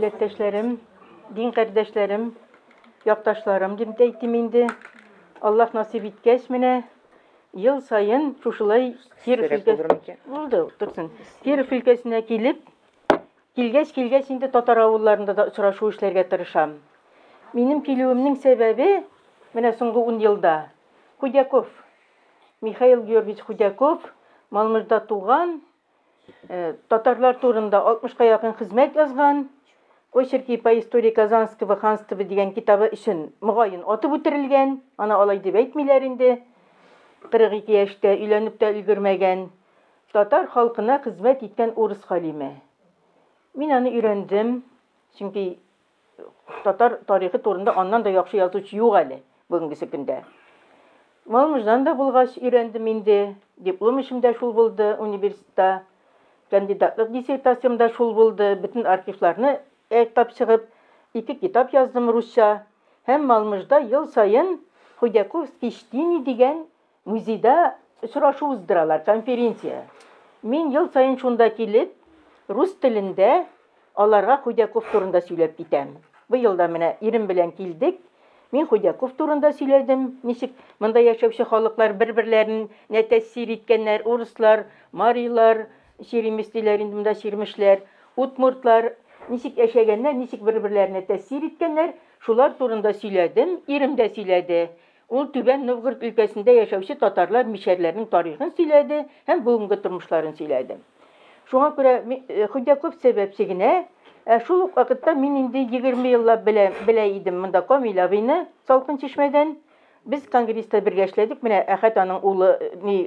Милләттәшләрем, дин кардәшләрем, якташларым дип тә әйтим инде. Аллаһ насыйп иткәч, менә ел саен шушылай Киров өлкәсе булды, торсын. Киров өлкәсенә килеп, килгәч, килгәч инде татар авылларында да очрашу эшләргә тырышам. Минем килүемнең сәбәбе, менә соңгы 10 елда Худяков, Михаил Георгиевич Худяков Малмыжда туган, татарлар турында 60-ка якын хезмәт язган, Очерки по истории Казанского ханства дигән китабы өчен мөгаен атып үтерелгән, аны алай дип әйтмиләр инде. 42 яшьтә өйләнеп тә өлгермәгән. Татар халкына хезмәт иткән урыс галиме. Мин аны өйрәндем, чөнки татар тарихы турында аннан да яхшы язучы юк әле бүгенгесе көндә. Малмыждан да булгач өйрәндем инде. Диплом эшем дә шул булды университетта. Кандидатлык диссертациям дә шул булды. Бөтен архивларны әйтап чыгып, ике китап яздым русча. Һәм Малмыжда ел саен Худяковский чтение дигән музейда очрашу уздыралар, конференция. Мин ел саен шунда килеп, рус телендә аларга Худяков турында сөйләп китәм. Быел да менә ирем белән килдек. Мин Худяков турында сөйләдем. Ничек монда яшәүче халыклар бер-берләренә тәэсир иткәннәр, урыслар, марилар, черемис диләр инде монда чирмешләр, удмуртлар ничек яшәгәннәр, ничек бер-берләренә тәэсир иткәннәр, шулар турында сөйләдем, ирем дә сөйләде. Ул Түбән Новгород өлкәсендә яшәүче татарлар, мишәрләрнең тарихын сөйләде һәм бүгенге тормышларын сөйләде. Шуңа күрә Худяков сәбәпче генә, ә шул ук вакытта мин инде 20 еллап белә, белә идем монда Камил абыйны Салкын Чишмәдән. Без конгресста бергә эшләдек. Менә Әхәт аның улы, ни,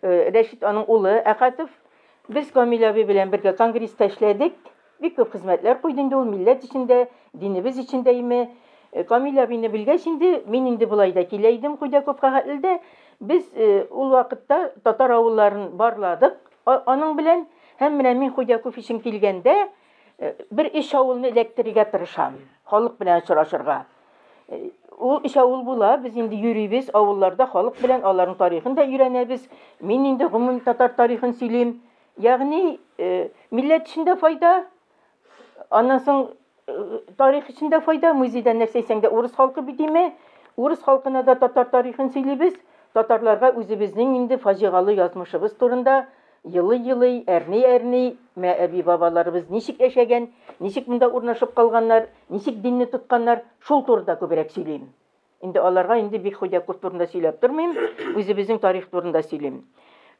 Рәшит аның улы Әхәтов. Без Камил абый белән бергә конгресста эшләдек. Бик күп хезмәтләр куйды инде ул милләт өчен дә, динебез өчен дә име. Камил абыйны белгәч инде, мин инде болай да килә идем Худяковка хәтле дә. Без ул вакытта татар авылларын барладык аның белән. Һәм менә мин Худяков өчен килгәндә бер өч авылны эләктерергә тырышам, халык белән очрашырга. Ул өч авыл була, без инде йөрибез авылларда халык белән, аларның тарихын да өйрәнәбез. Мин инде гомум татар тарихын сөйлим. Ягъни милләт өчен дә файда, аннан соң тарих өчен дә файда. Музейда нәрсә әйтсәң дә урыс халкы бит име. Урыс халкына да татар тарихын сөйлибез. Татарларга үзебезнең инде фаҗигалы язмышыбыз турында елый-елый, әрни-әрни, мә әби-бабаларыбыз ничек яшәгән, ничек монда урнашып калганнар, ничек динне тотканнар, шул турыда күбрәк сөйлим. Инде аларга инде бик Худяков турында сөйләп тормыйм, үзебезнең тарих турында сөйлим.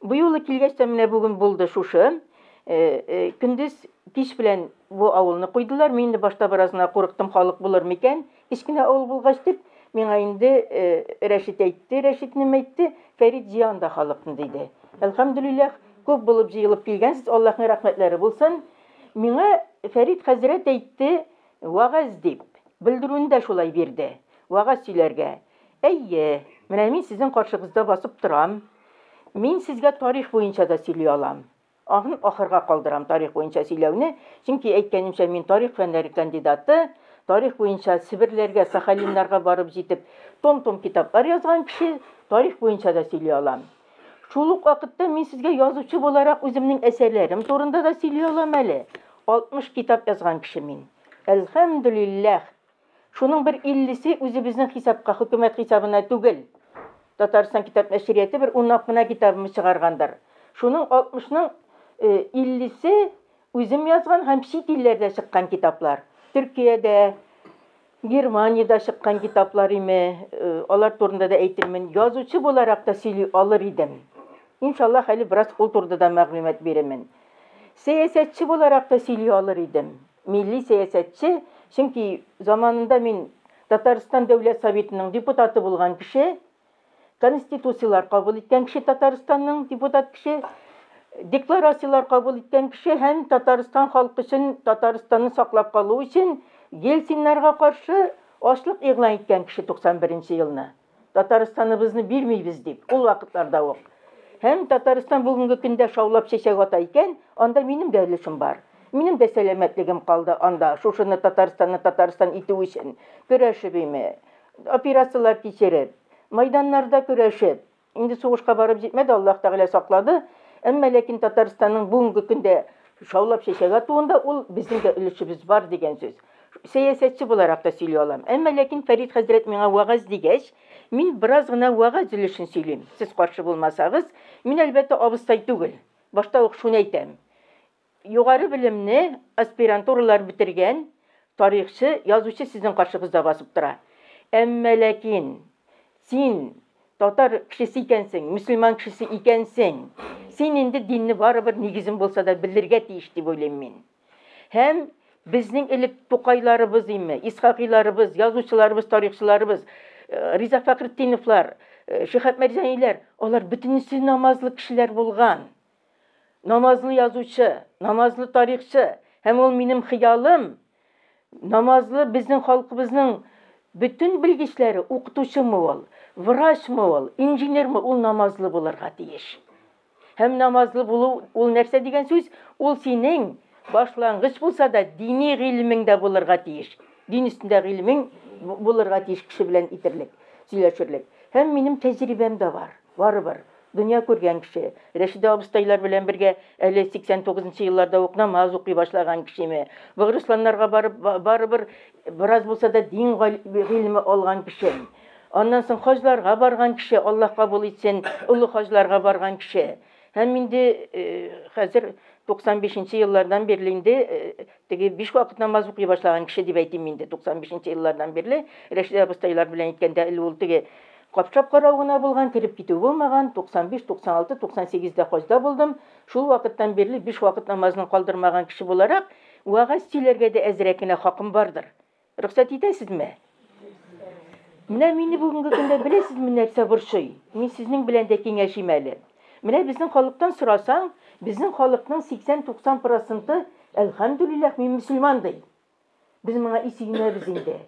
Бу юлы килгәч тә менә бүген булды шушы. Көндез кич белән бу авылны куйдылар. Мин инде башта бераз гына курыктым, халык булыр микән, кечкенә авыл булгач дип. Миңа инде Рәшит әйтте, Рәшит нем әйтте, Фәрит җыян да халыкны диде. Әлхәмдүлилләһ, күп булып җыелып килгәнсез, Аллаһның рәхмәтләре булсын. Миңа Фәрит хәзрәт әйтте, вәгазь дип. Белдерүне дә шулай бирде. Вәгазь сөйләргә. Әйе, менә мин сезнең каршыгызда басып торам. Мин сезгә тарих буенча да сөйли алам. Аны ахырга калдырам тарих буенча сөйләүне, чөнки, әйткәнемчә, мин тарих фәннәре кандидаты, тарих буенча Себерләргә, Сахалиннарга барып җитеп, том-том китаплар язган кеше, тарих буенча да сөйли алам. Шул ук вакытта мин сезгә язучы буларак үземнең әсәрләрем турында да сөйли алам әле. 60 китап язган кеше мин. Әлхәмдүлилләһ! Шуның бер иллесе үзебезнең хисапка, хөкүмәт хисабына түгел. Татарстан китап нәшрияты бер унлап кына китабымны чыгаргандыр. Шуның алтмышның иллесе үзем язган һәм чит илләрдә чыккан китаплар. Төркиядә, Германиядә чыккан китаплар име, алар турында да әйтермен. Язучы буларак та сөйли алыр идем. Иншаллаһ, әле бераз ул турыда да мәгълүмат бирермен. Сәясәтче буларак та сөйли алыр идем. Милли сәясәтче, чөнки заманында мин Татарстан Дәүләт Советының депутаты булган кеше, конституцияләр кабул иткән кеше Татарстанның депутат кеше, декларацияләр кабул иткән кеше һәм Татарстан халкы өчен, Татарстанны саклап калу өчен Ельциннарга каршы ачлык игълан иткән кеше 91 нче елны. Татарстаныбызны бирмибез дип, ул вакытларда ук. Һәм Татарстан бүгенге көндә шаулап чәчәк ата икән, анда минем дә өлешем бар. Минем дә сәламәтлегем калды анда, шушыны Татарстанны Татарстан итү өчен көрәшеп име, операцияләр кичереп, майданнарда көрәшеп. Инде сугышка барып җитмәде, Аллаһ Тәгалә саклады. Әмма ләкин Татарстанның бүгенге көндә шаулап чәчәк атуында ул безнең дә өлешебез бар дигән сүз. Сәясәтче буларак та сөйли алам. Әмма ләкин Фәрит хәзрәт миңа вәгазь дигәч, мин бераз гына вәгазь өлешен сөйлим. Сез каршы булмасагыз, мин, әлбәттә, абыстай түгел. Башта ук шуны әйтәм. Югары белемне, аспирантуралар бетергән тарихчы, язучы сезнең каршыгызда басып тора. Әмма ләкин син татар кешесе икәнсең, мөселман кешесе икәнсең, син инде динне барыбер нигезен булса да белергә тиеш дип уйлыйм мин. Һәм безнең элек Тукайларыбыз име, Исхакыйларыбыз, язучыларыбыз, тарихчыларыбыз, Риза Фәхретдиновлар, Шиһап Мәрҗаниләр, алар бөтенесе намазлы кешеләр булган. Намазлы язучы, намазлы тарихчы. Һәм ул минем хыялым, намазлы безнең халкыбызның бөтен белгечләре, укытучымы ул, врачмы ул, инженермы, ул намазлы булырга тиеш. Һәм намазлы булу ул нәрсә дигән сүз? Ул синең башлангыч булса да дини гыйлемең дә булырга тиеш. Дин өстендә гыйлемең булырга тиеш кеше белән итерлек, сөйләшерлек. Һәм минем тәҗрибәм дә бар, барыбер. Дөнья күргән кеше. Рәшидә абыстайлар белән бергә әле 89 нчы елларда ук намаз укый башлаган кешеме. Богырысланнарга барып, барыбер бераз булса да дин гыйлеме алган кеше. Аннан соң хаҗларга барган кеше, Аллаһ кабул итсен, олы хаҗларга барган кеше. Һәм инде хәзер 95 нче еллардан бирле инде теге биш вакыт намаз укый башлаган кеше дип әйтим инде, 95 нче еллардан бирле Рәшидә абыстайлар белән әйткәндә, әле ул теге капшап карау гына булган, кереп китү булмаган, 95, 96, 98 дә хаҗда булдым. Шул вакыттан бирле биш вакыт намазын калдырмаган кеше буларак, вәгазь сөйләргә дә әзрәк кенә хакым бардыр. Рөхсәт итәсезме? Менә мине бүгенге көндә беләсезме нәрсә борчый? Мин сезнең белән дә киңәшим әле. Менә безнең халыктан сорасаң, безнең халыкның 80-90 проценты, әлхәмдүлилләһ, мин мөселман ди. Без моңа и сөенәбез инде.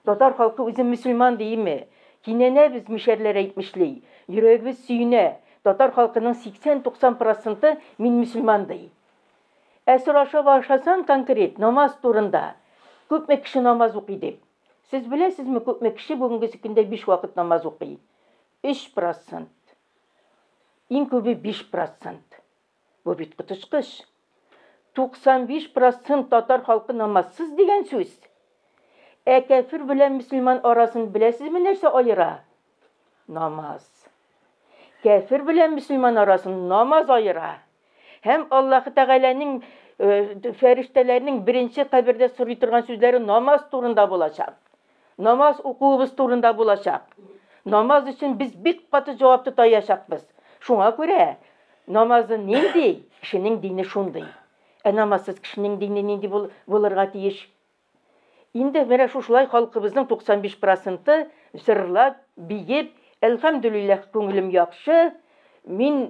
Татар халкы үзен мөселман диеме? Кинәнәбез, мишәрләр әйтмешли. Йөрәгебез сөенә. Татар халкының 80-90 проценты мин мөселман ди. Ә сораша башласаң конкрет намаз турында, күпме кеше намаз укый дип. Сез беләсезме, күпме кеше бүгенгесе көндә биш вакыт намаз укый? Өч процент. Иң күбе биш процент. Бу бит коточкыч. 95 процент татар халкы намазсыз дигән сүз. Ә кәфер белән мөселман арасын беләсезме нәрсә аера? Намаз. Кәфер белән мөселман арасын намаз аера. Һәм Аллаһы Тәгаләнең фәрештәләрнең беренче кабердә сорый торган сүзләре намаз турында булачак. Намаз укуыбыз турында булачак. Намаз өчен без бик каты җавап тотаячакбыз. Шуңа күрә намазы нинди, кешенең дине шундый. Ә намазсыз кешенең дине нинди булырга тиеш? Инде менә шушылай халкыбызның 95 проценты җырлап, биеп, әлхәмдүлилләһ, күңелем яхшы, мин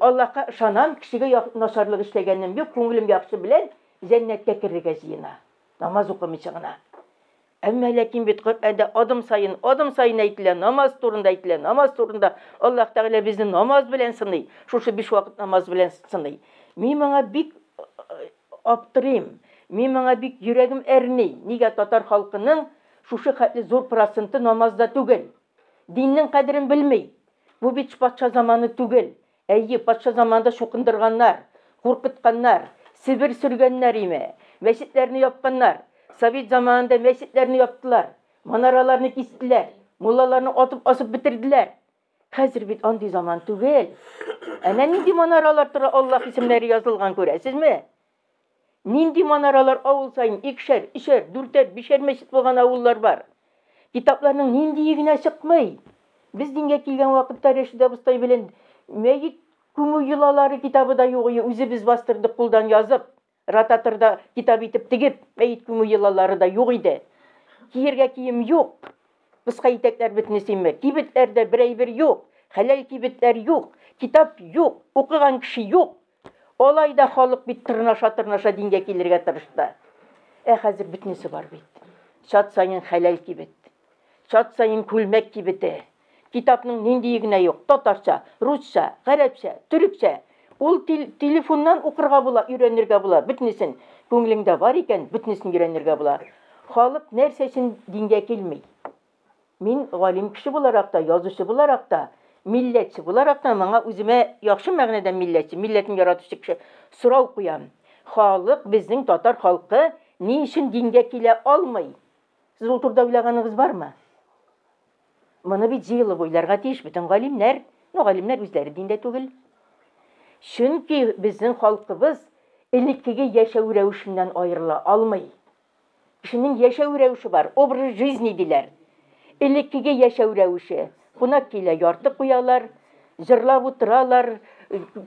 Аллаһка ышанам, кешегә начарлык эшләгәнем юк, күңелем яхшы белән җәннәткә керергә җыена. Намаз укымыйча гына. Әмма ләкин бит Коръәндә адым саен, адым саен әйтелә, намаз турында әйтелә, намаз турында. Аллаһ Тәгалә безне намаз белән сыный, шушы биш вакыт намаз белән сыный. Мин моңа бик Аптырыйм. Мин моңа бик йөрәгем әрни. Нигә татар халкының шушы хәтле зур проценты намазда түгел? Диннең кадерен белми. Бу бит патша заманы түгел. Әйе, патша заманында чукындырганнар, куркытканнар, Себер сөргәннәр име, мәчетләрне япканнар. Совет заманында мәчетләрне яптылар, манараларны кистеләр, муллаларны атып асып бетерделәр. Хәзер бит андый заман түгел. Әнә нинди манаралар тора, Аллаһ исемнәре язылган, күрәсезме? Нинди манаралар авыл саен икешәр, өчәр, дүртәр, бишәр мәчет булган авыллар бар. Китапларның ниндие генә чыкмый. Без дингә килгән вакытта Рәшид абыстай белән мәет күмү йолалары китабы да юк иде, үзебез бастырдык кулдан язып. Ротаторда китап итеп тегеп, мәет күмү йолалары да юк иде. Киергә кием юк. Кыска итәкләр бөтенесенме? Кибетләрдә бер әйбер юк. Хәләл кибетләр юк. Китап юк. Укыган кеше юк. Алай да халык бит тырнаша-тырнаша дингә килергә тырышты. Ә хәзер бөтенесе бар бит. Чат саен хәләл кибет. Чат саен күлмәк кибете. Китапның ниндие генә юк, татарча, русча, гарәпчә, төрекчә. Ул телефоннан укырга була, өйрәнергә була, бөтенесен. Күңелеңдә бар икән, бөтенесен өйрәнергә була. Халык нәрсә өчен дингә килми? Мин галим кеше буларак та, язучы буларак та, милләтче буларак та, моңа үземә яхшы мәгънәдә милләтче, милләтен яратучы кеше, сорау куям. Халык, безнең татар халкы ни өчен дингә килә алмый? Сез ул турыда уйлаганыгыз бармы? Моны бит җыелып уйларга тиеш бөтен галимнәр. Ну, галимнәр үзләре диндә түгел. Чөнки безнең халкыбыз элеккеге яшәү рәвешеннән аерыла алмый. Кешенең яшәү рәвеше бар, образ жизни диләр. Элеккеге яшәү рәвеше. Кунак килә, ярты куялар, җырлап утыралар,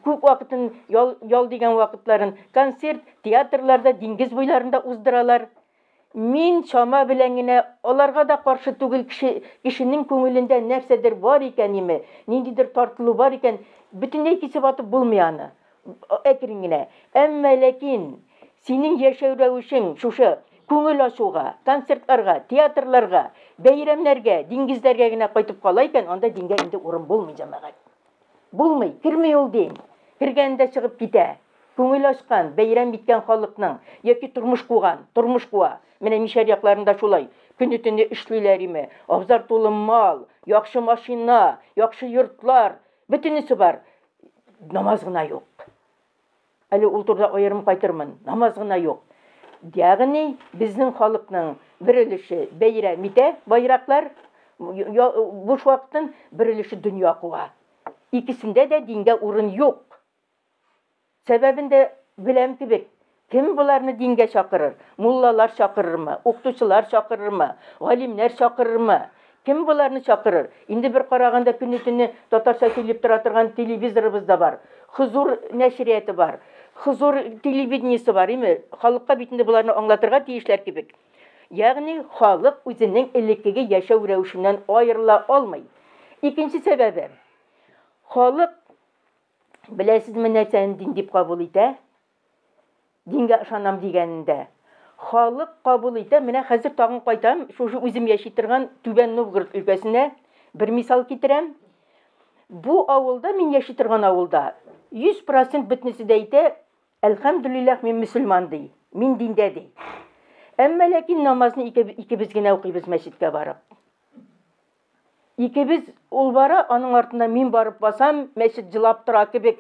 күп вакытын ял, ял дигән вакытларын концерт, театрларда, диңгез буйларында уздыралар. Мин чама белән генә аларга да каршы түгел, кеше, кешенең күңелендә нәрсәдер бар икән име, ниндидер тартылу бар икән, бөтенләй кисеп атып булмый аны. Әкрен генә. Әмма ләкин синең яшәү рәвешең шушы күңел ачуга, концертларга, театрларга, бәйрәмнәргә, диңгезләргә генә кайтып кала икән, анда дингә инде урын булмый, җәмәгать. Булмый, керми ул дин. Кергәндә чыгып китә. Күңел ачкан, бәйрәм иткән халыкның яки тормыш куган, тормыш куа. Менә Мишәр якларында шулай. Көне-төне эшлиләр име. Абзар тулы мал, яхшы машина, яхшы йортлар, бөтенесе бар. Намаз гына юк. Әле ул турыда аерым кайтырмын. Намаз гына юк. Ягъни безнең халыкның бер өлеше бәйрәм итә, байраклар, буш вакытын, бер өлеше дөнья куа. Икесендә дә дингә урын юк. Сәбәбен дә беләм кебек. Кем боларны дингә чакырыр? Муллалар чакырырмы? Укытучылар чакырырмы? Галимнәр чакырырмы? Кем боларны чакырыр? Инде бер караганда көне-төне татарча сөйләп тора торган телевизорыбыз да бар. Хозур нәшрияты бар. Хозур телевидениесе бар, име? Халыкка бит инде боларны аңлатырга тиешләр кебек. Ягъни халык үзенең элеккеге яшәү рәвешеннән аерыла алмый. Икенче сәбәбе. Халык беләсезме нәрсәне дин дип кабул итә? Дингә ышанам дигәнендә. Халык кабул итә. Менә хәзер тагын кайтам, шушы үзем яши торган Түбән Новгород өлкәсенә бер мисал китерәм. Бу авылда, мин яши торган авылда, 100% бөтенесе дә әйтә, әлхәмдүлилләһ, мин мөселман ди, мин диндә ди. Әмма ләкин намазны икебез генә укыйбыз мәчеткә барып. Икебез ул бара, аның артында мин барып басам, мәчет җылап тора кебек,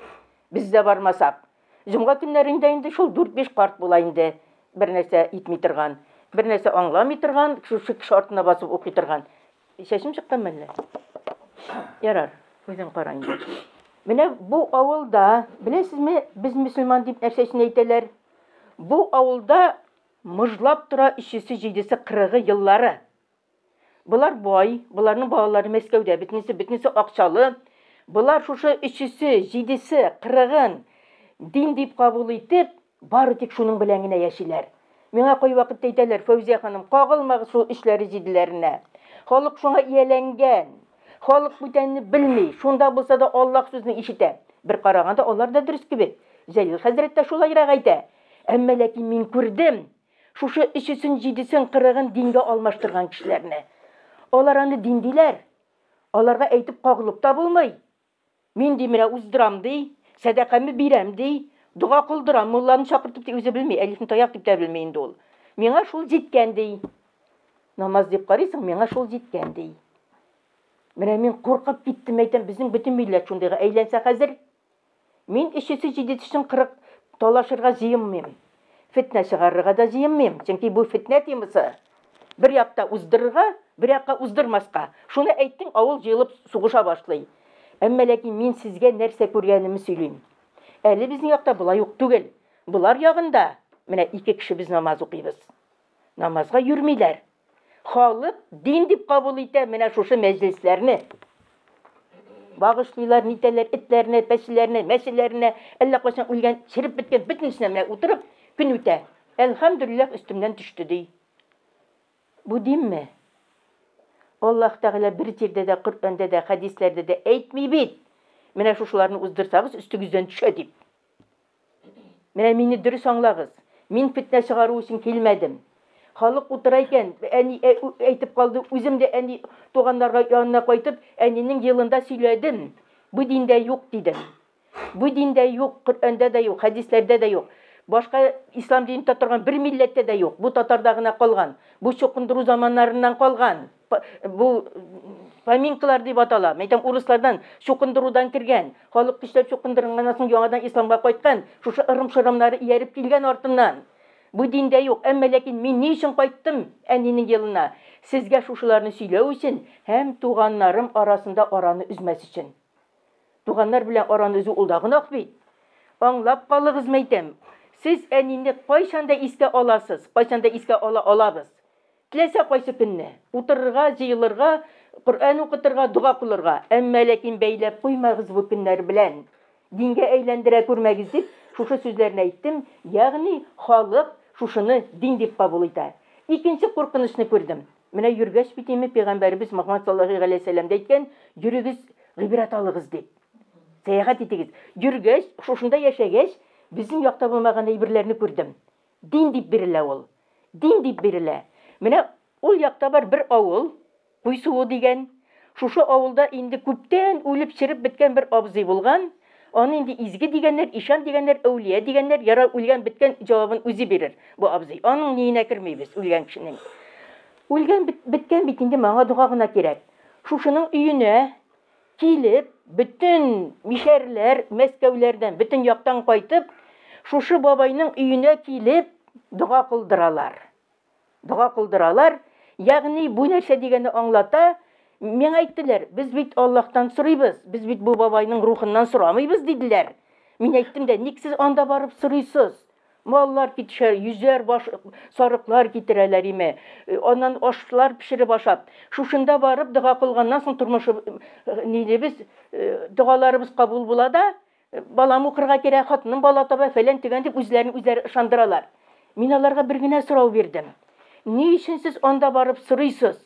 без дә бармасак. Җомга көннәрендә инде шул дүрт-биш карт була инде, бер нәрсә итми торган, бер нәрсә аңламый торган, шушы кеше артына басып укый торган. Чәчем чыккан мәллә? Ярар, үзең кара инде. Менә бу авылда, беләсезме, без мөселман дип нәрсә өчен әйтәләр? Бу авылда мыжлап тора өчесе, җидесе, кырыгы еллары. Болар бай, боларның балалары Мәскәүдә, бөтенесе, бөтенесе акчалы. Болар шушы өчесе, җидесе, кырыгын дин дип кабул итеп, бары тик шуның белән генә яшиләр. Миңа кайвакытта әйтәләр, Фәүзия ханым, кагылмагыз шул өчләре, җиделәренә. Халык шуңа ияләнгән. Халык бүтәнне белми, шунда булса да Аллаһ сүзен ишетә. Бер караганда алар да дөрес кебек. Җәлил хәзрәт тә шулайрак әйтә. Әмма ләкин мин күрдем, шушы өчесен, җидесен, кырыгын дингә алмаштырган кешеләрне. Алар аны дин диләр. Аларга әйтеп кагылып та булмый. Мин ди менә уздырам ди, сәдакамны бирәм ди, дога кылдырам, мулланы чакыртып ди, үзе белми, әлифне таяк дип тә белми инде ул. Миңа шул җиткән ди. Намаз дип карыйсың, миңа шул җиткән ди. Менә мин куркып киттем, әйтәм, безнең бөтен милләт шундыйга әйләнсә хәзер. Мин өчесе җидесен 40 талашырга җыенмыйм. Фетнә чыгарырга да җыенмыйм, чөнки бу фетнә темасы. Бер якта уздырырга, бер якка уздырмаска. Шуны әйттең, авыл җыелып сугыша башлый. Әмма ләкин мин сезгә нәрсә күргәнемне сөйлим. Әле безнең якта болай ук түгел. Болар ягында менә ике кеше без намаз укыйбыз. Намазга йөрмиләр. Халык дин дип кабул итә менә шушы мәҗлесләрне. Багышлыйлар, нитәләр, этләренә, пәчеләренә, мәчеләренә, әллә кайчан үлгән, череп беткән бөтенесенә менә утырып көн үтә. Әлхәмдүлилләһ, өстемнән төште ди. Бу динме? Аллаһ Тәгалә бер җирдә дә, Коръәндә дә, хәдисләрдә дә әйтми бит. Менә шушыларны уздырсагыз, өстегездән төшә дип. Менә мине дөрес аңлагыз. Мин фетнә чыгару өчен килмәдем. Халык утыра икән, әни әйтеп калды, үзем дә әни туганнарга янына кайтып, әнинең елында сөйләдем. Бу диндә юк дидем. Бу диндә юк, Коръәндә дә юк, хәдисләрдә дә юк. Башка ислам динен тота торган бер милләттә дә юк. Бу татарда гына калган. Бу чукындыру заманнарыннан калган. Бу Поминкалар дип атала. Мәйтәм, урыслардан чукындырудан кергән. Халык көчләп чукындырганнан соң яңадан исламга кайткан. Шушы ырым-шырымнары ияреп килгән артыннан. Бу диндә юк. Әмма ләкин мин ни өчен кайттым әнинең елына? Сезгә шушыларны сөйләү өчен һәм туганнарым арасында араны өзмәс өчен. Туганнар белән араны өзү ул да гөнаһ бит. Аңлап калыгыз, мәйтәм. Сез әнине кайчан да искә аласыз, кайчан да искә ала алабыз. Теләсә кайсы көнне. Утырырга, җыелырга, Коръән укытырга, дога кылырга. Әмма ләкин бәйләп куймагыз бу көннәр белән. Дингә әйләндерә күрмәгез дип, шушы сүзләрне әйттем. Ягъни халык шушыны дин дип кабул итә. Икенче куркынычны күрдем. Менә йөргәч бит инде пәйгамбәребез Мөхәммәд саллаллаһу галәйһи вәсәлләм дә әйткән, йөрегез, гыйбрәт алыгыз дип. Сәяхәт итегез. Йөргәч, шушында яшәгәч, безнең якта булмаган әйберләрне күрдем. Дин дип бирелә ул. Дин дип бирелә. Менә ул якта бар бер авыл, Куйсуы дигән. Шушы авылда инде күптән үлеп череп беткән бер абзый булган. Аны инде изге дигәннәр, ишан дигәннәр, әүлия дигәннәр, ярар үлгән беткән җавабын үзе бирер бу абзый. Аның ниенә кермибез үлгән кешенең. Үлгән беткән бит инде моңа дога гына кирәк. Шушының өенә килеп, бөтен мишәрләр Мәскәүләрдән, бөтен яктан кайтып, шушы бабайның өенә килеп дога кылдыралар. Дога кылдыралар. Ягъни бу нәрсә дигәнне аңлата, миңа әйттеләр, без бит Аллаһтан сорыйбыз, без бит бу бабайның рухыннан сорамыйбыз, диделәр. Мин әйттем дә, ник сез анда барып сорыйсыз? Маллар китешә, йөзәр баш сарыклар китерәләр име. Аннан ашлар пешереп ашап. Шушында барып дога кылганнан соң тормышы нилебез, догаларыбыз кабул була да, балам укырга керә, хатыным бала таба, фәлән төгән дип үзләрен үзләре ышандыралар. Мин аларга бер генә сорау бирдем. Ни өчен сез анда барып сорыйсыз?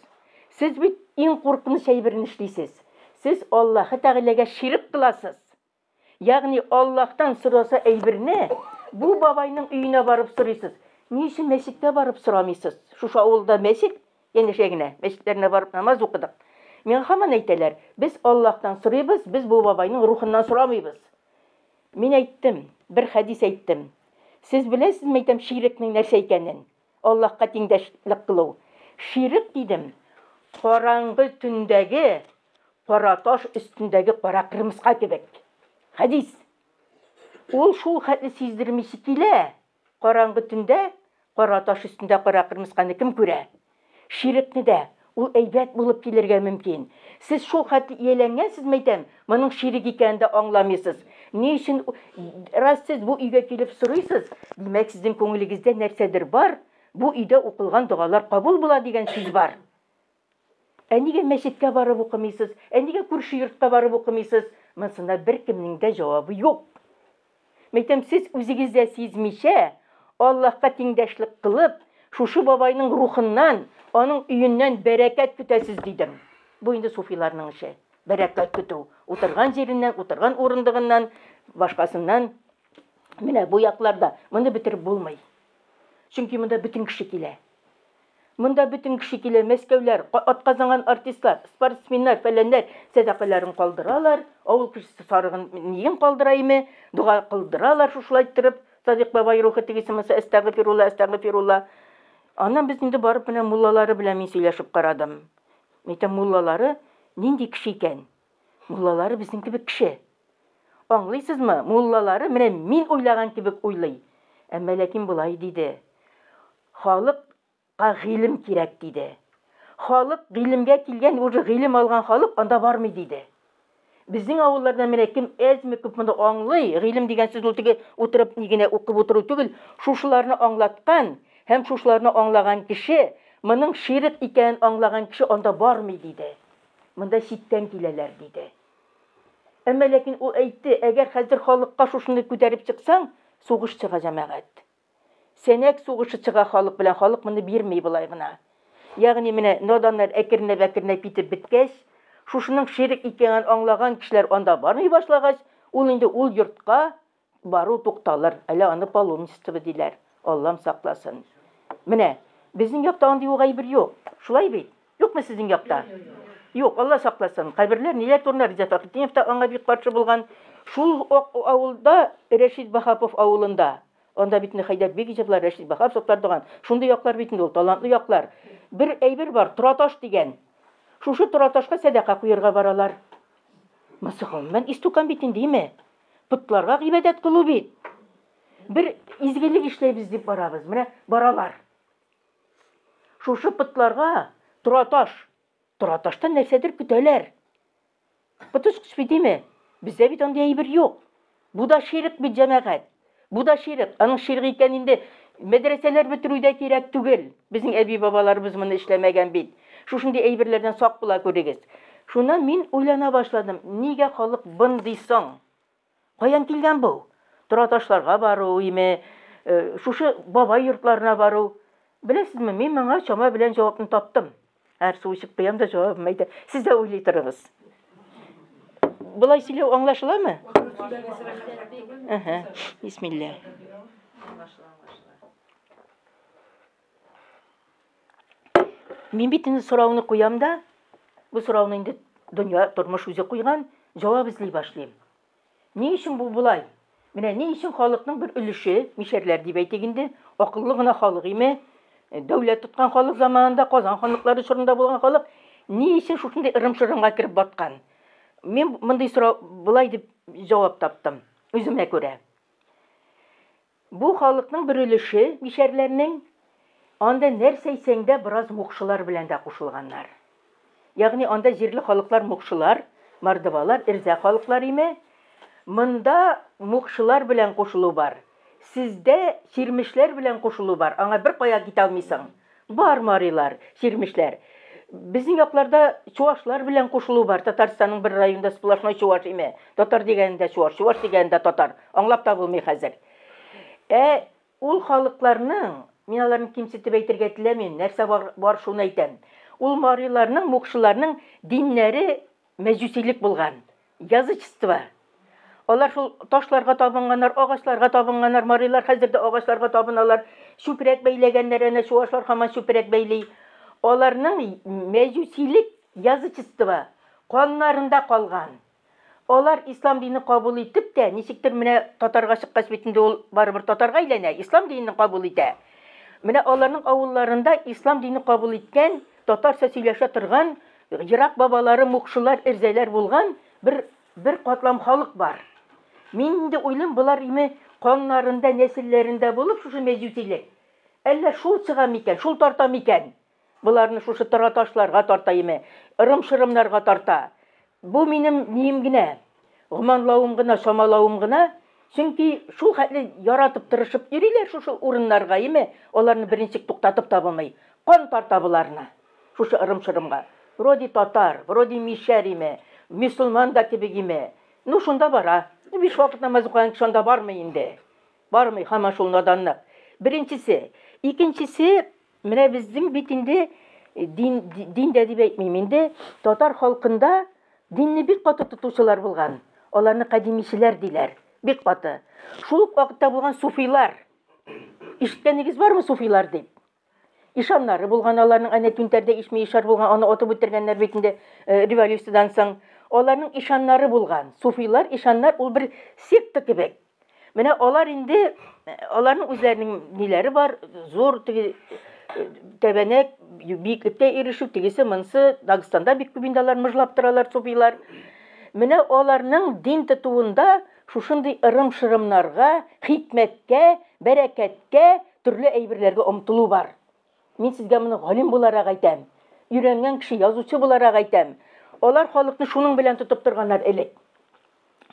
Сез бит иң куркыныч әйберне эшлисез. Сез Аллаһы Тәгаләгә ширек кыласыз. Ягъни Аллаһтан сораса әйберне бу бабайның өенә барып сорыйсыз. Ни өчен мәчеткә барып сорамыйсыз? Шушы авылда мәчет янәшә генә, мәчетләренә барып намаз укыдык. Миңа һаман әйтәләр, без Аллаһтан сорыйбыз, без бу бабайның рухыннан сорамыйбыз. Мин әйттем, бер хәдис әйттем. Сез беләсезме, әйтәм, ширекнең нәрсә икәнен? Аллаһка тиңдәшлек кылу. Ширек, дидем, караңгы төндәге кара таш өстендәге кара кырмыска кебек. Хәдис. Ул шул хәтле сиздермичә килә. Караңгы төндә кара таш өстендә кара кырмысканы кем күрә? Ширекне дә ул әйбәт булып килергә мөмкин. Сез шул хәтле ияләнгәнсез, мәйтәм, моның ширек икәнен дә аңламыйсыз. Ни өчен раз сез бу өйгә килеп сорыйсыз, димәк, сезнең күңелегездә нәрсәдер бар, бу өйдә укылган догалар кабул була дигән сүз бар. Ә нигә мәчеткә барып укымыйсыз? Ә нигә күрше йортка барып укымыйсыз? Монсына беркемнең дә җавабы юк. Мәйтәм, сез үзегез дә сизмичә, Аллаһка тиңдәшлек кылып, шушы бабайның рухыннан, аның өеннән бәрәкәт көтәсез, дидем. Бу инде суфиларның эше. Бәрәкәт көтү. Утырган җиреннән, утырган урындыгыннан, башкасыннан. Менә бу якларда моны бетереп булмый. Чөнки монда бөтен кеше килә. Монда бөтен кеше килә, мәскәүләр, атказанган артистлар, спортсменнар, фәләннәр сәдакаларын калдыралар, авыл кешесе сарыгын ниен калдыра име, дога кылдыралар шушылай иттереп, Садыйк бабай рухы тегесе монысы, әстәгыфирулла, әстәгыфирулла. Аннан без инде барып менә муллалары белән мин сөйләшеп карадым. Әйтәм, муллалары нинди кеше икән? Муллалары безнең кебек кеше. Аңлыйсызмы, муллалары менә мин уйлаган кебек уйлый. Әмма ләкин болай диде. Халыкка гыйлем кирәк, диде. Халык гыйлемгә килгән, уже гыйлем алган халык анда бармый, диде. Безнең авылларда менә кем әзме күп моны аңлый, гыйлем дигән сүз ул теге утырып ни генә укып утыру түгел, шушыларны аңлаткан һәм шушыларны аңлаган кеше, моның ширек икәнен аңлаган кеше анда бармый, диде. Монда читтән киләләр, диде. Әмма ләкин ул әйтте, әгәр хәзер халыкка шушыны күтәреп чыксаң, сугыш чыга, җәмәгать. Сәнәк сугышы чыга халык белән, халык моны бирми болай гына. Ягъни менә наданнар әкренләп-әкренләп китеп беткәч, шушының ширек икәнен аңлаган кешеләр анда бармый башлагач, ул инде ул йортка бару тукталыр, әле аны паломничество диләр, Аллам сакласын. Менә, безнең якта андый ук әйбер юк, шулай бит? Юкмы сезнең якта? Юк, Алла сакласын. Каберләр ниләр турында Риза Фәхретдинов та аңа бик каршы булган. Шул ук авылда, Рәшит Баһапов авылында, анда бит инде Хәйдәр Бигичевлар, Рәшит Баһаповлар туган. Шундый яклар бит инде ул, талантлы яклар. Бер әйбер бар, тораташ дигән. Шушы тораташка сәдака куерга баралар. Монысы гомумән истукан бит инде, име? Потларга гыйбадәт кылу бит. Бер изгелек эшләйбез дип барабыз. Менә баралар. Шушы потларга тораташ, тораташтан нәрсәдер көтәләр. Коточкыч бит, име? Бездә бит андый әйбер юк. Бу да ширек бит, җәмәгать. Бу да ширек. Аның ширек икән инде мәдрәсәләр бетерү дә кирәк түгел. Безнең әби-бабаларыбыз моны эшләмәгән бит. Шушындый әйберләрдән сак була күрегез. Шуннан мин уйлана башладым, нигә халык бындый соң? Каян килгән бу? Тораташларга бару име, шушы бабай йортларына бару. Беләсезме, мин моңа чама белән җавапны таптым. Һәр су эчеп куям да җавабым әйтә. Сез дә уйлый торыгыз. Болай сөйләү аңлашыламы? Әһә, бисмилла. Мин бит инде сорауны куям да, бу сорауны инде дөнья, тормыш үзе куйган, җавап эзли башлыйм. Ни өчен бу болай? Менә ни өчен халыкның бер өлеше, мишәрләр дип әйтик инде, акыллы гына халык име, дәүләт тоткан халык заманында, Казан ханлыклары чорында булган халык, ни өчен шушындый ырым-шырымга кереп баткан? Мин мондый сорау болай дип җавап таптым, үземә күрә. Бу халыкның бер өлеше, мишәрләрнең, анда нәрсә әйтсәң дә, бераз мукшылар белән дә кушылганнар. Ягъни анда җирле халыклар мукшылар, мордвалар, эрзә халыклар име. Монда мукшылар белән кушылу бар. Сездә чирмешләр белән кушылу бар, аңа беркая китә алмыйсың. Бар марилар, чирмешләр. Безнең якларда чуашлар белән кушылу бар. Татарстанның бер районында сплошной чуаш име. Татар дигәнендә чуаш, чуаш дигәнендә татар. Аңлап та булмый хәзер. Ә ул халыкларның, мин аларны кимсетеп әйтергә теләмим, нәрсә бар, бар шуны әйтәм. Ул мариларның, мукшыларның диннәре мәҗүсилек булган. Язычество. Алар шул ташларга табынганнар, агачларга табынганнар, марилар хәзер дә агачларга табыналар. Чүпрәк бәйләгәннәр, әнә чуашлар һаман чүпрәк бәйли. Аларның мәҗүсилек, язычество каннарында калган. Алар ислам дине кабул итеп тә, ничектер менә татарга чыккач бит инде ул барыбер татарга әйләнә, ислам динен кабул итә. Менә аларның авылларында ислам дине кабул иткән, татарча сөйләшә торган Ерак бабалары мукшылар, эрзәләр булган бер бер катлам халык бар. Мин инде уйлыйм, болар име каннарында, нәселләрендә булып шушы мәҗүсилек. Әллә шул чыга микән, шул тарта микән? Боларны шушы тораташларга тарта име, ырым-шырымнарга тарта. Бу минем нием генә, гоманлавым гына, чамалавым гына. Чөнки шул хәтле яратып, тырышып йөриләр шушы урыннарга, име, аларны берничек туктатып та булмый. Кан тарта боларны. Шушы ырым-шырымга. Вроде татар, вроде мишәр име, мөселман да кебек име. Ну, шунда бара. Ну, биш вакыт намаз укыган кеше анда бармый инде. Бармый, һаман шул наданлык. Беренчесе. Икенчесе, менә безнең бит инде дин, дин дә дип әйтмим инде, татар халкында динне бик каты тотучылар булган. Аларны кадимичеләр диләр. Бик каты. Шул ук вакытта булган суфилар. Ишеткәнегез бармы суфилар дип? Ишаннары булган аларның, әнә Түнтәрдә Ишми ишар булган, аны атып үтергәннәр бит инде э, революциядән соң. Аларның ишаннары булган. Суфилар, ишаннар ул бер секта кебек. Менә алар инде э, аларның үзләренең ниләре бар, зур теге э, тәбәнәк биеклеккә ирешү, тегесе монсы Дагстанда бик күп инде алар мыжлап торалар суфилар. Менә аларның дин тотуында шушындый ырым-шырымнарга, хикмәткә, бәрәкәткә Төрле әйберләргә омтылу бар. Мин сезгә моны галим буларак әйтәм. Өйрәнгән кеше, язучы буларак әйтәм. Алар халыкны шуның белән тотып торганнар элек.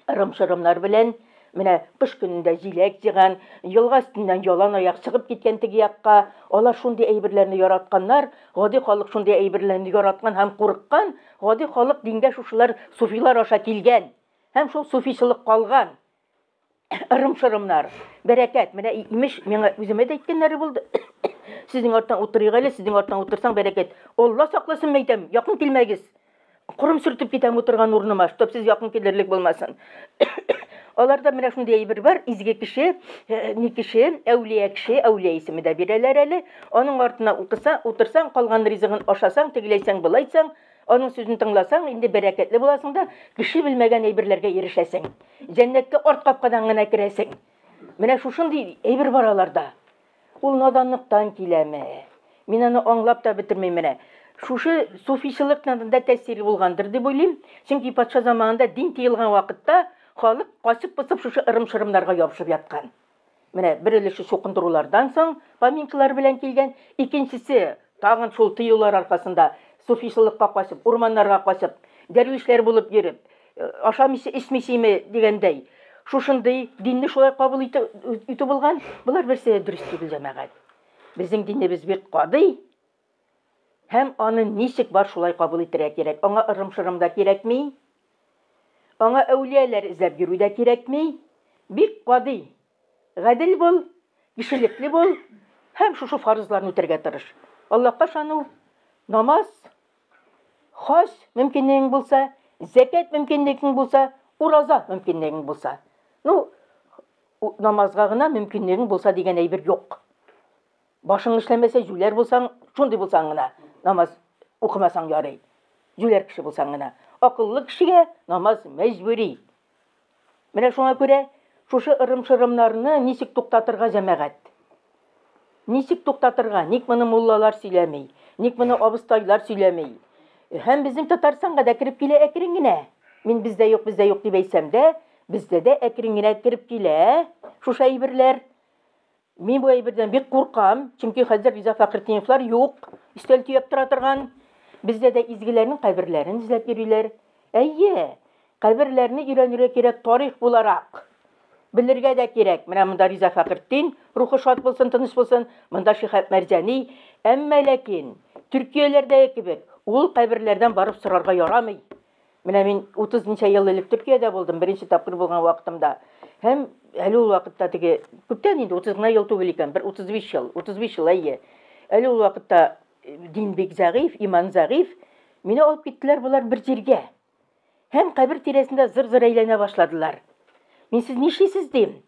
Ырым-шырымнар белән, менә кыш көнендә җиләк җыйган, елга өстеннән ялан аяк чыгып киткән теге якка. Алар шундый әйберләрне яратканнар, гади халык шундый әйберләрне яраткан һәм курыккан. Гади халык дингә шушылар суфилар аша килгән. Һәм шул суфичылык калган. Ырым-шырымнар, бәрәкәт. Менә имеш, миңа үземә дә әйткәннәре булды. Сезнең арттан утырыйк әле, сезнең арттан утырсаң бәрәкәт. Алла сакласын, мәйтәм, якын килмәгез. Корым сөртеп китәм утырган урыныма, чтоб сез якын килерлек булмасын. Аларда менә шундый әйбер бар, изге кеше, э, ни кеше, әүлия кеше, әүлия исеме дә бирәләр әле. Аның артына укыса, утырсаң, калган ризыгын ашасаң, тегеләйсәң, былайсаң, аның сүзен тыңласаң, инде бәрәкәтле буласың да, кеше белмәгән әйберләргә ирешәсең. Җәннәткә арт капкадан гына керәсең. Менә шушындый әйбер бар аларда. Ул наданлыктан киләме? Мин аны аңлап та бетермим менә. Шушы суфичылыкның да тәэсире булгандыр дип уйлыйм. Чөнки патша заманында дин тыелган вакытта халык качып-посып шушы ырым-шырымнарга ябышып яткан. Менә бер өлеше чукындырулардан соң поминкалар белән килгән, икенчесе тагын шул тыюлар аркасында суфичылыкка качып, урманнарга качып, дәрвишләр булып йөреп, ашамыйча, эчмичеме дигәндәй, шушындый динне шулай кабул итү, итү булган. Болар берсе дә дөрес түгел, җәмәгать. Безнең динебез бик гади һәм аны ничек бар шулай кабул итәргә кирәк. Аңа ырым-шырым да кирәкми, аңа әүлияләр эзләп йөрү дә кирәкми. Бик гади. Гадел бул, кешелекле бул һәм шушы фарызларны үтәргә тырыш. Аллаһка ышану, намаз, хаҗ мөмкинлегең булса, зәкят мөмкинлегең булса, ураза мөмкинлегең булса. Ну, намазга гына мөмкинлегең булса дигән әйбер юк. Башың эшләмәсә, җүләр булсаң, шундый булсаң гына намаз укымасаң ярый. Җүләр кеше булсаң гына. Акыллы кешегә намаз мәҗбүри. Менә шуңа күрә шушы ырым-шырымнарны ничек туктатырга, җәмәгать? Ничек туктатырга? Ник моны муллалар сөйләми? Ник моны абыстайлар сөйләми? Һәм безнең Татарстанга да кереп килә әкрен генә. Мин бездә юк, бездә юк дип әйтсәм дә, бездә дә әкрен генә кереп килә шушы әйберләр. Мин бу әйбердән бик куркам, чөнки хәзер Риза Фәхретдиновлар юк, өстәл төяп тора торган. Бездә дә изгеләрнең каберләрен эзләп йөриләр. Әйе, каберләрне өйрәнергә кирәк тарих буларак. Белергә дә кирәк. Менә монда Риза Фәхретдин, рухы шат булсын, тыныч булсын, монда Шиһаб Мәрҗани. Әмма ләкин Төркияләрдәге кебек ул каберләрдән барып сорарга ярамый. Менә мин 30 ничә ел элек Төркиядә булдым, беренче тапкыр булган вакытымда. Һәм әле ул вакытта теге күптән инде 30 гына ел түгел икән, бер 35 ел, 35 ел әйе. Әле ул вакытта дин бик зәгыйфь, иман зәгыйфь. Мине алып киттеләр болар бер җиргә. Һәм кабер тирәсендә зыр-зыр әйләнә башладылар. Мин сез нишлисез дим.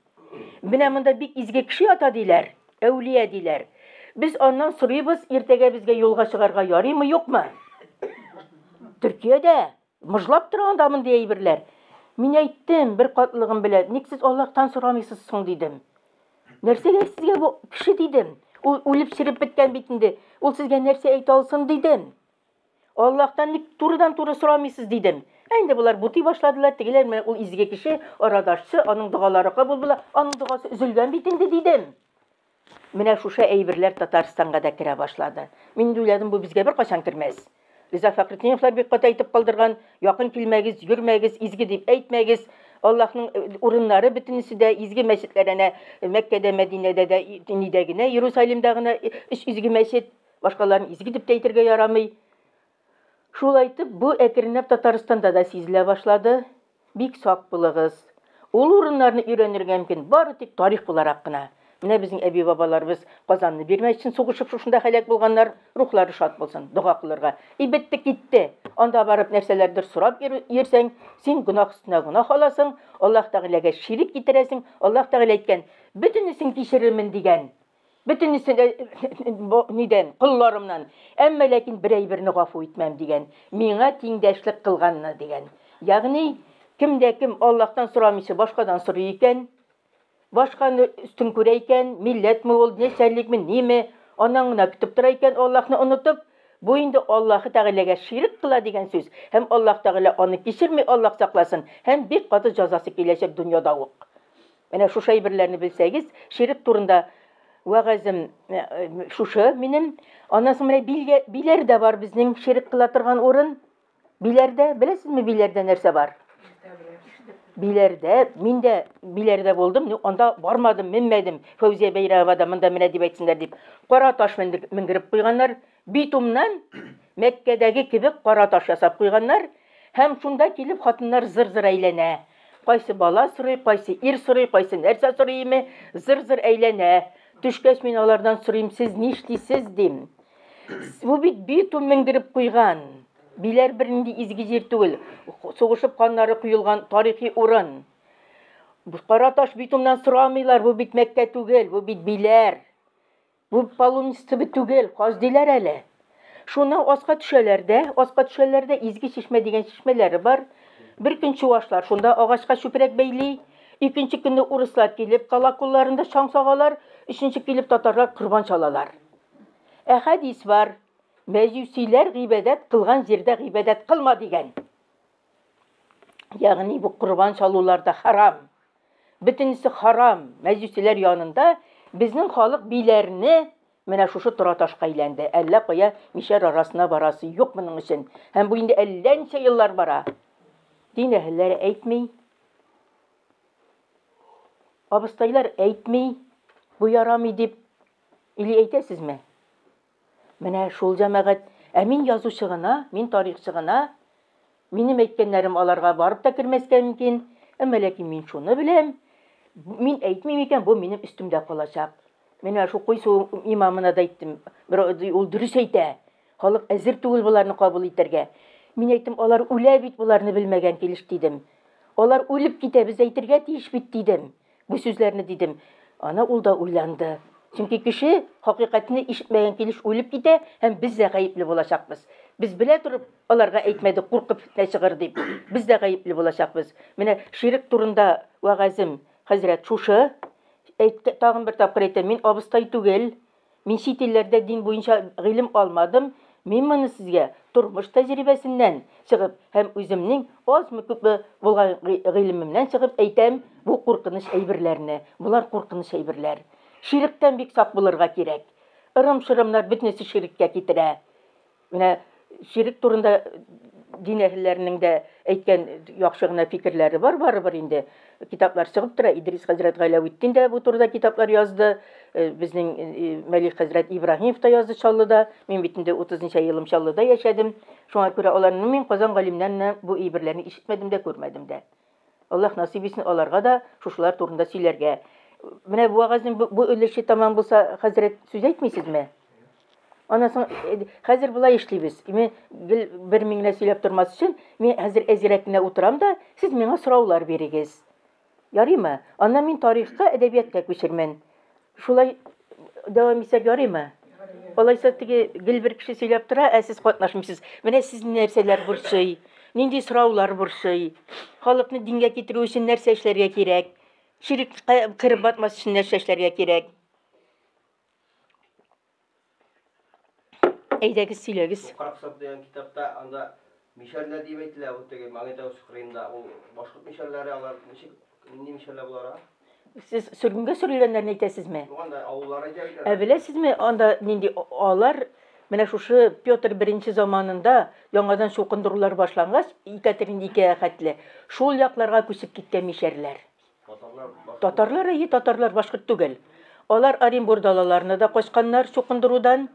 Менә монда бик изге кеше ята диләр, әүлия диләр. Без аннан сорыйбыз, иртәгә безгә юлга чыгарга ярыймы, юкмы? Төркиядә мыжлап тора анда мондый әйберләр. Мин әйттем, бер катлыгым белән, ник сез Аллаһтан сорамыйсыз соң дидем. Нәрсәгә сезгә бу кеше дидем. Ул үлеп череп беткән бит инде. Ул сезгә нәрсә әйтә алсын дидем. Аллаһтан ник турыдан-туры сорамыйсыз, дидем. Ә инде болар бутый башладылар, тегеләр менә ул изге кеше, арадашчы, аның догалары кабул була, аның догасы өзелгән бит инде, дидем. Менә шушы әйберләр Татарстанга да керә башлады. Мин инде уйладым, бу безгә беркайчан кермәс. Риза Фәхретдиновлар бик каты әйтеп калдырган, якын килмәгез, йөрмәгез, изге дип әйтмәгез. Аллаһның урыннары бөтенесе дә изге мәчетләр әнә Мәккәдә, Мәдинәдә дә, нидә генә, Иерусалимда гына өч изге мәчет. Башкаларын изге дип тә әйтергә ярамый. Шулай итеп, бу әкренләп Татарстанда да сизелә башлады. Бик сак булыгыз. Ул урыннарны өйрәнергә мөмкин бары тик тарих буларак кына. Менә безнең әби-бабаларыбыз Казанны бирмәс өчен сугышып шушында һәлак булганнар, рухлары шат булсын, дога кылырга. И бетте китте. Анда барып нәрсәләрдер сорап йөрсәң, син гөнаһ өстенә гөнаһ аласың, Аллаһ Тәгаләгә ширек китерәсең. Аллаһ Тәгалә әйткән, бөтенесен кичерермен дигән. Бөтенесе дә нидән, колларымнан. Әмма ләкин бер әйберне гафу итмәм, дигән. Миңа тиңдәшлек кылганны, дигән. Ягъни, кем дә кем Аллаһтан сорамыйча башкадан сорый икән, башканы өстен күрә икән, милләтме ул, нәчәлникме, ниме, аннан гына көтеп тора икән, Аллаһны онытып, бу инде Аллаһы Тәгаләгә ширек кыла дигән сүз, һәм Аллаһ Тәгалә аны кичерми, Аллаһ сакласын, һәм бик каты җәзасы киләчәк дөньяда ук. Менә шушы әйберләрне белсәгез, ширек турында вәгазем шушы минем. Аннан соң менә билгә, Биләрдә бар безнең ширек кыла торган урын. Биләрдә, беләсезме Биләрдә нәрсә бар? Биләрдә, мин дә Биләрдә булдым, ну, анда бармадым, менмәдем. Фәүзия Бәйрәмова да монда менә дип әйтсеннәр дип. Кара таш менгереп куйганнар. Битумнан Мәккәдәге кебек кара таш ясап куйганнар. Һәм шунда килеп хатыннар зыр-зыр әйләнә. Кайсы бала сорый, кайсы ир сорый, кайсы нәрсә сорый име, зыр-зыр әйләнә. Төшкәч мин алардан сорыйм, сез нишлисез, дим. Бу бит битум менгереп куйган. Биләр бернинди изге җир түгел. Сугышып каннары коелган тарихи урын. Кара таш битумнан сорамыйлар, бу бит Мәккә түгел, бу бит Биләр. Бу паломничество түгел, хаҗ диләр әле. Шуннан аска төшәләр дә, аска төшәләр дә, Изге чишмә дигән чишмәләре бар. Бер көн чувашлар шунда агачка чүпрәк бәйли, икенче көнне урыслар килеп колоколларында чаң сагалар, өченче килеп татарлар корбан чалалар. Ә хәдис бар. Мәҗүсиләр гыйбадәт кылган җирдә гыйбадәт кылма дигән. Ягъни бу корбан чалулар да харам. Бөтенесе харам. Мәҗүсиләр янында безнең халык биләрне менә шушы тораташка әйләнде. Әллә кая мишәр арасына барасы юк моның өчен. Һәм бу инде әллә ничә еллар бара. Дин әһелләре әйтми. Абыстайлар әйтми, бу ярамый дип. Или әйтәсезме? Менә шул җәмәгать. Ә мин язучы гына, мин тарихчы гына. Минем әйткәннәрем аларга барып та кермәскә мөмкин. Әмма ләкин мин шуны беләм, мин әйтмим икән, бу минем өстемдә калачак. Менә шул Койсу имамына да әйттем. Бер ул дөрес әйтә. Халык әзер түгел боларны кабул итәргә. Мин әйттем, алар үлә бит боларны белмәгән килеш, дидем. Алар үлеп китә, без әйтергә тиеш бит, дидем. Бу сүзләрне дидем. Ана ул да уйланды. Чөнки кеше хакыйкатьне ишетмәгән килеш үлеп китә һәм без дә гаепле булачакбыз. Без белә торып аларга әйтмәдек, куркып фетнә чыгыр дип. Без дә гаепле булачакбыз. Менә ширек турында вәгазем, хәзрәт, шушы. Әйт, тагын бер тапкыр әйтәм, мин абыстай түгел. Мин чит илләрдә дин буенча гыйлем алмадым, мин моны сезгә тормыш тәҗрибәсеннән чыгып һәм үземнең азмы-күпме булган гыйлемемнән чыгып әйтәм бу куркыныч әйберләрне. Болар куркыныч әйберләр. Ширектән бик сак булырга кирәк. Ырым-шырымнар бөтенесе ширеккә китерә. Менә ширек турында дин әһелләренең дә әйткән яхшы гына фикерләре бар барыбер инде. Китаплар чыгып тора. Идрис хәзрәт Галәветдин дә бу турыда китаплар язды. Э, безнең э, Мәлих хәзрәт Ибраһимов та язды Чаллыда. Мин бит инде 30 нчы елым Чаллыда яшәдем. Шуңа күрә аларны мин Казан галимнәреннән бу әйберләрне ишетмәдем дә, күрмәдем дә. Аллаһ насыйп итсен аларга да шушылар турында сөйләргә. Менә бу вәгазьнең бу өлеше тәмам булса, хәзрәт, сүз әйтмисезме? Аннан соң э, хәзер болай эшлибез. Мин гел бер мин генә сөйләп тормас өчен, мин хәзер әзрәк кенә утырам да, сез миңа сораулар бирегез. Ярыймы? Аннан мин тарихка, әдәбиятка күчермен. Шулай дәвам итсәк ярыймы? Алайса теге гел бер кеше сөйләп тора, ә сез катнашмыйсыз. Менә сезне нәрсәләр борчый? Нинди сораулар борчый? Халыкны дингә китерү өчен нәрсә эшләргә кирәк? Ширеккә кереп батмас өчен нәрсә эшләргә кирәк? Әйдәгез, сөйләгез. Бу 40 сырт дигән китапта анда мишәрләр дип әйтелә, ул теге Магнитогорск кырыенда ул башкорт мишәрләре, алар ничек, нинди мишәрләр болар, а? Сез сөргенгә сөрелгәннәрне әйтәсезме? Юк, анда авыллар әйтә бит. Ә беләсезме, анда нинди алар менә шушы Петр I заманында яңадан чукындырулар башлангач, Екатерина икегә хәтле, шул якларга күчеп киткән мишәрләр. Татарлар, әйе, татарлар, башкорт түгел. Алар Оренбур далаларына да качканнар чукындырудан.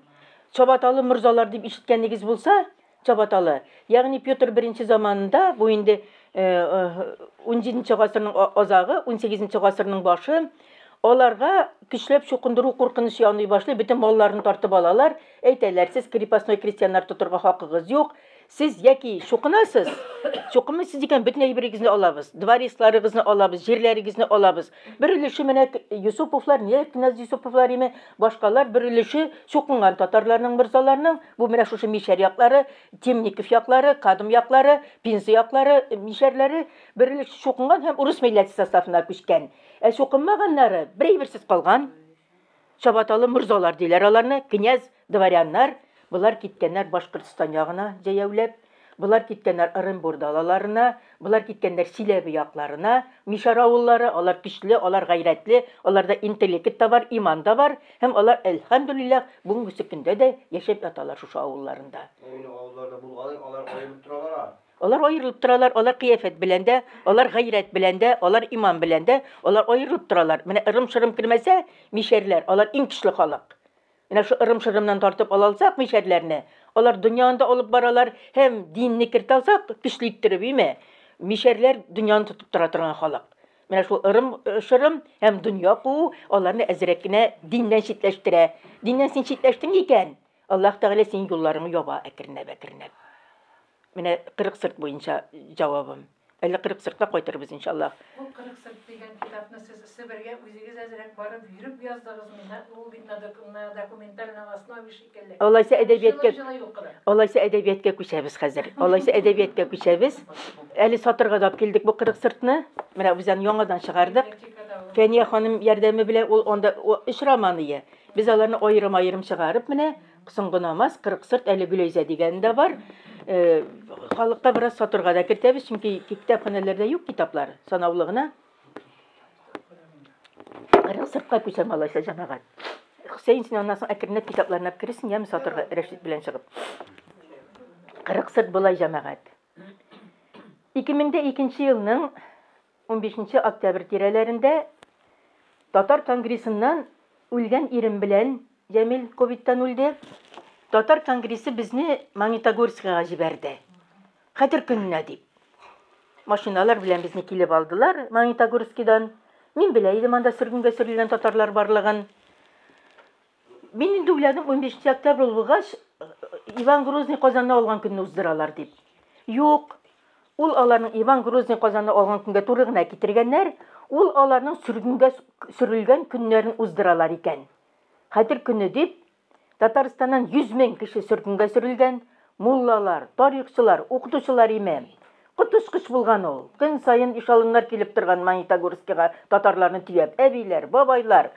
Чабаталы морзалар дип ишеткәнегез булса, чабаталы. Ягъни Петр I заманында, бу инде 17 гасырның азагы, 18 гасырның башы, аларга көчләп чукындыру куркынычы яный башлый, бөтен малларын тартып алалар, әйтәләр, сез крепостной крестьяннар тотырга хакыгыз юк, Сез яки чукынасыз, чукынмыйсыз икән, бөтен әйберегезне алабыз. Дворецларыгызны алабыз, җирләрегезне алабыз. Бер өлеше менә Юсуповлар, не князь Юсуповлар име, башкалар бер өлеше чукынган татарларның, морзаларның, бу менә шушы Мишәр яклары, Темников яклары, Кадым яклары, Пенза яклары, мишәрләре бер өлеше чукынган һәм урыс милләте составына күчкән. Ә чукынмаганнары бер әйберсез калган. Чабаталы морзалар диләр аларны, князь, дворяннар. Болар киткәннәр Башкортстан ягына җәяүләп, болар киткәннәр Ырынбур далаларына, болар киткәннәр Чиләбе якларына, мишәр авыллары, алар көчле, алар гайрәтле, аларда интеллект та бар, иман да бар, һәм алар, әлхәмдүлилләһ, бүгенгесе көндә дә яшәп яталар шушы авылларында. Мин авылларда булганым, алар аерылып торалар, а? Алар аерылып торалар, алар кыяфәт белән дә, алар гайрәт белән дә, алар иман белән дә, алар аерылып торалар. Менә ырым-шырым кермәсә, мишәрләр, алар иң көчле халык. Менә шу ырым-шырымнан тартып ала алсак мишәрләрне, алар дөньяны да алып баралар һәм динне кертә алсак, көчле иттереп, име, мишәрләр дөньяны тотып тора торган халык. Менә шул ырым-шырым һәм дөнья куу аларны әзрәк кенә диннән читләштерә. Диннән син читләштең икән, Аллаһ Тәгалә синең юлларыңны яба әкренләп-әкренләп. Менә 40 сырт буенча җавабым. Әле 40 сыртка кайтырбыз, иншаллаһ. Бу 40 сырт дигән китапны сез Себергә үзегез әзрәк барып йөреп яздыгызмы? Ул бит на документальном основе шикелле. Алайса әдәбияткә Алайса әдәбияткә күчәбез хәзер. Алайса әдәбияткә күчәбез. Әле сатырга да килдек бу 40 сыртны. Менә без аны яңадан чыгардык. Фәния ханым ярдәме белән ул анда өч роман ие. Без аларны аерым-аерым чыгарып, менә Соңгы намаз, 40 сырт, әле Гөләйзә дигәне дә бар. Халыкка бераз сатырга да кертәбез, чөнки китапханәләрдә юк китаплар, санаулы гына. 40 сыртка күчәм алайса, җәмәгать. Хөсәен, син аннан соң әкренләп китапларны алып керерсең, яме, сатырга Рәшит белән чыгып. 40 сырт болай, җәмәгать. 2002 елның 15 октябрь тирәләрендә Татар конгрессыннан үлгән ирем белән Җәмил ковидтан үлде. Татар конгрессы безне Магнитогорскига җибәрде. Хәтер көненә дип. Машиналар белән безне килеп алдылар Магнитогорскидан. Мин белә идем анда сөргенгә сөрелгән татарлар барлыгын. Мин инде уйладым, 15 октябрь булгач, Иван Грозный Казанны алган көнне уздыралар дип. Юк. Ул аларның Иван Грозный Казанны алган көнгә туры гына китергәннәр. Ул аларның сөргенгә сөрелгән көннәрен уздыралар икән. Хәтер көне дип, Татарстаннан 100 мең кеше сөргенгә сөрелгән, муллалар, тарихчылар, укытучылар име. Коточкыч булган ул. Көн саен эшелоннар килеп торган Магнитогорскига татарларны төяп, әбиләр, бабайлар,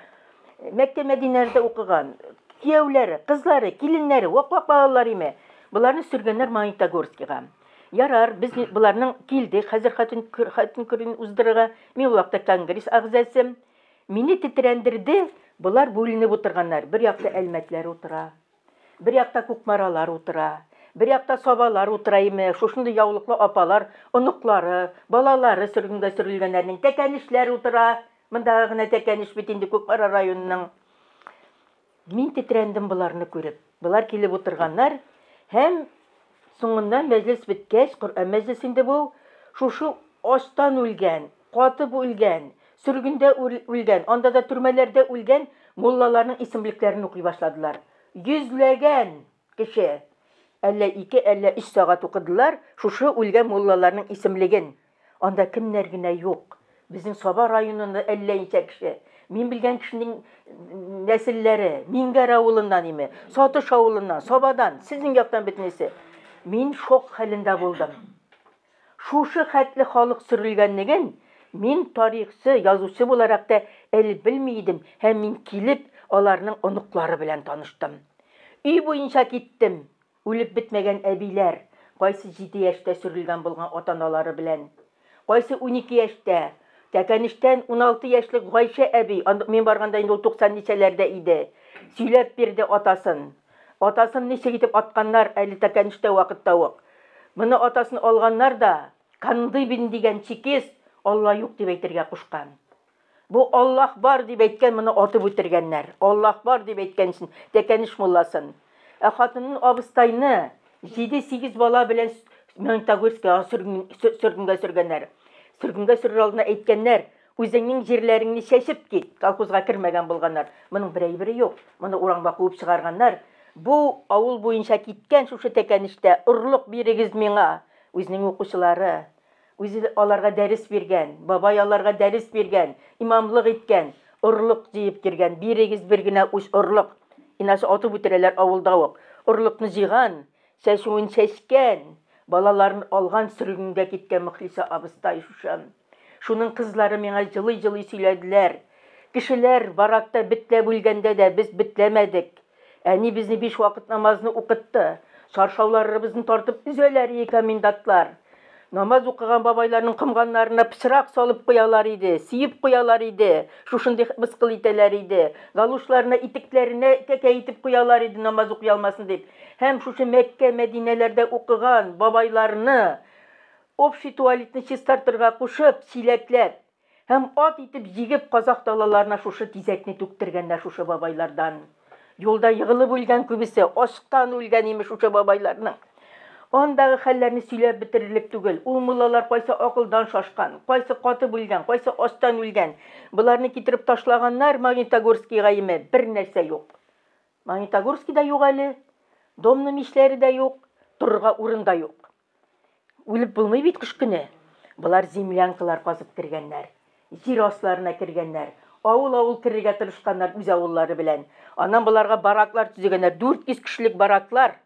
Мәккә Мәдинәләрдә укыган, кияүләре, кызлары, киленнәре, вак-вак балалар име. Боларны сөргәннәр Магнитогорскига. Ярар, без боларның килдек хәзер хатын хатын көнен уздырырга. Мин ул вакытта конгресс әгъзасы. Мине тетрәндерде, болар бүленеп утырганнар. Бер якта Әлмәтләр утыра, бер якта Кукмаралар утыра, бер якта Сабалар утыра име, шушындый яулыклы апалар, оныклары, балалары сөргенгә сөрелгәннәрнең Тәкәнешләр утыра. Мондагы гына Тәкәнеш бит инде Кукмара районының. Мин тетрәндем боларны күреп. Болар килеп утырганнар һәм соңыннан мәҗлес беткәч, Коръән мәҗлесе инде бу, шушы ачтан үлгән, катып үлгән, сөргендә үлгән, анда да төрмәләрдә үлгән муллаларның исемлекләрен укый башладылар. Йөзләгән кеше. Әллә ике, әллә өч сәгать укыдылар шушы үлгән муллаларның исемлеген. Анда кемнәр генә юк. Безнең Саба районында әллә ничә кеше. Мин белгән кешенең нәселләре Миңгәр авылыннан име, Сатыш авылыннан, Сабадан, сезнең яктан бөтенесе. Мин шок хәлендә булдым. Шушы хәтле халык сөрелгәнлеген мин тарихчы, язучы буларак та әле белми идем һәм мин килеп аларның оныклары белән таныштым. Өй буенча киттем. Үлеп бетмәгән әбиләр, кайсы 7 яшьтә сөрелгән булган ата-аналары белән, кайсы 12 яшьтә, Тәкәнештән 16 яшьлек Гайшә әби, мин барганда инде ул 90 ничәләрдә иде, сөйләп бирде атасын. Атасын ничек итеп атканнар әле Тәкәнештә вакытта ук. Моны атасын алганнар да, Кандыбин дигән чекист Алла юк дип әйтергә кушкан. Бу Аллаһ бар дип әйткән, моны атып үтергәннәр. Аллаһ бар дип әйткән өчен Тәкәнеш мулласын. Ә хатынын абыстайны 7-8 бала белән Магнитогорскига сөргенгә сөргәннәр. Сөргенгә сөрер алдына әйткәннәр, үзеңнең җирләреңне чәчеп кит, колхозга кермәгән булганнар. Моның бер әйбере юк. Моны урамга куып чыгарганнар. Бу авыл буенча киткән шушы Тәкәнештә орлык бирегез миңа. Үзенең укучылары, Үзе аларга дәрес биргән, бабай аларга дәрес биргән, имамлык иткән, орлык җыеп йөргән. Бирегез бер генә уч орлык. Иначе атып үтерәләр авылда ук. Орлыкны җыйган, чәчүен чәчкән, балаларын алган, сөргенгә киткән Мөхлисә абыстай шушы. Шуның кызлары миңа җылый-җылый сөйләделәр. Кешеләр баракта бетләп үлгәндә дә без бетләмәдек. Әни безне биш вакыт намазны укытты. Чаршауларыбызны тартып өзәләр иде комендантлар. Намаз укыган бабайларның комганнарына пычрак салып куялар иде, сиеп куялар иде, шушындый мыскыл итәләр иде. Галушларына, итекләренә тәкә итеп куялар иде, намаз укый алмасын дип. Һәм шушы Мәккә, Мәдинәләрдә укыган бабайларны общий туалетны чистартырга кушып, чиләкләп, Һәм ат итеп җигеп казах далаларына шушы тизәкне түктергәннәр шушы бабайлардан. Юлда егылып үлгән күбесе, ачтан үлгән имеш шушы бабайларның. Андагы хәлләрне сөйләп бетерерлек түгел. Ул муллалар кайсы акылдан шашкан, кайсы катып үлгән, кайсы ачтан үлгән. Боларны китереп ташлаганнар Магнитогорскийга име, бер нәрсә юк. Магнитогорский да юк әле, домны мичләре дә юк, торырга урын да юк. Үлеп булмый бит кыш көне. Болар землянкалар казып кергәннәр. Җир асларына кергәннәр. Авыл-авыл керергә тырышканнар үз авыллары белән. Аннан боларга бараклар төзегәннәр. 400 кешелек бараклар.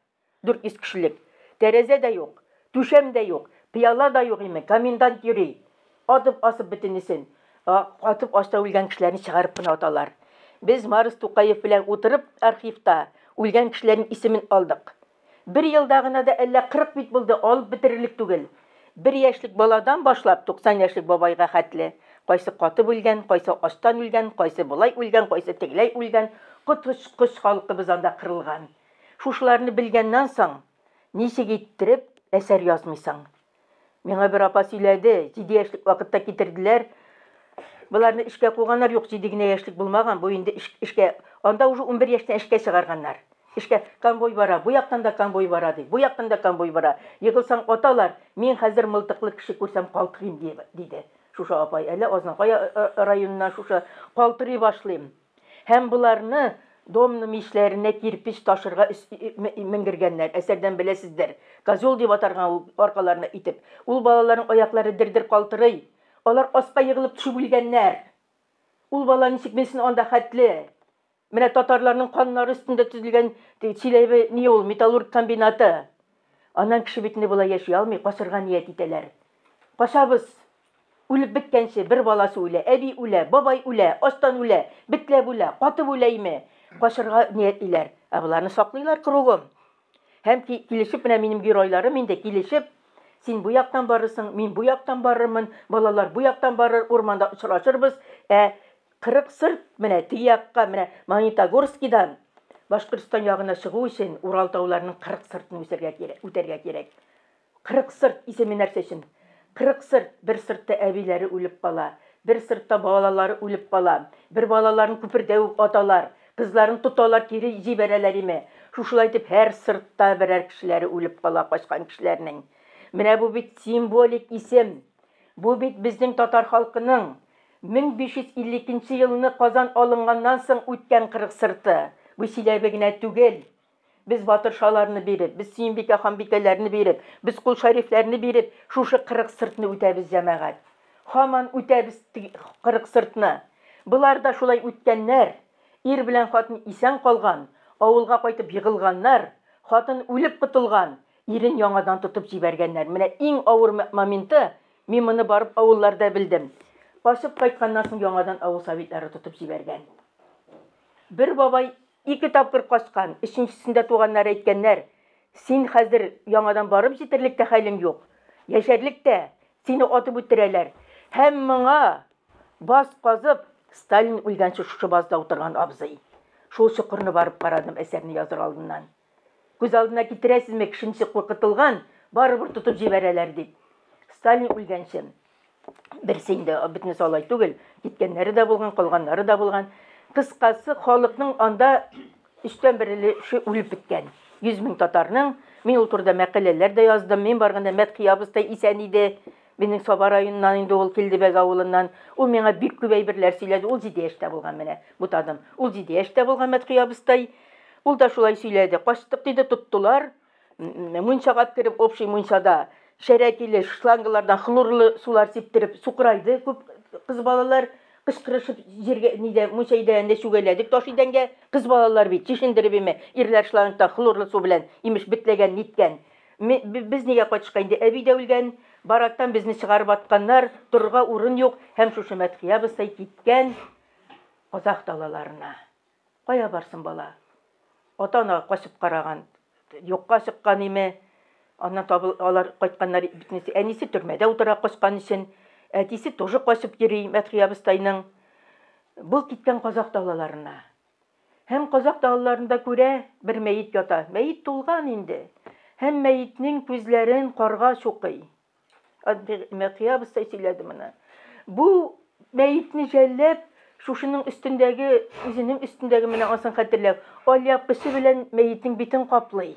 400 кешелек. Тәрәзә дә юк, түшәм дә юк, пыяла да юк име. Комендант йөри. Атып асып бөтенесен. Атып аста үлгән кешеләрне чыгарып кына аталар. Без Марс Тукаев белән утырып архивта. Үлгән кешеләрнең исемен алдык. Бер елда гына да әллә 40 бит булды, алып бетерерлек түгел. Бер яшьлек баладан башлап 90 яшьлек бабайга хәтле. Кайсы катып үлгән, кайсы ачтан үлгән, кайсы болай үлгән, кайсы тегеләй үлгән. Коточкыч халкыбыз анда кырылган. Шушыларны белгәннән соң, ничек иттереп әсәр язмыйсың? Миңа бер апа сөйләде, 7 яшьлек вакытта китерделәр. Боларны эшкә куганнар, юк, 7 генә яшьлек булмаган, бу инде эшкә, анда уже 11 яшьтән эшкә чыгарганнар. Эшкә конвой бара, бу яктан да конвой бара ди, бу яктан да конвой бара. Егылсаң аталар, мин хәзер мылтыклы кеше күрсәм калтырыйм, диде. Шушы апай, әллә Азнакай районыннан шушы калтырый башлыйм. Һәм боларны домны мичләренә кирпеч ташырга менгергәннәр. Әсәрдән беләсездер. Козел дип атарган ул аркаларына итеп. Ул балаларның аяклары дер-дер калтырый. Алар аска егылып төшеп үлгәннәр. Ул бала ничек менсен анда хәтле? Менә татарларның каннары өстендә төзелгән Чиләбе ни ул, металлург комбинаты. Аннан кеше бит инде болай яши алмый, качарга ният итәләр. Качабыз. Үлеп беткәнче бер баласы үлә, әби үлә, бабай үлә, ачтан үлә, бетләп үлә, катып үлә име. Качарга ниятлиләр. Ә боларны саклыйлар кругом. Һәм килешеп менә минем геройларым инде килешеп, син бу яктан барырсың, мин бу яктан барырмын, балалар бу яктан барыр, урманда очрашырбыз. Ә 40 сырт менә теге якка, менә Магнитогорскидан Башкортстан ягына чыгу өчен Урал тауларының 40 сыртын үсәргә кирәк, үтәргә кирәк. 40 сырт исеме нәрсә өчен? 40 сырт, бер сыртта әбиләре үлеп кала, бер сыртта балалары үлеп кала, бер балаларын күпердә үк аталар, кызларын тоталар, кире җибәрәләр име. Шушылай итеп һәр сыртта берәр кешеләре үлеп кала качкан кешеләрнең. Менә бу бит символик исем. Бу бит безнең татар халкының 1552 елны Казан алынганнан соң үткән 40 сырты. Бу Чиләбе генә түгел. Без Батыршаларны биреп, без Сөембикә ханбикәләрне биреп, без Кол Шәрифләрне биреп, шушы 40 сыртны үтәбез, җәмәгать. Һаман үтәбез 40 сыртны. Болар да шулай үткәннәр. Ир белән хатын исән калган, авылга кайтып егылганнар, хатын үлеп котылган, ирен яңадан тотып җибәргәннәр. Менә иң авыр моменты, мин моны барып авылларда белдем. Качып кайтканнан соң яңадан авыл советлары тотып җибәргән. Бер бабай ике тапкыр качкан, өченчесендә туганнар әйткәннәр, син хәзер яңадан барып җитерлек тә хәлең юк, яшәрлек тә, сине атып үтерәләр. Һәм моңа баз казып, Сталин үлгәнче шушы базда утырган абзый. Шул чокырны барып карадым әсәрне языр алдыннан. Күз алдына китерәсезме, кеше ничек куркытылган, барыбер тотып җибәрәләр дип. Сталин үлгәнче берсе инде, бөтенесе алай түгел, киткәннәре дә булган, калганнары да булган. Кыскасы, халыкның анда өчтән бер өлеше үлеп беткән. 100 мең татарның. Мин ул турыда мәкаләләр дә яздым. Мин барганда Мәдхия абыстай исән иде. Минем Саба районыннан инде ул, Килдебәк авылыннан. Ул миңа бик күп әйберләр сөйләде. Ул 7 яшьтә булган менә, бутадым. Ул 7 яшьтә булган Мәдхия абыстай. Ул да шулай сөйләде. Качтык диде, тоттылар. Мунчага кереп, общий мунчада шәрә килеш, шлангалардан хлорлы сулар сиптереп сукырайды күп кыз балалар. Кычкырышып җиргә, нидә, мунча идәнендә чүгәләдек таш идәнгә. Кыз балалар бит, чишендереп име, ирләр шлангта хлорлы су белән имеш бетләгән, ниткән. Без нигә кайтышка инде, әби дә үлгән, барактан безне чыгарып атканнар, торырга урын юк, һәм шушы Мәдхия абыстай киткән казах далаларына. Кая барсын бала? Ата-ана качып караган, юкка чыккан име, аннан табыл, алар кайтканнар бөтенесе. Әнисе төрмәдә утыра качкан өчен, әтисе тоже качып йөри Мәдхия абыстайның. Бу киткән казах далаларына. Һәм казах далаларында күрә бер мәет ята. Мәет тулган инде. Һәм мәетнең күзләрен карга чукый. Мәдхия абыстай сөйләде моны. Бу мәетне жәлләп, шушының өстендәге, үзенең өстендәге менә асын хәтерләп, алъяпкычы белән мәетнең битен каплый.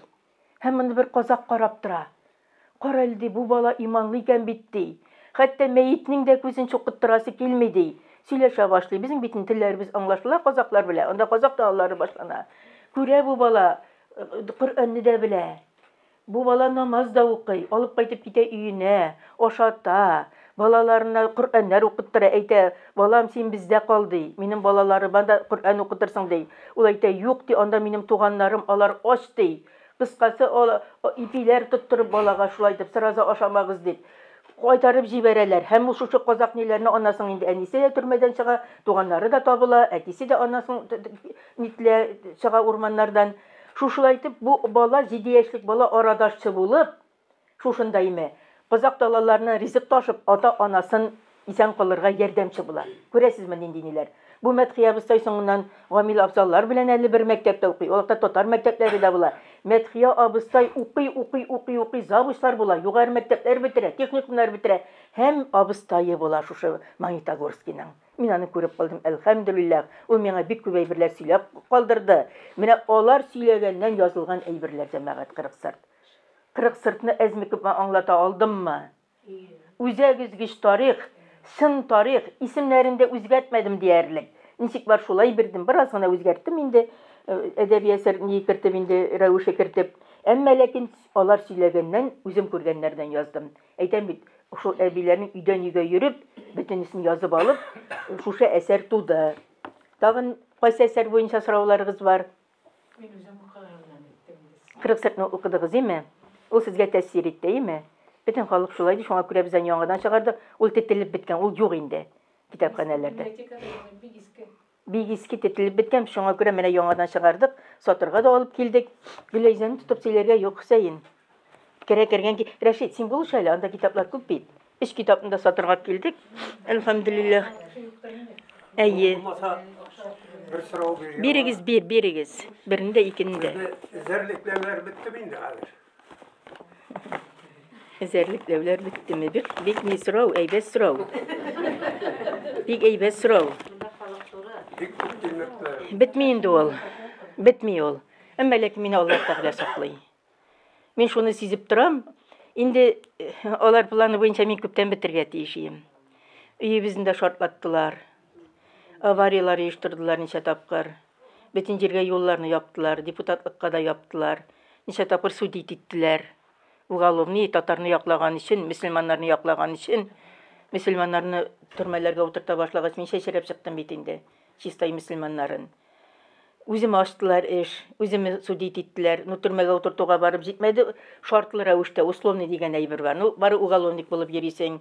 Һәм моны бер казак карап тора. Кара әле, ди, бу бала иманлы икән бит, ди. Хәтта мәетнең дә күзен чукыттырасы килми, ди. Сөйләшә башлый. Безнең бит телләребез аңлашыла казаклар белән. Анда казак далалары башлана. Күрә бу бала, Коръәнне дә белә. Бу бала намаз да укый, алып кайтып китә өенә, ашата, балаларына Коръәннәр укыттыра, әйтә, балам, син бездә кал, ди, минем балаларыма да Коръән укытырсың, ди. Ул әйтә, юк, ди, анда минем туганнарым, алар ач, ди. Кыскасы, ипиләр тоттырып балага шулай итеп, сразу ашамагыз, дип. Кайтарып җибәрәләр. Һәм ул шушы казак ниләрне аннан соң инде әнисе дә төрмәдән чыга, туганнары да табыла, әтисе дә аннан соң нитлә чыга урманнардан. Шушылай итеп бу бала, 7 яшьлек бала арадашчы булып, шушында име, казак далаларына ризык ташып, ата-анасын исән калырга ярдәмче була. Күрәсезме, нинди ниләр? Бу Мәдхия абыстай соңыннан Гамил Афзаллар белән әле бер мәктәптә укый. Ул вакытта татар мәктәпләре дә була. Мәдхия абыстай укый, укый, укый, укый, завучлар була, югары мәктәпләр бетерә, техникумнар бетерә һәм абыстае була шушы Магнитогорскийның. Мин аны күреп калдым, әлхәмдүлилләһ. Ул миңа бик күп әйберләр сөйләп калдырды. Менә алар сөйләгәннән язылган әйберләр, җәмәгать, 40 сырт. 40 сыртны әзме-күпме аңлата алдыммы? Үзәк өзгеч тарих, чын тарих, исемнәрен дә үзгәртмәдем диярлек. Ничек бар, шулай бирдем. Бераз гына үзгәрттем инде, әдәби әсәр ни кертеп инде, рәвеше кертеп. Әмма ләкин алар сөйләгәннән, үзем күргәннәрдән яздым. Әйтәм бит, шул әбиләрнең өйдән өйгә йөреп, бөтенесен язып алып, шушы әсәр туды. Тагын кайсы әсәр буенча сорауларыгыз бар? Мин үзем укыганнан иттем инде. 40 сыртны укыдыгыз, име? Ул сезгә тәэсир итте, име? Бөтен халык шулай ди, шуңа күрә без аны яңадан чыгардык. Ул тетелеп беткән, ул юк инде китапханәләрдә. Библиотекада юк, бик иске. Бик иске тетелеп беткән, шуңа күрә менә яңадан чыгардык, сатырга да алып килдек. Гөләйзәне тотып сөйләргә юк, Хөсәен. Керә кергән ки, Рәшит, син булыш әле, анда китаплар күп бит. Өч китапны да сатырга алып килдек. Әлхәмдүлилләһ. Әйе. Булмаса, бер сорау бирергә. Бирегез, бир, бирегез. Берне дә, икене дә. Безне эзәрлекләүләр беттеме инде хәзер? Эзәрлекләүләр беттеме? Бик, бик ни сорау, әйбәт сорау. Бик әйбәт сорау. Бик күп тилмерттеләр. Бетми инде ул. Бетми ул. Әмма ләкин мине Аллаһ Тәгалә саклый. Мин шуны сизеп торам. Инде алар планы буенча мин күптән бетергә тиеш идем. Өебезне дә шартлаттылар. Аварияләр оештырдылар ничә тапкыр. Бөтен җиргә юлларны яптылар, депутатлыкка да яптылар. Ничә тапкыр судить иттеләр. Уголовный татарны яклаган өчен, мөселманнарны яклаган өчен, мөселманнарны төрмәләргә утырта башлагач, мин чәчрәп чыктым бит инде, Чистай мөселманнарын. Үземә ачтылар эш, үземә судить иттеләр. Ну, төрмәгә утыртуга барып җитмәде, шартлы рәвештә, условный дигән әйбер бар. Ну, бары уголовник булып йөрисең.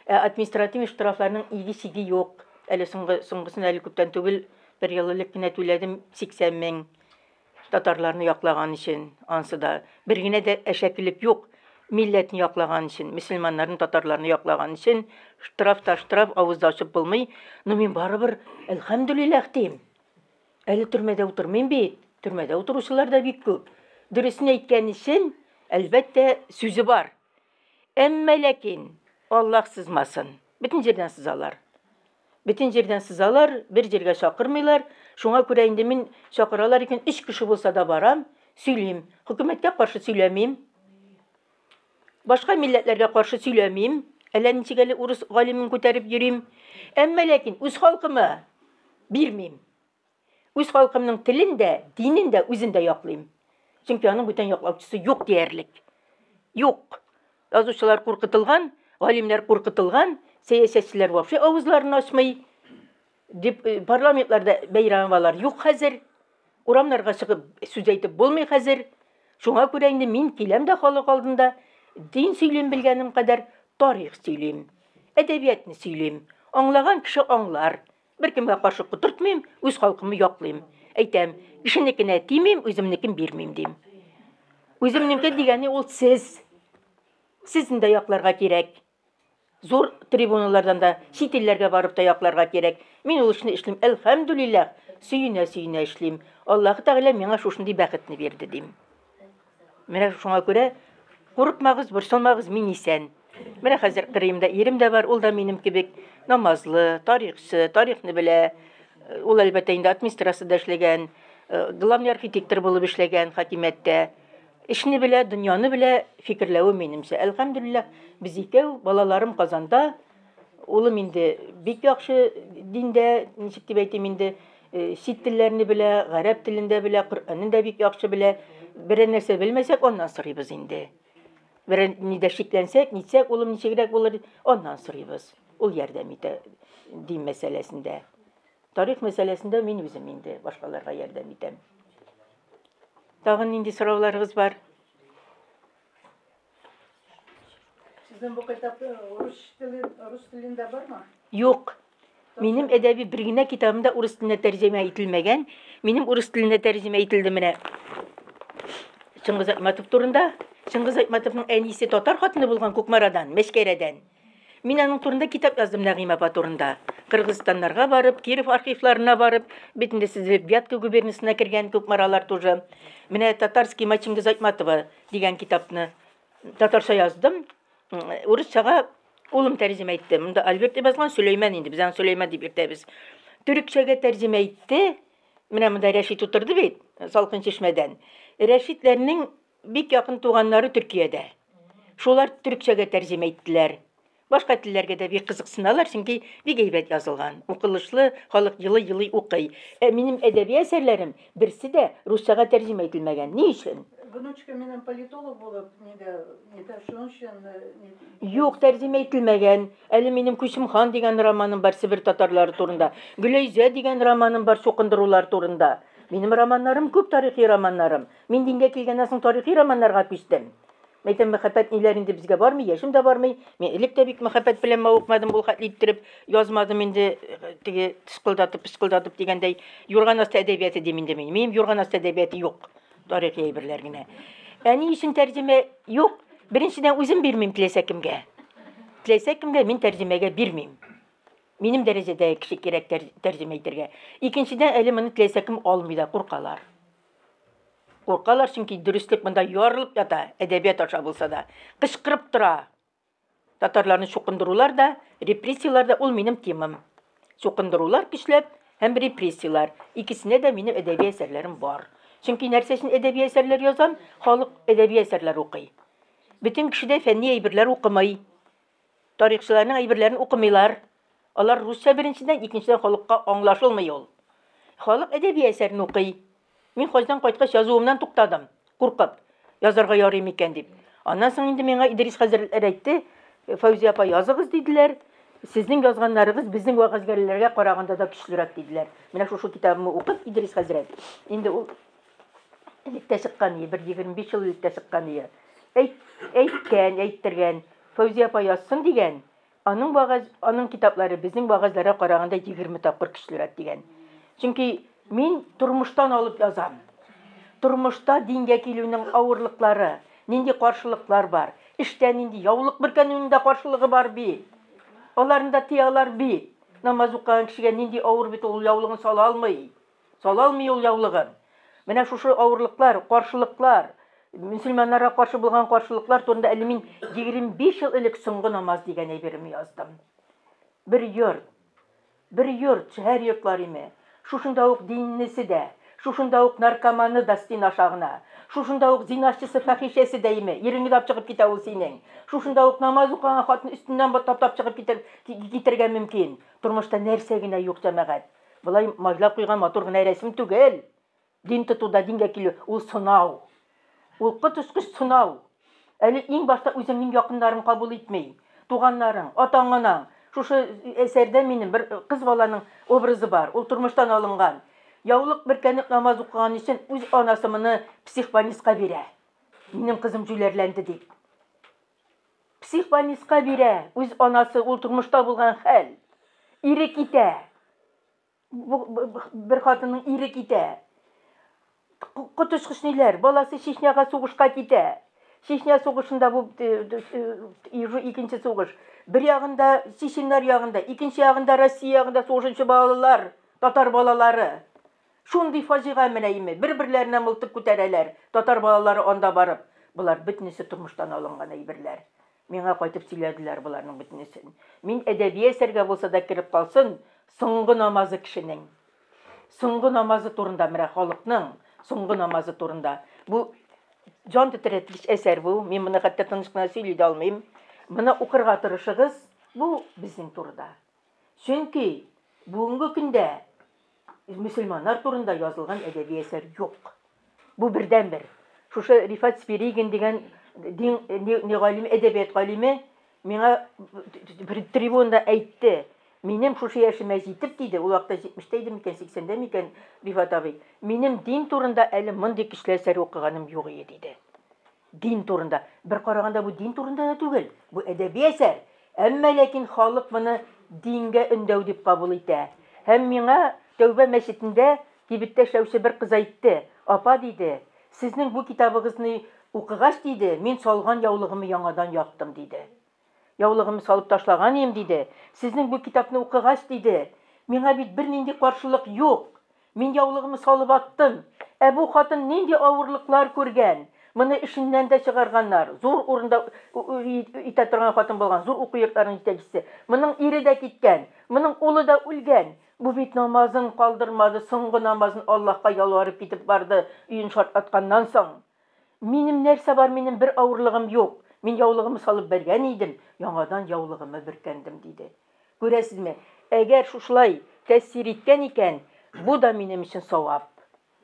Ә административный штрафларның иге-чиге юк. Әле соңгы, соңгысын әле күптән түгел, бер ел элек кенә түләдем 80 мең. Татарларны яклаган өчен, ансы да. Бер генә дә әшәкелек юк. Милләтне яклаган өчен, мөселманнарны, татарларны яклаган өчен штраф та штраф, авыз да ачып булмый. Но мин барыбер, әлхәмдүлилләһ дим. Әле төрмәдә утырмыйм бит. Төрмәдә утыручылар да бик күп. Дөресен әйткән өчен, әлбәттә, сүзе бар. Әмма ләкин Аллаһ сызмасын. Бөтен җирдән сызалар. Бөтен җирдән сызалар, бер җиргә чакырмыйлар. Шуңа күрә инде мин чакыралар икән, өч кеше булса да барам, сөйлим. Хөкүмәткә каршы сөйләмим. Башка милләтләргә каршы сөйләмим. Әллә ничек әле урыс галимен күтәреп йөрим. Әмма ләкин үз халкыма бирмим. Үз халкымның телен дә, динен дә, үзен дә яклыйм. Чөнки аның бүтән яклаучысы юк диярлек. Юк. Язучылар куркытылган, галимнәр куркытылган, сәясәтчеләр вообще авызларын ачмый. Дип парламентларда Бәйрәмовалар юк хәзер. Урамнарга чыгып сүз әйтеп булмый хәзер. Шуңа күрә инде мин киләм дә халык алдында дин сөйлим белгәнем кадәр, тарих сөйлим, әдәбиятны сөйлим. Аңлаган кеше аңлар. Беркемгә каршы котыртмыйм, үз халкымны яклыйм. Әйтәм, кешенекенә тимим, үземнекен бирмим дим. Үземнеке дигәне ул сез. Сезне дә якларга кирәк. Зур трибуналардан да, чит илләргә барып та якларга кирәк. Мин ул эшне эшлим, әлхәмдүлилләһ, сөенә-сөенә эшлим. Аллаһы Тәгалә миңа шушындый бәхетне бирде дим. Менә шуңа күрә курыкмагыз, борчылмагыз, мин исән. Менә хәзер кырыемда ирем дә бар, ул да минем кебек намазлы, тарихчы, тарихны белә. Ул, әлбәттә, инде администрациядә эшләгән, главный архитектор булып эшләгән хакимияттә. Эшне белә, дөньяны белә, фикерләве минемчә. Әлхәмдүлилләһ, без икәү, балаларым Казанда. Улым инде бик яхшы диндә, ничек дип әйтим инде, чит телләрне белә, гарәп телен дә белә, Коръәнне дә бик яхшы белә. Берәр нәрсә белмәсәк, аннан сорыйбыз инде. Берәр нидә шикләнсәк, нитсәк, улым ничегрәк булыр, аннан сорыйбыз. Ул ярдәм итә дин мәсьәләсендә. Тарих мәсьәләсендә мин үзем инде башкаларга ярдәм итәм. Тагын нинди сорауларыгыз бар? Сезнең бу китап рус теле, рус телендә бармы? Юк. Минем әдәби бер генә китабым да урыс теленә тәрҗемә ителмәгән. Минем урыс теленә тәрҗемә ителде менә. Чыңгыз Айтматов турында. Чыңгыз Айтматовның әнисе татар хатыны булган Кукмарадан, Мәчкәрәдән. Мин аның турында китап яздым Нәгыймә апа турында. Кыргызстаннарга барып, Киров архивларына барып, бит инде сез Вятка губернасына кергән Кукмаралар тоже. Менә Татарский мать Чингиз Айтматова дигән китапны татарча яздым. Урысчага улым тәрҗемә итте. Монда Альберт дип язган, Сөләймән инде, без аны Сөләймән дип йөртәбез. Төрекчәгә тәрҗемә итте. Менә монда Рәшит утырды бит, Салкын Чишмәдән. Рәшитләрнең бик якын туганнары Төркиядә. Шулар төрекчәгә тәрҗемә иттеләр. Башка телләргә дә бик кызыксыналар, чөнки бик әйбәт язылган. Укылышлы, халык елый-елый укый. Ә минем әдәби әсәрләрем берсе дә русчага тәрҗемә ителмәгән. Ни өчен? Внучка минем политолог булып, нидә, нидә, шуның өчен Юк, тәрҗемә ителмәгән. Әле минем Күчем хан дигән романым бар Себер татарлары турында. Гөләйзә дигән романым бар чукындырулар турында. Минем романнарым күп, тарихи романнарым. Мин дингә килгәннән соң тарихи романнарга күчтем. Мәйтәм, мәхәббәт ниләр инде безгә бармый, яшем дә бармый. Мин элек тә бик мәхәббәт белән мавыкмадым, ул хәтле иттереп язмадым инде, теге тышкылдатып, пышкылдатып дигәндәй. Юрган асты әдәбияты дим инде мин. Минем юрган асты әдәбияты юк. Тарихи әйберләр генә. Ә ни өчен тәрҗемә юк? Беренчедән, үзем бирмим теләсә кемгә. Теләсә кемгә мин тәрҗемәгә бирмим. Минем дәрәҗәдәге кеше кирәк тәрҗемә итәргә. Икенчедән, әле моны теләсә кем алмый да, куркалар. Куркалар, чөнки дөреслек монда ярылып ята, әдәбият аша булса да. Кычкырып тора. Татарларны чукындырулар да, репрессияләр дә ул минем темам. Чукындырулар көчләп һәм репрессияләр. Икесенә дә минем әдәби әсәрләрем бар. Чөнки нәрсә өчен әдәби әсәрләр язам? Халык әдәби әсәрләр укый. Бөтен кеше дә фәнни әйберләр укымый. Тарихчыларның әйберләрен укымыйлар. Алар русча беренчедән, икенчедән халыкка аңлашылмый ул. Халык әдәби әсәрен укый. Мин хаҗдан кайткач язуымнан туктадым, куркып, язарга ярый микән дип. Аннан соң инде миңа Идрис хәзрәтләр әйтте, Фәүзия апа, языгыз диделәр. Сезнең язганнарыгыз безнең вәгазьгәрләргә караганда да көчлерәк диделәр. Менә шушы китабымны укып, Идрис хәзрәт, инде ул элек тә чыккан ие, бер 25 ел элек тә чыккан ие. Әйт, әйткән, әйттергән, Фәүзия апа язсын дигән, Аның вәгазь, аның китаплары безнең вәгазьләргә караганда 20 тапкыр көчлерәк дигән. Чөнки мин тормыштан алып язам. Тормышта дингә килүнең авырлыклары, нинди каршылыклар бар, эштә нинди яулык бөркәнүнең дә каршылыгы бар бит. Аларны да тыялар бит. Намаз укыган кешегә нинди авыр бит ул яулыгын сала алмый. Сала алмый ул яулыгын. Менә шушы авырлыклар, каршылыклар, мөселманнарга каршы булган каршылыклар турында әле мин 25 ел элек Соңгы намаз дигән әйберемне яздым. Бер йорт, бер йорт, шәһәр йортлары име. Шушында ук диннесе дә, шушында ук наркоманы да стена аша гына, шушында ук зиначысы, фәхишәсе дә име, иреңне дә алып чыгып китә ул синең. Шушында ук намаз укыган хатын өстеннән таптап чыгып китер, китергә мөмкин. Тормышта нәрсә генә юк, җәмәгать. Болай майлап куйган матур гына рәсем түгел. Дин тотуда, дингә килү, ул сынау. Ул коточкыч сынау. Әле иң башта үзеңнең якыннарың кабул итми. Туганнарың, атаң, анаң. Шушы әсәрдә минем бер кыз баланың образы бар. Ул тормыштан алынган. Яулык бөркәнеп намаз укыган өчен үз анасы моны психбольницка бирә. Минем кызым җүләрләнде дип. Психбольницка бирә үз анасы, ул тормышта булган хәл. Ире китә. Бер хатынның ире китә. Коточкыч ниләр, баласы Чечняга сугышка китә. Чечня сугышында бу икенче сугыш. Бер ягында чеченнар ягында, икенче ягында Россия ягында сугышучы балалар, татар балалары. Шундый фаҗига менә име, бер-берләренә мылтык күтәрәләр, татар балалары анда барып. Болар бөтенесе тормыштан алынган әйберләр. Миңа кайтып сөйләделәр боларның бөтенесен. Мин әдәби әсәргә булса да кереп калсын, соңгы намазы кешенең. Соңгы намазы турында, менә халыкның соңгы намазы турында. Бу җан тетрәткеч әсәр бу. Мин моны хәтта тыныч кына сөйли дә алмыйм. Моны укырга тырышыгыз. Бу безнең турыда. Чөнки бүгенге көндә мөселманнар турында язылган әдәби әсәр юк. Бу бердәнбер. Шушы Рифат Спиригин дигән дин не галим, әдәбият галиме миңа бер трибунада әйтте. Минем шушы яшемә җитеп, диде, ул вакытта 70-тә иде микән, 80-дә микән, Рифат абый, минем дин турында әле мондый көчле әсәр укыганым юк иде, диде. Дин турында. Бер караганда бу дин турында да түгел, бу әдәби әсәр. Әмма ләкин халык моны дингә өндәү дип кабул итә. Һәм миңа Тәүбә мәчетендә кибеттә эшләүче бер кыз әйтте, апа, диде, Сезнең бу китабыгызны укыгач, диде, мин салган яулыгымны яңадан яптым, диде. Яулыгымны салып ташлаган идем, диде. Сезнең бу китапны укыгач, диде, миңа бит бернинди каршылык юк. Мин яулыгымны салып аттым. Ә бу хатын нинди авырлыклар күргән. Моны эшеннән дә чыгарганнар. Зур урында итә торган хатын булган, зур уку йортларының җитәкчесе. Моның ире дә киткән, моның улы да үлгән. Бу бит намазын калдырмады, соңгы намазын Аллаһка ялварып китеп барды, өен шартлатканнан соң. Минем нәрсә бар, минем бер авырлыгым юк. Мин яулыгымны салып бәргән идем, яңадан яулыгымы бөркәндем, диде. Күрәсезме, әгәр шушылай тәэсир иткән икән, бу да минем өчен савап.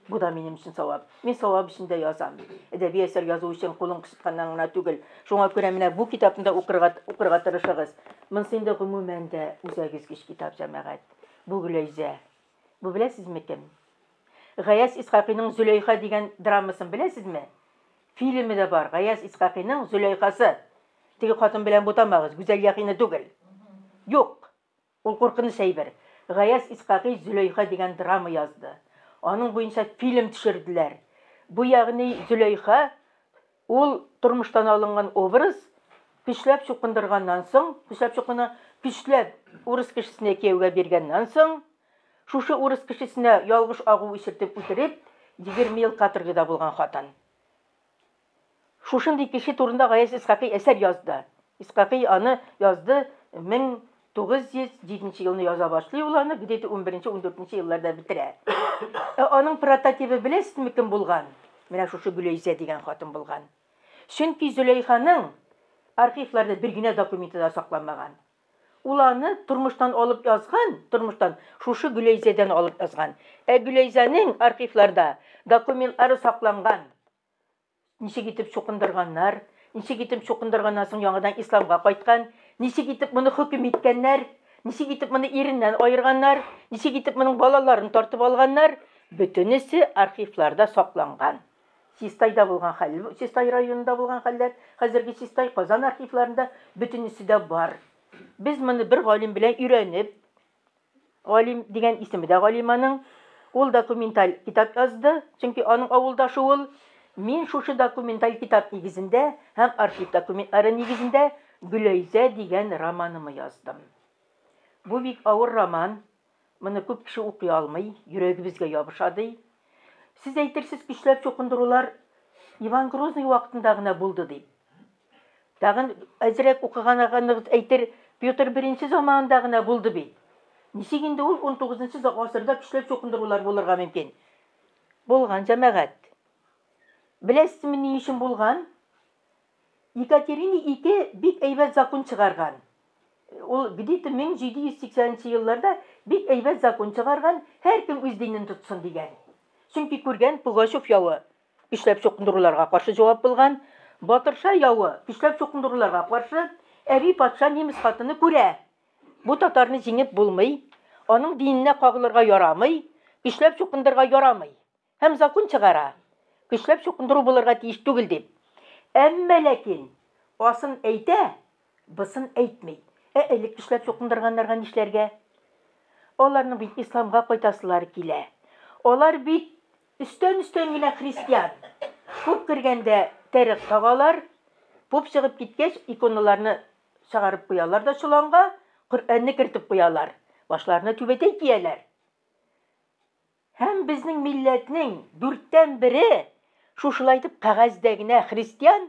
Бу да минем өчен савап. Мин савап өчен дә язам. Әдәби әсәр язу өчен кулың кычытканнан гына түгел. Шуңа күрә менә бу китапны да укырга, укырга тырышыгыз. Монысы инде гомумән дә үзәк өзгеч китап, җәмәгать. Бу Гөләйзә. Бу беләсезме кем? Гаяз Исхакыйның Зөләйха дигән драмасын беләсезме? Фильмы да бар, Гаяз Исхакыйның Зөләйхасы. Теге хатын белән бутамагыз, Гүзәл Яхина түгел. Юк. Ул куркыныч әйбер. Гаяз Исхакый Зөләйха дигән драма язды. Аның буенча фильм төшерделәр. Бу ягъни Зөләйха ул тормыштан алынган образ, көчләп чукындырганнан соң, көчләп чукына, көчләп урыс кешесенә кияүгә биргәннән соң, шушы урыс кешесенә ялгыш агу эчертеп үтереп, 20 ел каторгада булган хатын. Шушындый кеше турында Гаяз Исхакый әсәр язды. Исхакый аны язды 1907 елны яза башлый ул аны, где-то 11-14 елларда бетерә. Ә аның прототибы беләсезме кем булган? Менә шушы Гөләйзә дигән хатын булган. Чөнки Зөләйханың архивларда бер генә документы да сакланмаган. Ул аны тормыштан алып язган, тормыштан, шушы Гөләйзәдән алып язган. Ә Гөләйзәнең архивларда документлары сакланган. Ничек итеп чукындырганнар, ничек итеп чукындырганнан соң яңадан исламга кайткан, ничек итеп моны хөкем иткәннәр, ничек итеп моны иреннән аерганнар, ничек итеп моның балаларын тартып алганнар, бөтенесе архивларда сакланган. Чистайда булган хәл, Чистай районында булган хәлләр, хәзерге Чистай, Казан архивларында бөтенесе дә бар. Без моны бер галим белән өйрәнеп, Галим дигән исеме дә Галим аның. Ул документаль китап язды, чөнки аның авылдашы ул. Мин шушы документаль китап нигезендә һәм архив документлары нигезендә Гөләйзә дигән романымы яздым. Бу бик авыр роман. Моны күп кеше укый алмый, йөрәгебезгә ябыша ди. Сез әйтерсез, көчләп чукындырулар Иван Грозный вакытында гына булды дип. Тагын әзрәк укыганыгыз әйтер, Петр I заманында гына булды бит. Ничек инде ул 19 гасырда көчләп чукындырулар булырга мөмкин? Булган, җәмәгать. Беләсезме ни өчен булган? Екатерина II бик әйбәт закон чыгарган. Ул где-то 1780 елларда бик әйбәт закон чыгарган, һәркем үз динен тотсын дигән. Чөнки күргән Пугачев явы көчләп чукындыруларга каршы җавап булган. Батырша явы көчләп чукындыруларга каршы әби патша немец хатыны күрә. Бу татарны җиңеп булмый, аның диненә кагылырга ярамый, көчләп чукындырырга ярамый. Һәм закон чыгара. Көчләп чукындыру булырга тиеш түгел дип. Әмма ләкин асын әйтә, бысын әйтми. Ә элек көчләп чукындырганнарга нишләргә? Аларның бит исламга кайтасылары килә. Алар бит өстән-өстән генә христиан. Поп кергәндә тәрек тагалар, поп чыгып киткәч, иконаларны чыгарып куялар да чоланга, Коръәнне кертеп куялар. Башларына түбәтәй кияләр. Һәм безнең милләтнең дүрттән бере шушылай итеп кәгазьдә генә христиан,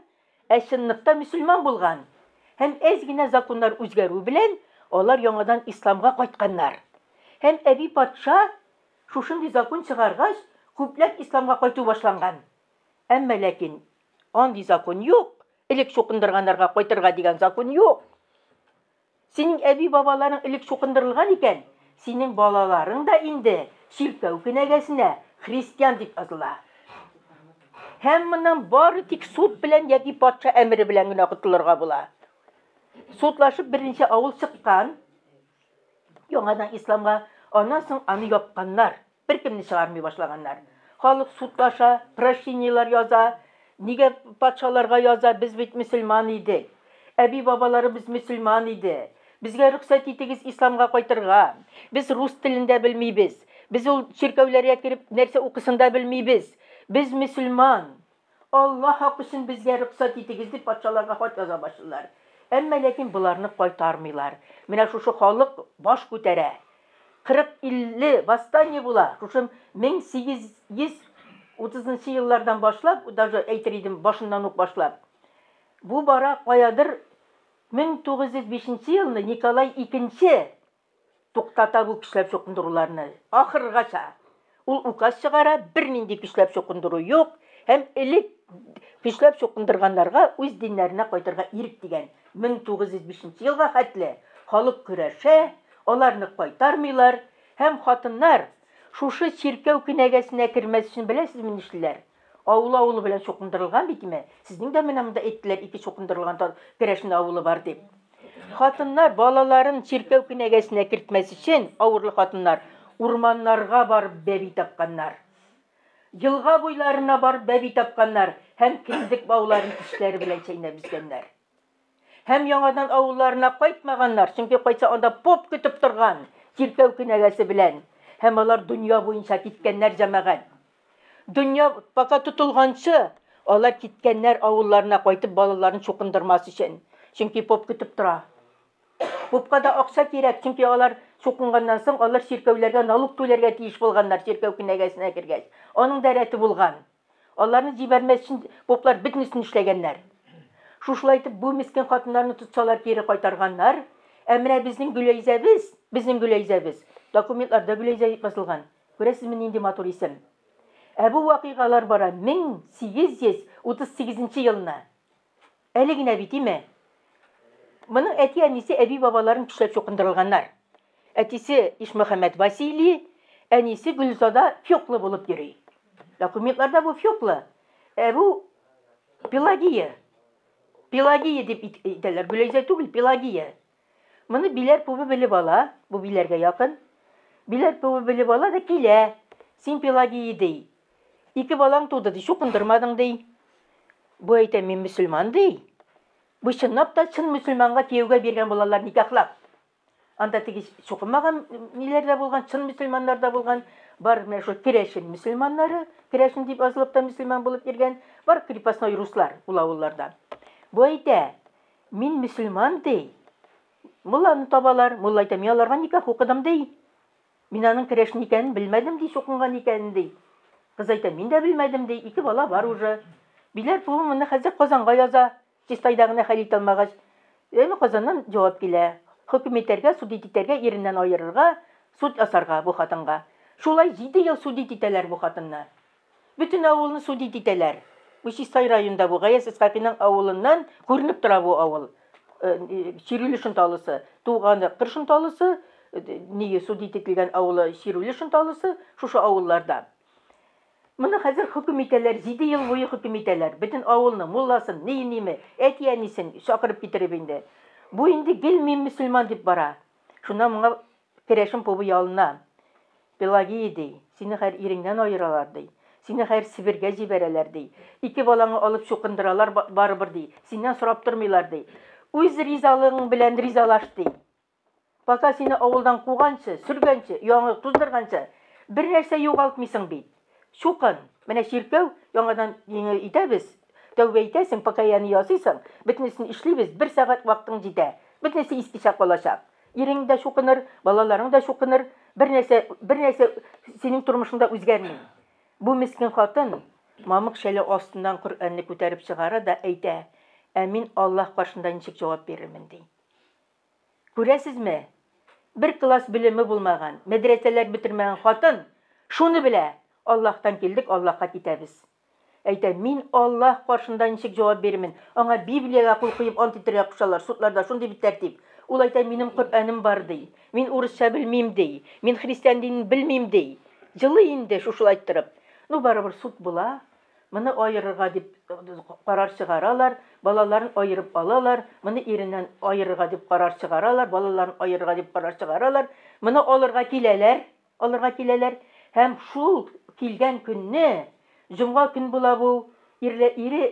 ә чынлыкта мөселман булган. Һәм әз генә законнар үзгәрү белән алар яңадан исламга кайтканнар. Һәм әби патша шушындый закон чыгаргач, күпләп исламга кайту башланган. Әмма ләкин андый закон юк. Элек чукындырганнарга кайтырга дигән закон юк. Синең әби-бабаларың элек чукындырылган икән, синең балаларың да инде чиркәү кенәгәсенә христиан дип языла. Һәм моннан бары тик суд белән яки патша әмере белән генә котылырга була. Судлашып берничә авыл чыккан яңадан исламга, аннан соң аны япканнар. Беркемне чыгармый башлаганнар. Халык судлаша, прошениелар яза. Нигә патшаларга яза, без бит мөселман идек. Әби-бабаларыбыз мөселман иде. Безгә рөхсәт итегез исламга кайтырга. Без рус телен дә белмибез. Без ул чиркәүләргә кереп нәрсә укысын да белмибез. Без мөселман, Алла хакы өчен безгә рөхсәт итегез дип патшаларга хат яза башлыйлар. Әмма ләкин боларны кайтармыйлар. Менә шушы халык баш күтәрә. 40-50 восстание була. Шушы 1830 еллардан башлап, даже әйтер идем, башыннан ук башлап. Бу бара каядыр 1905 елны Николай II туктата бу көчләп чукындыруларны. Ахыргача. Ул указ чыгара, бернинди көчләп чукындыру юк һәм элек көчләп чукындырганнарга үз диннәренә кайтырга ирек дигән. 1905 елга хәтле халык көрәшә, аларны кайтармыйлар һәм хатыннар шушы чиркәү кенәгәсенә кермәс өчен беләсезме нишлиләр? Авылы-авылы белән чукындырылган бит име? Сезнең дә менә монда әйттеләр, ике чукындырылган керәшен авылы бар дип. Хатыннар балаларын чиркәү кенәгәсенә кертмәс өчен, авырлы хатыннар урманнарга барып бәби тапканнар. Елга буйларына барып бәби тапканнар һәм кендек бауларын тешләре белән чәйнәп өзгәннәр. Һәм яңадан авылларына кайтмаганнар, чөнки кайтса анда поп көтеп торган чиркәү кенәгәсе белән. Һәм алар дөнья буенча киткәннәр, җәмәгать. Дөнья пока тотылганчы, алар киткәннәр авылларына кайтып балаларын чукындырмас өчен. Чөнки поп көтеп тора. Попка да акча кирәк, чөнки алар чукынганнан соң алар чиркәүләргә налог түләргә тиеш булганнар чиркәү кенәгәсенә кергәч. Аның да рәте булган. Аларны җибәрмәс өчен поплар бөтенесен эшләгәннәр. Шушылай итеп бу мескен хатыннарны тотсалар кире кайтарганнар. Ә менә безнең Гөләйзәбез, безнең Гөләйзәбез, документларда Гөләйзә дип язылган. Күрәсезме, нинди матур исем. Ә бу вакыйгалар бара 1838 елны. Әле генә бит, име? Моның әти-әнисе әби-бабаларын көчләп чукындырылганнар. Әтисе Ишмөхәммәт Василий, әнисе Гөлзада Фёкла булып йөри. Документларда бу Фёкла, ә бу Пелагия. Пелагия дип әйтәләр, Гөләйзә түгел, Пелагия. Моны Биләр пубы белеп ала, бу Биләргә якын. Биләр пубы белеп ала да килә. Син Пелагия ди. Ике балаң туды ди, чукындырмадың ди. Бу әйтә, мин мөселман ди. Бу чынлап та чын мөселманга кияүгә биргән булалар никахлап. Анда теге чукынмаган ниләр дә булган, чын мөселманнар да булган. Бар менә шул керәшен мөселманнары, керәшен дип язылып та мөселман булып йөргән, бар крепостной руслар ул авылларда. Бу әйтә, мин мөселман ди. Мулланы табалар, мулла әйтә, мин аларга никах укыдым ди. Мин аның керәшен икәнен белмәдем ди, чукынган икәнен ди. Кыз әйтә, мин дә белмәдем ди, ике бала бар уже. Биләр пубы моны хәзер Казанга яза, Чистайда гына хәл итә алмагач. Әмма Казаннан җавап килә. Хөкем итәргә, судить итәргә, иреннән аерырга, суд ясарга бу хатынга. Шулай 7 ел судить итәләр бу хатынны. Бөтен авылны судить итәләр. Бу Чистай районында бу Гаяз Исхакыйның авылыннан күренеп тора бу авыл. Чирүле Шонталысы, туганы Кыр Шонталысы, ние судить ителгән авылы Чирүле Шонталысы, шушы авылларда. Моны хәзер хөкем итәләр, 7 ел буе хөкем итәләр. Бөтен авылны, мулласын, ни-ниме, әти-әнисен чакырып китереп инде. Бу инде гел мин мөселман дип бара. Шуннан моңа керәшен побы ялына. Пелагия ди, сине хәер иреңнән аералар ди. Сине хәер Себергә җибәрәләр ди. Ике балаңны алып чукындыралар барыбер ди. Синнән сорап тормыйлар ди. Үз ризалыгың белән ризалаш ди. Пока сине авылдан куганчы, сөргәнче, яңа туздырганчы, бер нәрсә югалтмыйсың бит. Чукын. Менә чиркәү яңадан еңе итәбез. Тәүбә итәсең, покаяние ясыйсың, бөтенесен эшлибез, бер сәгать вакытың җитә. Бөтенесе искечә калачак. Ирең дә чукыныр, балаларың да чукыныр, бер нәрсә, бер нәрсә синең тормышыңда үзгәрми. Бу мескен хатын мамык шәле астыннан Коръәнне күтәреп чыгара да әйтә, ә мин Аллаһ каршында ничек җавап бирермен, ди. Күрәсезме? Бер класс белеме булмаган, мәдрәсәләр бетермәгән хатын шуны белә, Аллаһтан килдек, Аллаһка китәбез. Әйтә, мин Аллаһ каршында ничек җавап бирермен? Аңа Библиягә кул куеп ант итәргә кушалар, судларда шундый бит тәртип. Ул әйтә, минем Коръәнем бар, ди. Мин урысча белмим, ди. Мин христиан динен белмим, ди. Җылый инде шушылай иттереп. Ну, барыбер суд була. Моны аерырга дип карар чыгаралар, балаларын аерып алалар, моны иреннән аерырга дип карар чыгаралар, балаларын аерырга дип карар чыгаралар. Моны алырга киләләр, алырга киләләр. Һәм шул килгән көнне, җомга көн була бу, ирле ире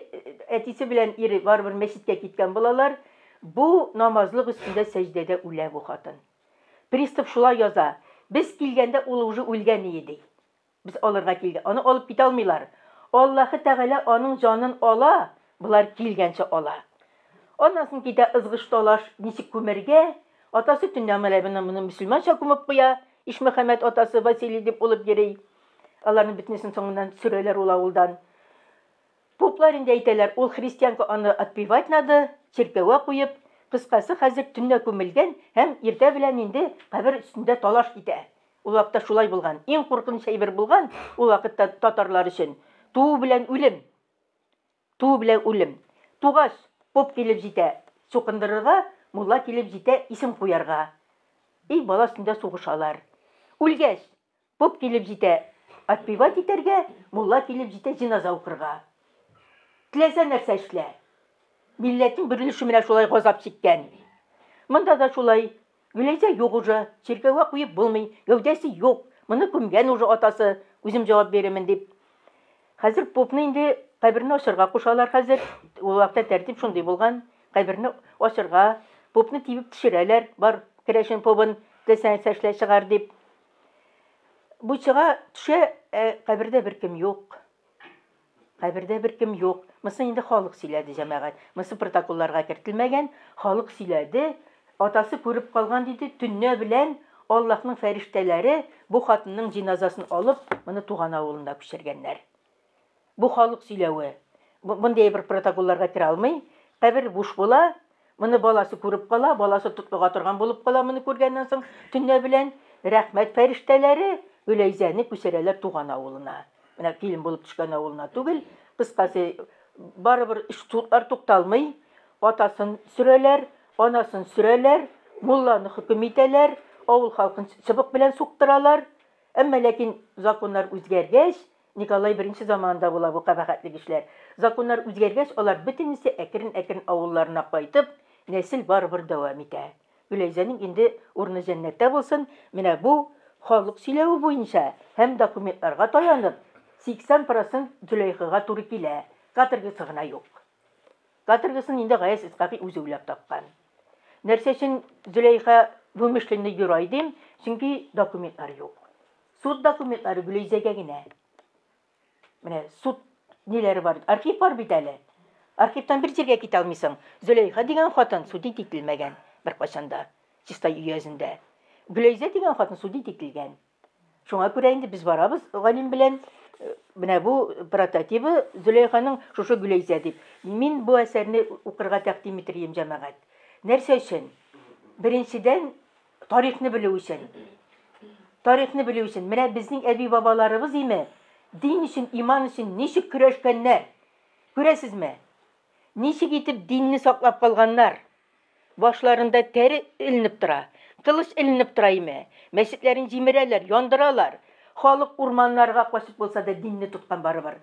әтисе белән ире барыбер мәчеткә киткән булалар. Бу намазлык өстендә сәҗдәдә үлә бу хатын. Пристав шулай яза. Без килгәндә ул уже үлгән иде, ди. Без алырга килгән. Аны алып китә алмыйлар. Аллаһы Тәгалә аның җанын ала, болар килгәнче ала. Аннан соң китә ызгыш-талаш, ничек күмергә? Атасы төнлә менә моны мөселманча күмеп куя, Ишмөхәммәт атасы Василий дип булып йөри. Аларның бөтенесен соңыннан сөрәләр ул авылдан. Поплар инде әйтәләр, ул христианка, аны отпевать надо, чиркәүгә куеп. Кыскасы, хәзер төнлә күмелгән һәм иртә белән инде кабер өстендә талаш китә. Ул вакытта шулай булган. Иң куркыныч әйбер булган ул вакытта татарлар өчен туу белән үлем. Туу белән үлем. Тугач, поп килеп җитә чукындырырга, мулла килеп җитә исем куярга. И бала өстендә сугышалар. Үлгәч, поп килеп җитә отпевать итәргә, мулла килеп җитә җеназа укырга. Теләсә нәрсә эшлә. Милләтнең бер өлеше менә шулай газап чиккән. Монда да шулай. Гөләйзә юк уже, чиркәүгә куеп булмый, гәүдәсе юк. Моны күмгән уже атасы, үзем җавап бирермен дип. Хәзер попны инде каберне ачырга кушалар хәзер. Ул вакытта тәртип шундый булган. Каберне ачырга, попны тибеп төшерәләр, бар керәшен побын теләсә нәрсә эшлә чыгар дип. Бу чыга төшә, ә кабердә беркем юк. Кабердә беркем юк. Монысы инде халык сөйләде, җәмәгать. Монысы протоколларга кертелмәгән. Халык сөйләде. Атасы күреп калган диде, төнлә белән Аллаһның фәрештәләре бу хатынның җиназасын алып, моны туган авылына күчергәннәр. Бу халык сөйләве. Мондый әйбер протоколларга керә алмый. Кабер буш була. Моны баласы күреп кала, баласы тотлыга торган булып кала моны күргәннән соң төнлә белән рәхмәт фәрештәләре Гөләйзәне күчерәләр туган авылына. Менә килен булып төшкән авылына түгел. Кыскасы, барыбер эш судлар тукталмый. Атасын сөрәләр, анасын сөрәләр, мулланы хөкем итәләр, авыл халкын чыбык белән суктыралар. Әмма ләкин законнар үзгәргәч, Николай I заманында була бу кабахәтлек эшләр. Законнар үзгәргәч, алар бөтенесе әкрен-әкрен авылларына кайтып, нәсел барыбер дәвам итә. Гөләйзәнең инде урыны җәннәттә булсын. Менә бу халык сөйләве буенча һәм документларга таянып, 80% Зөләйхага туры килә. Каторгасы гына юк. Каторгасын инде Гаяз Исхакый үзе уйлап тапкан. Нәрсә өчен Зөләйха вымышленный герой дим? Чөнки документлар юк. Суд документлары Гөләйзәгә генә. Менә суд ниләре бар? Архив бар бит әле. Архивтан бер җиргә китә алмыйсың. Зөләйха дигән хатын судить ителмәгән беркайчан да. Чистай өязендә. Гөләйзә дигән хатын судить ителгән. Шуңа күрә инде без барабыз галим белән. Менә бу прототибы Зөләйханың шушы Гөләйзә дип. Мин бу әсәрне укырга тәкъдим итер идем, җәмәгать. Нәрсә өчен? Беренчедән, тарихны белү өчен. Тарихны белү өчен. Менә безнең әби-бабаларыбыз име, дин өчен, иман өчен ничек көрәшкәннәр? Күрәсезме? Ничек итеп динне саклап калганнар? Башларында тәре эленеп тора, кылыч эленеп тора име. Мәчетләрен җимерәләр, яндыралар. Халык урманнарга качып булса да динне тоткан барыбер.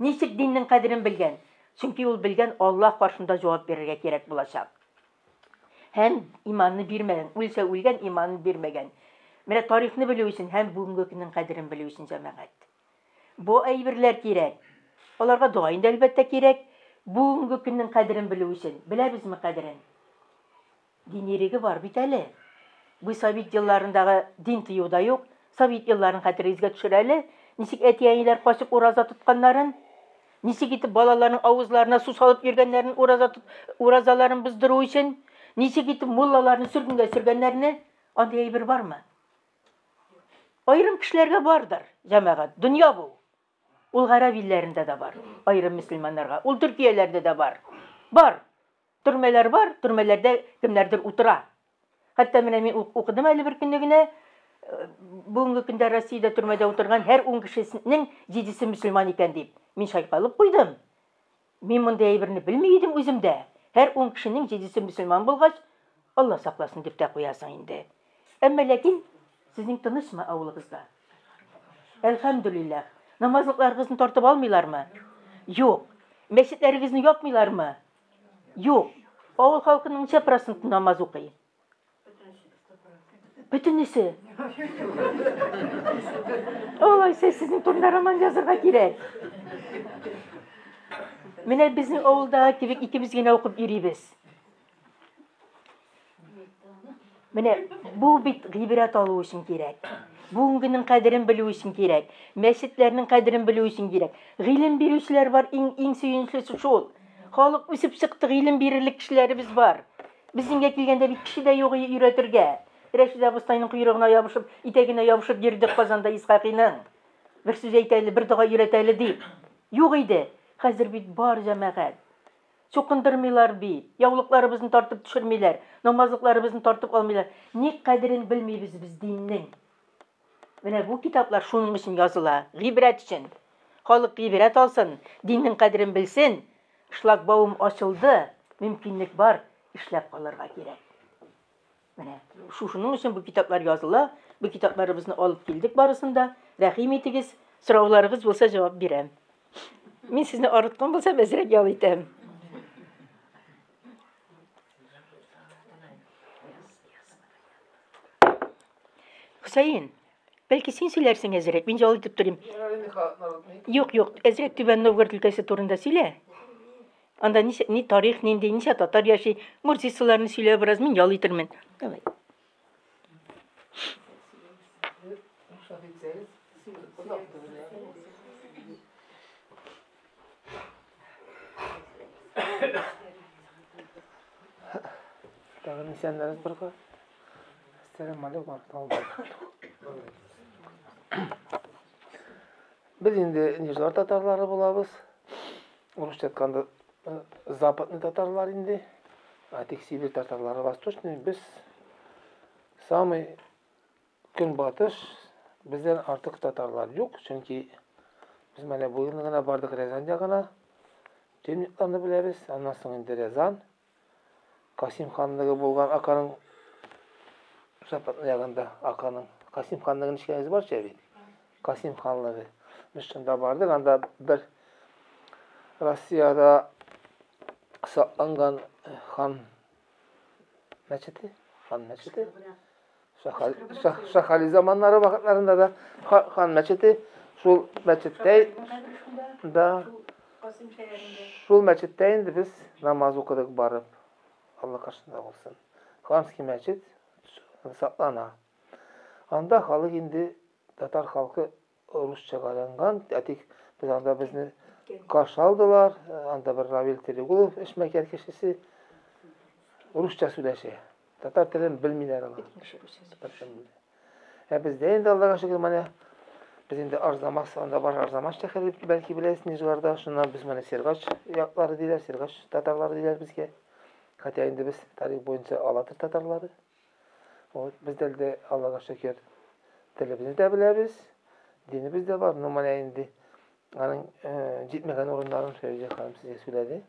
Ничек диннең кадерен белгән? Чөнки ул белгән Аллаһ каршында җавап бирергә кирәк булачак. Һәм иманны бирмәгән, үлсә үлгән, иманын бирмәгән. Менә тарихны белү өчен һәм бүгенге көннең кадерен белү өчен, җәмәгать. Бу әйберләр кирәк. Аларга дога инде әлбәттә кирәк. Бүгенге көннең кадерен белү өчен. Беләбезме кадерен? Дин иреге бар бит әле. Бу совет елларындагы дин тыю да юк. Совет елларын хәтерегезгә төшерәле. Ничек әти-әниләр качып ураза тотканнарын, ничек итеп балаларның авызларына су салып йөргәннәрен ураза тот, уразаларын боздыру өчен, ничек итеп муллаларны сөргенгә сөргәннәрне, андый әйбер бармы? Аерым кешеләргә бардыр, җәмәгать. Дөнья бу. Ул гарәп илләрендә дә бар, аерым мөселманнарга. Ул Төркияләрдә дә бар. Бар. Төрмәләр бар, төрмәләрдә кемнәрдер утыра. Хәтта менә мин укыдым әле бер көнне генә, бүгенге көндә Россиядә төрмәдә утырган һәр 10 кешесенең 7-се мөселман икән дип. Мин чайкалып куйдым. Мин мондый әйберне белми идем үзем дә. Һәр 10 кешенең 7-се мөселман булгач, Алла сакласын дип тә куясың инде. Әмма ләкин сезнең тынычмы авылыгызда? Әлхәмдүлилләһ. Намазлыкларыгызны тартып алмыйлармы? Юк. Мәчетләрегезне япмыйлармы? Юк. Авыл халкының ничә проценты намаз укый? Бөтенесе. Алайса сезнең турында роман язырга кирәк. Менә безнең авылдагы кебек икебез генә укып йөрибез. Менә бу бит гыйбрәт алу өчен кирәк. Бүгенгенең кадерен белү өчен кирәк. Мәчетләрнең кадерен белү өчен кирәк. Гыйлем бирүчеләр бар, иң иң сөенечлесе шул. Халык үсеп чыкты, гыйлем бирерлек кешеләребез бар. Безнеңгә килгәндә бит кеше дә юк өйрәтергә. Рәшидә абыстайның койрыгына ябышып, итәгенә ябышып йөрдек Казанда Исхакыйның. Бер сүз әйт әле, бер дога өйрәт әле дип. Юк иде. Хәзер бит бар җәмәгать. Чукындырмыйлар бит, яулыкларыбызны тартып төшермиләр, намазлыкларыбызны тартып алмыйлар. Ник кадерен белмибез без диннең? Менә бу китаплар шуның өчен языла, гыйбрәт өчен. Халык гыйбрәт алсын, диннең кадерен белсен. Шлагбаум ачылды, мөмкинлек бар, эшләп калырга кирәк. Менә шушының өчен бу китаплар языла. Бу китапларыбызны алып килдек барысын да. Рәхим итегез, сорауларыгыз булса җавап бирәм. Мин сезне арыткан булсам, әзрәк ял итәм. Хөсәен, бәлки син сөйләрсең әзрәк, мин ял итеп торыйм. Юк, юк, әзрәк Түбән Новгород өлкәсе турында сөйлә. Анда ничә, ни тарих нинди, ничә татар яши, мурзисаларны сөйлә бераз, мин ял итермен. Давай. Тагын исәннәрез бергә. Әссәламу алейкум ва рахматуллаһи ва Без инде Нижгар татарлары булабыз. Урысча әйткәндә, западный татарлар инде. Ә тик Сибирь татарлары восточный. Без самый көнбатыш, бездән артык татарлар юк, чөнки без менә бүген генә бардык Рязань ягына. Темникларны беләбез, аннан соң инде Рязань, Касим ханлыгы булган Аканың западный ягында Аканың Касим ханлыгын ишеткәнегез бар бит? Касим ханлыгы. Без шунда бардык, анда бер Россиядә сакланган хан мәчете, хан мәчете. Шахали заманнары вакытларында да хан мәчете, шул мәчеттә да шул мәчеттә инде без намаз укыдык барып. Алла каршында булсын. Ханский мәчет саклана. Анда халык инде татар халкы русча галанган, әтик без анда безне каршы алдылар. Анда бер Равил Терегулов эшмәкәр кешесе русча сөйләшә. Татар телен белмиләр алар. Татар телен белмиләр. Ә бездә инде Аллага шөкер, менә без инде Арзамас, анда бар Арзамас шәһәре, бәлки беләсез, Нижгарда. Шуннан без менә Сергач яклары диләр, Сергач татарлары диләр безгә. Хотя инде без тарих буенча Алатыр татарлары. Вот, без дә Аллага шөкер телебезне дә беләбез, динебез дә бар. Но менә инде аның җитмәгән урыннарын Фәүзия ханым сезгә сөйләде.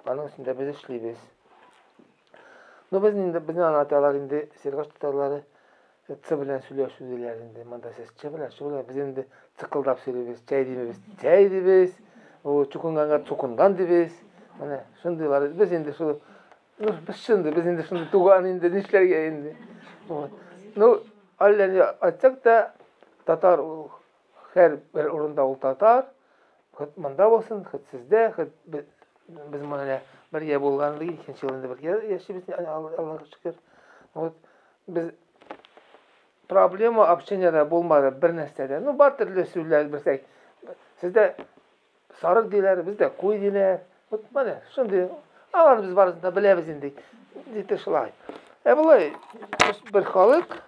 Аның өстендә без эшлибез. Ну, без инде, безнең ана аталар инде Сергач татарлары ц белән сөйләшү диләр инде. Монда сез ч белән, ш белән, без инде цыкылдап сөйлибез, чәй димибез, чәй дибез, чукынганга чукынган дибез. Менә шундыйлар. Без инде шул, ну, без шундый, без инде шундый туган инде, нишләргә инде. Вот. Ну, әллә ни әйтсәк тә, татар ул һәр бер урында ул татар, хоть монда булсын, хоть сездә, хоть без менә бергә булган, икенче ел инде бергә яшибез, Аллага шөкер. Вот без проблема общениеда булмады бер нәрсәдә. Ну, бар төрле сүзләр белсәк. Сездә сарык диләр, бездә куй диләр. Вот менә шундый. Аларны без барысын да беләбез инде. Диде шулай. Ә болай без бер халык,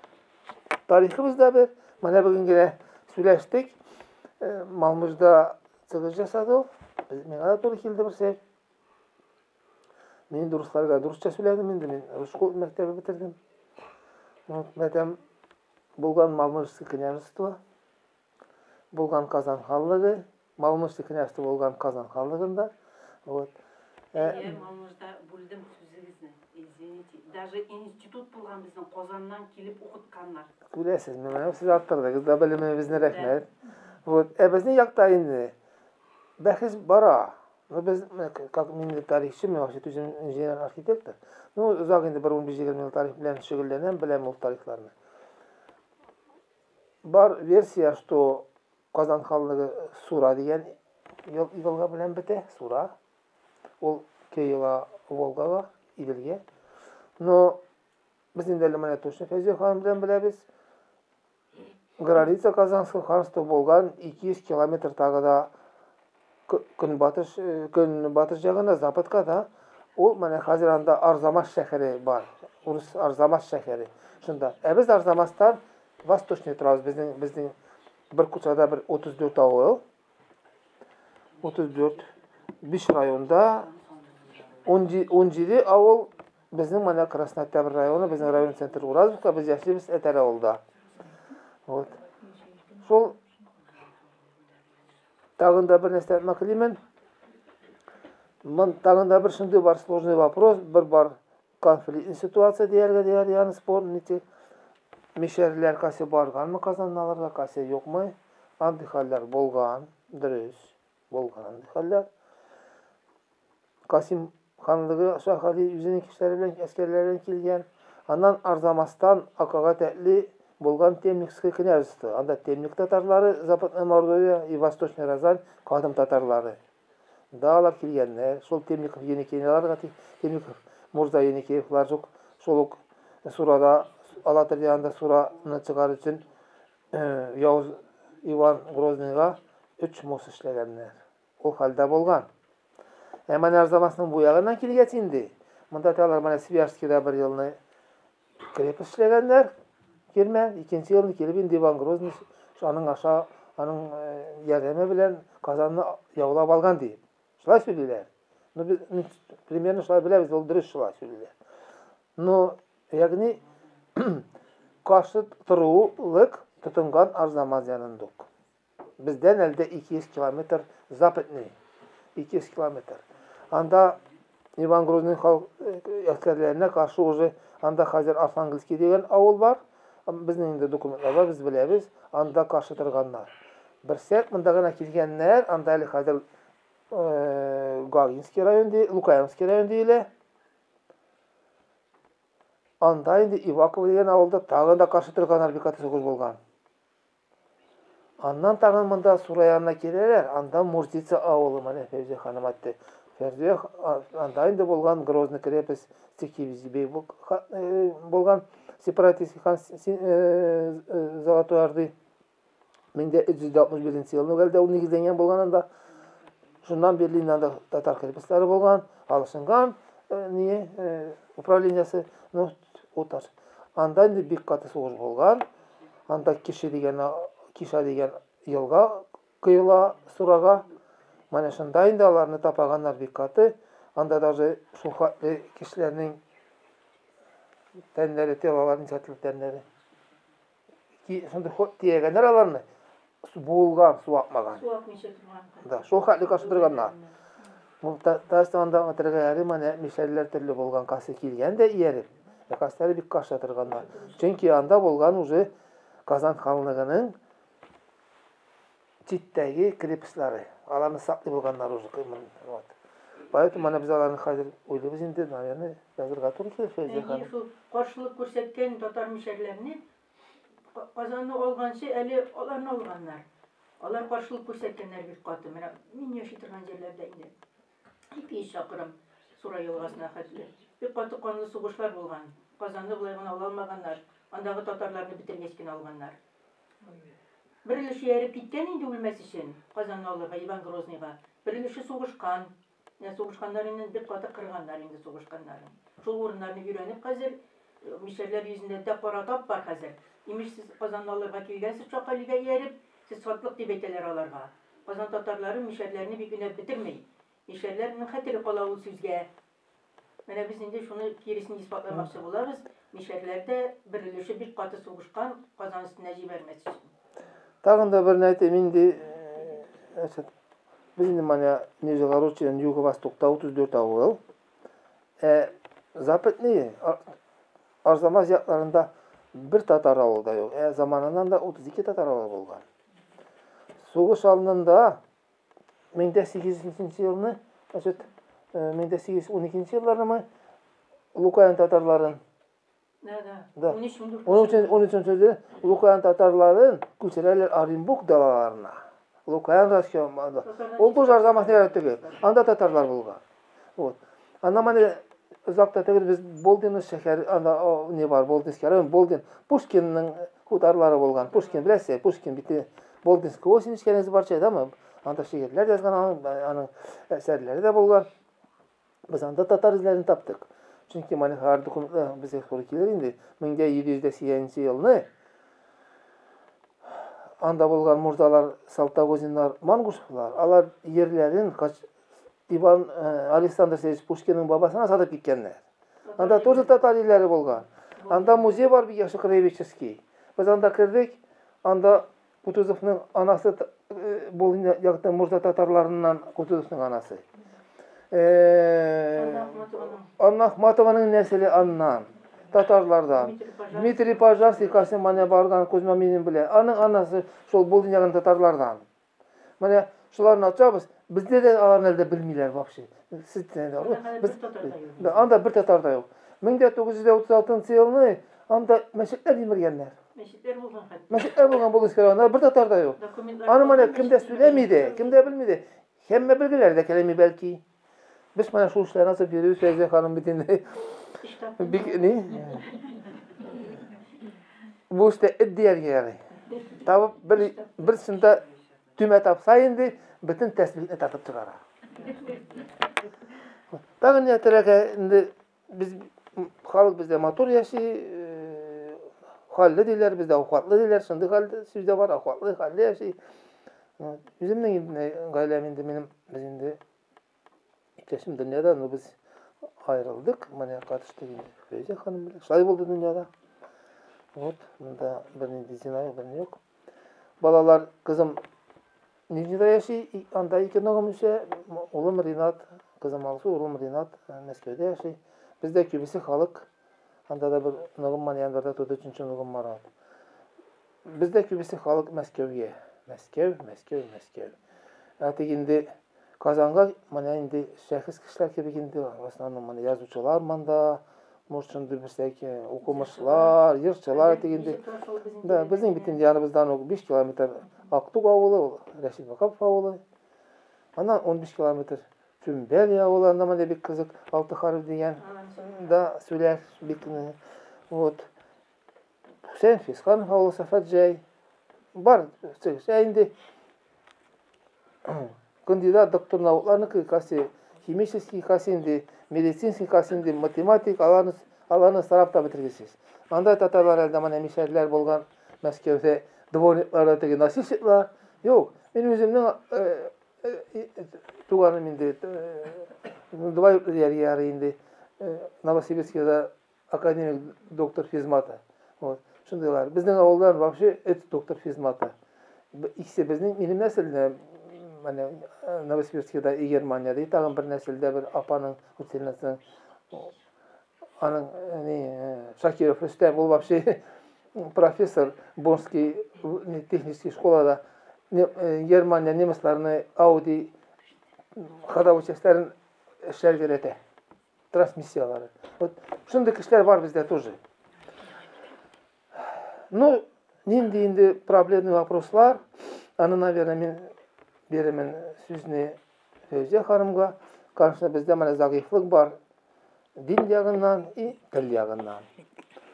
тарихыбыз да бер. Менә бүген генә сөйләштек. Малмыжда чыгыш ясады ул. Миңа да туры килде берсе. Мин инде русларга русча сөйләдем инде, мин рус мәктәбе бетердем. Вот, мәтәм булган Малмыжский княжество, булган Казан ханлыгы, Малмыжский княжество булган Казан ханлыгында. Вот. Әйе, Малмыжда бүлдем сүзегезне, извините. Даже институт булган безнең, Казаннан килеп укытканнар. Күрәсезме, менә сез арттырдыгыз да белемебезне, рәхмәт. Вот, ә безнең якта инде бәхәс бара. Ну, без, как мин инде тарихчы, мин вообще үзем инженер-архитектор. Ну, озак инде бер 15-20 ел тарих белән шөгыльләнәм, беләм ул тарихларны. Бар версия, что Казан ханлыгы Сура дигән елга белән бетә, Сура. Ул Киева Волгага, Иделгә. Но без инде әле менә точно Фәйзия ханым белән беләбез. Граница Казанского ханства булган 200 километр тагы да көнбатыш көнбатыш ягына, западка да. Ул менә хәзер анда Арзамас шәһәре бар. Урыс Арзамас шәһәре. Шунда. Ә без Арзамастан восточный торабыз. Безнең бер кучада бер 34 авыл. 34 5 районда 17 авыл безнең менә Красный Октябрь районы, безнең район центры Уразовка, без яшибез Әтәр авылда. Вот. Шул тагын да бер нәрсә әйтмәк телимен. Мон тагын да бер шундый бар сложный вопрос, бер бар конфликтный ситуация дияргә дияр, ягъни спорный Мишәрләр кайсы барганмы Казанны алырга, кайсы юкмы? Андый хәлләр булган, дөрес, булган андый хәлләр. Касим ханлыгы Шаһ Али үзенең кешеләре белән, әскәрләре белән килгән. Аннан Арзамастан Акага тәтле булган Темникское княжество. Анда Темник татарлары, Западная Мордовия и Восточная Рязань кадым татарлары. Да, алар килгәннәр. Шул Темников Еникейларга, Темников Мурза Еникеевлар шул шул ук Сурада, Алатырь янында Сураны чыгар өчен Явыз Иван Грозныйга өч мост эшләгәннәр. Ул хәлдә булган. Ә менә Арзамасның бу ягыннан килгәч инде, монда алар менә Свияжскийда бер елны крепость эшләгәннәр, кирмән, икенче елны килеп инде Иван Грозный аның аша, аның ярдәме белән Казанны яулап алган дип. Шулай сөйлиләр. Ну, без примерно шулай беләбез, ул дөрес шулай сөйлиләр. Но, ягъни каршы торулык тотынган Арзамас янында ук. Бездән әлдә 200 километр западный, 200 километр. Анда Иван Грозный халык әскәрләренә каршы уже анда хәзер Архангельский дигән авыл бар. Безнең инде документлар бар, без беләбез, анда каршы торганнар. Берсәк монда гына килгәннәр, анда әле хәзер Гагинский район ди, Лукаянский район диелә. Анда инде Иваково дигән авылда тагын да каршы торганнар, бик каты сугыш булган. Аннан тагын монда Сура янына киләләр, анда Мурзица авылы, менә Фәүзия ханым әйтте. Фәүзия анда инде булган Грозный крепость Текибизбей булган сепаратист хан Золотой Орды. 1365 елны әлдә ул нигезләнгән булган анда. Шуннан бирле инде анда татар крепостьлары булган, алышынган не управлениясе, ну, утар. Анда инде бик каты сугыш булган. Анда Кеше дигән, Киша дигән елга коела Сурага. Менә шунда инде аларны тапаганнар бик каты. Анда даже шул хәтле кешеләрнең тәннәре, телаларын сатылып тәннәре. Шундый тиягәннәр аларны. Буылган, су акмаган. Су акмыйча торган. Да, шул хәтле каршы торганнар. Бу Татарстанда әйтергә менә мишәрләр төрле булган, касы килгән дә ияреп. Касылары бик каршы торганнар. Чөнки анда булган уже Казан ханлыгының читтәге крепостьлары. Аларны саклый булганнар уже. Вот. Поэтому менә без аларны хәзер уйлыйбыз инде, наверное, язырга туры килер Фәүзия Әйе, ханым. шул каршылык күрсәткән татар мишәрләрне Казанны алганчы әле аларны алганнар. Алар каршылык күрсәткәннәр бик каты. Менә мин яши торган җирләрдә инде. 200 чакрым Сура елгасына хәтле. Бик каты канлы сугышлар булган. Казанны болай гына ала алмаганнар. Андагы татарларны бетергәч кенә алганнар. Бер өлеше ияреп киткән инде үлмәс өчен Казанны алырга Иван Грозныйга. Бер өлеше сугышкан. Менә сугышканнар инде бик каты кырганнар инде сугышканнарын. Шул урыннарны өйрәнеп хәзер мишәрләр йөзендә дә кара тап бар хәзер. Имеш сез Казанны алырга килгәнсез Шакалигә ияреп, сез сатлык дип әйтәләр аларга. Казан татарлары мишәрләрне бик өнәп бетерми. Мишәрләрнең хәтере кала ул сүзгә. Менә без инде шуны киресен исбатламакчы булабыз. Мишәрләр дә бер өлеше бик каты сугышкан Казан өстенә җибәрмәс өчен. Тагын да бер әйтәм инде, значит, без инде менә Нижегородчидан юго-востокта 34 авыл. Западный Арзамас якларында бер татар авылы да юк. Заманыннан да 32 татар авылы булган. Сугыш алдында 1800 елны, значит, 1812 елларнымы Лукаян татарларын Да, да. Да. 13-14. 13 сүзе Лукаян татарларын күчерәләр Оренбург далаларына. Лукаян расчет. Ул тоже Арзамас ярат түгел. Анда татарлар булган. Вот. Анда менә озак та түгел без Болдин шәһәре, анда не бар, Болдинский район, Болдин, Пушкинның Хутарлары булган. Пушкин беләсез, Пушкин бит Болдинский осень эчкәнегез бар чайдамы? Анда шигырьләр язган, аның әсәрләре дә булган. Без анда татар эзләрен таптык. Чөнки менә һәр документлар безгә туры килер инде. 1708 елны анда булган мурзалар, Салтагозиннар, Мангушевлар, алар ерләрен Иван Александр Сергеевич Пушкинның бабасына сатып киткәннәр. Анда тоже татар илләре булган. Анда музей бар бик яхшы краеведческий. Без анда кердек, анда Кутузовның анасы бул якта мурза татарларыннан Кутузовның анасы. Анна Ахматованың нәселе аннан, татарлардан. Дмитрий Пожарский Касым менә барган Кузьма Минин белән. Аның анасы шул Булдин ягын татарлардан. Менә шуларны ачабыз. Бездә дә аларны әле дә белмиләр вообще. Сез без анда бер татар да юк. 1936 елны анда мәчетләр җимергәннәр. Мәчетләр булган хәтта. Мәчетләр булган Булдинский районында бер татар да юк. Аны менә кем дә сөйләми дә, кем дә белми дә. Һәммә белгеләр дә кәләми бәлки. Без менә шул эшләрне асып йөрибез, Фәйзә ханым бит инде. Бик ни? Бу эштә эт дияргә ярый. Табып бер берсендә төймә тапса инде, бөтен тәсбихне тартып чыгара. Тагын ни әйтергә инде без халык бездә матур яши, хәлле диләр, бездә охватлы диләр, шундый хәл сүз дә бар, охватлы, хәлле яши. Үземнең инде гаиләм инде минем, без инде иптәшем дөньяда, но без аерылдык, менә катыштык инде Фәйзә ханым белән. Шулай булды дөньяда. Вот, монда бернинди зина юк, берни юк. Балалар, кызым Нижнийда яши, анда ике ногым үсә, улым Ринат, кызым Алсу, улым Ринат Мәскәүдә яши. Бездә күбесе халык, анда да бер ногым бар, январьда туды өченче ногым Марат. Бездә күбесе халык Мәскәүгә. Мәскәү, Мәскәү, Мәскәү. Ә тик инде Казанга менә инде шәхес кешеләр кебек инде, в основном менә язучылар монда, может, шундый бер всякие укымышлар, җырчылар тик инде. Да, безнең бит инде яныбыздан ук 5 километр Актук авылы, ул Рәшит Вахапов авылы. Аннан 15 километр Чүмбәли авылы, анда менә бик кызык Алты хәреф дигән да сүләр бик вот. Хөсәен Фисханов авылы Сафат Җәй. Бар, ә инде кандидат доктор наукларныкы каси химический, каси инде медицинский, каси инде математик, аларны аларны сарап та бетергесез. Анда татарлар әлдә менә мишәрләр булган Мәскәүдә дворниклар теге носильщиклар. Юк, мин үземнең туганым инде двоюродный ярый инде Новосибирскида академик доктор физмата. Вот. Шундыйлар. Безнең авылдан вообще эт доктор физмата. Икесе безнең минем нәселдә менә Новосибирскида и Германиядә тагын бер нәселдә бер апаның учительницаның аның ни Шакиров Рөстәм, ул вообще профессор Боннский технический школада Германия немецларны Ауди ходовой частьләрен эшләргә өйрәтә. Трансмиссиялары. Вот шундый кешеләр бар бездә тоже. Ну, нинди инде проблемный вопрослар, аны, наверное, мин бирермен сүзне Фәүзия ханымга. Конечно, бездә менә зәгыйфьлек бар дин ягыннан и тел ягыннан.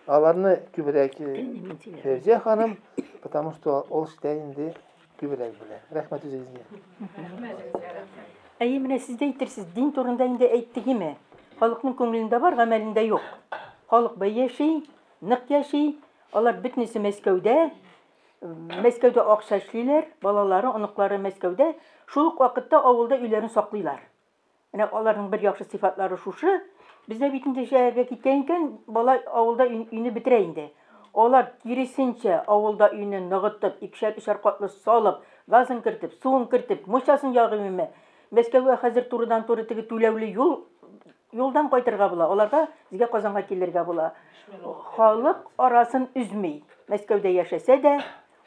Аларны күбрәк Фәүзия ханым, потому что ул эштә инде күбрәк белә. Рәхмәт үзегезгә. Әйе, менә сез дә әйтерсез, дин турында инде әйттегеме? Халыкның күңелендә бар, гамәлендә юк. Халык бай яши, нык яши. Алар бөтенесе Мәскәүдә. Мәскәүдә акча эшлиләр, балалары, оныклары Мәскәүдә. Шул ук вакытта авылда өйләрен саклыйлар. Менә аларның бер яхшы сыйфатлары шушы. Бездә бит инде шәһәргә киткән икән, бала авылда өйне бетерә инде. Алар киресенчә авылда өйне ныгытып, икешәр, өчәр катлы салып, газын кертеп, суын кертеп, мунчасын ягып. Мәскәүгә хәзер турыдан-туры теге түләүле юл юлдан кайтырга була. Аларга безгә Казанга килергә була. Халык арасын өзми. Мәскәүдә яшәсә дә,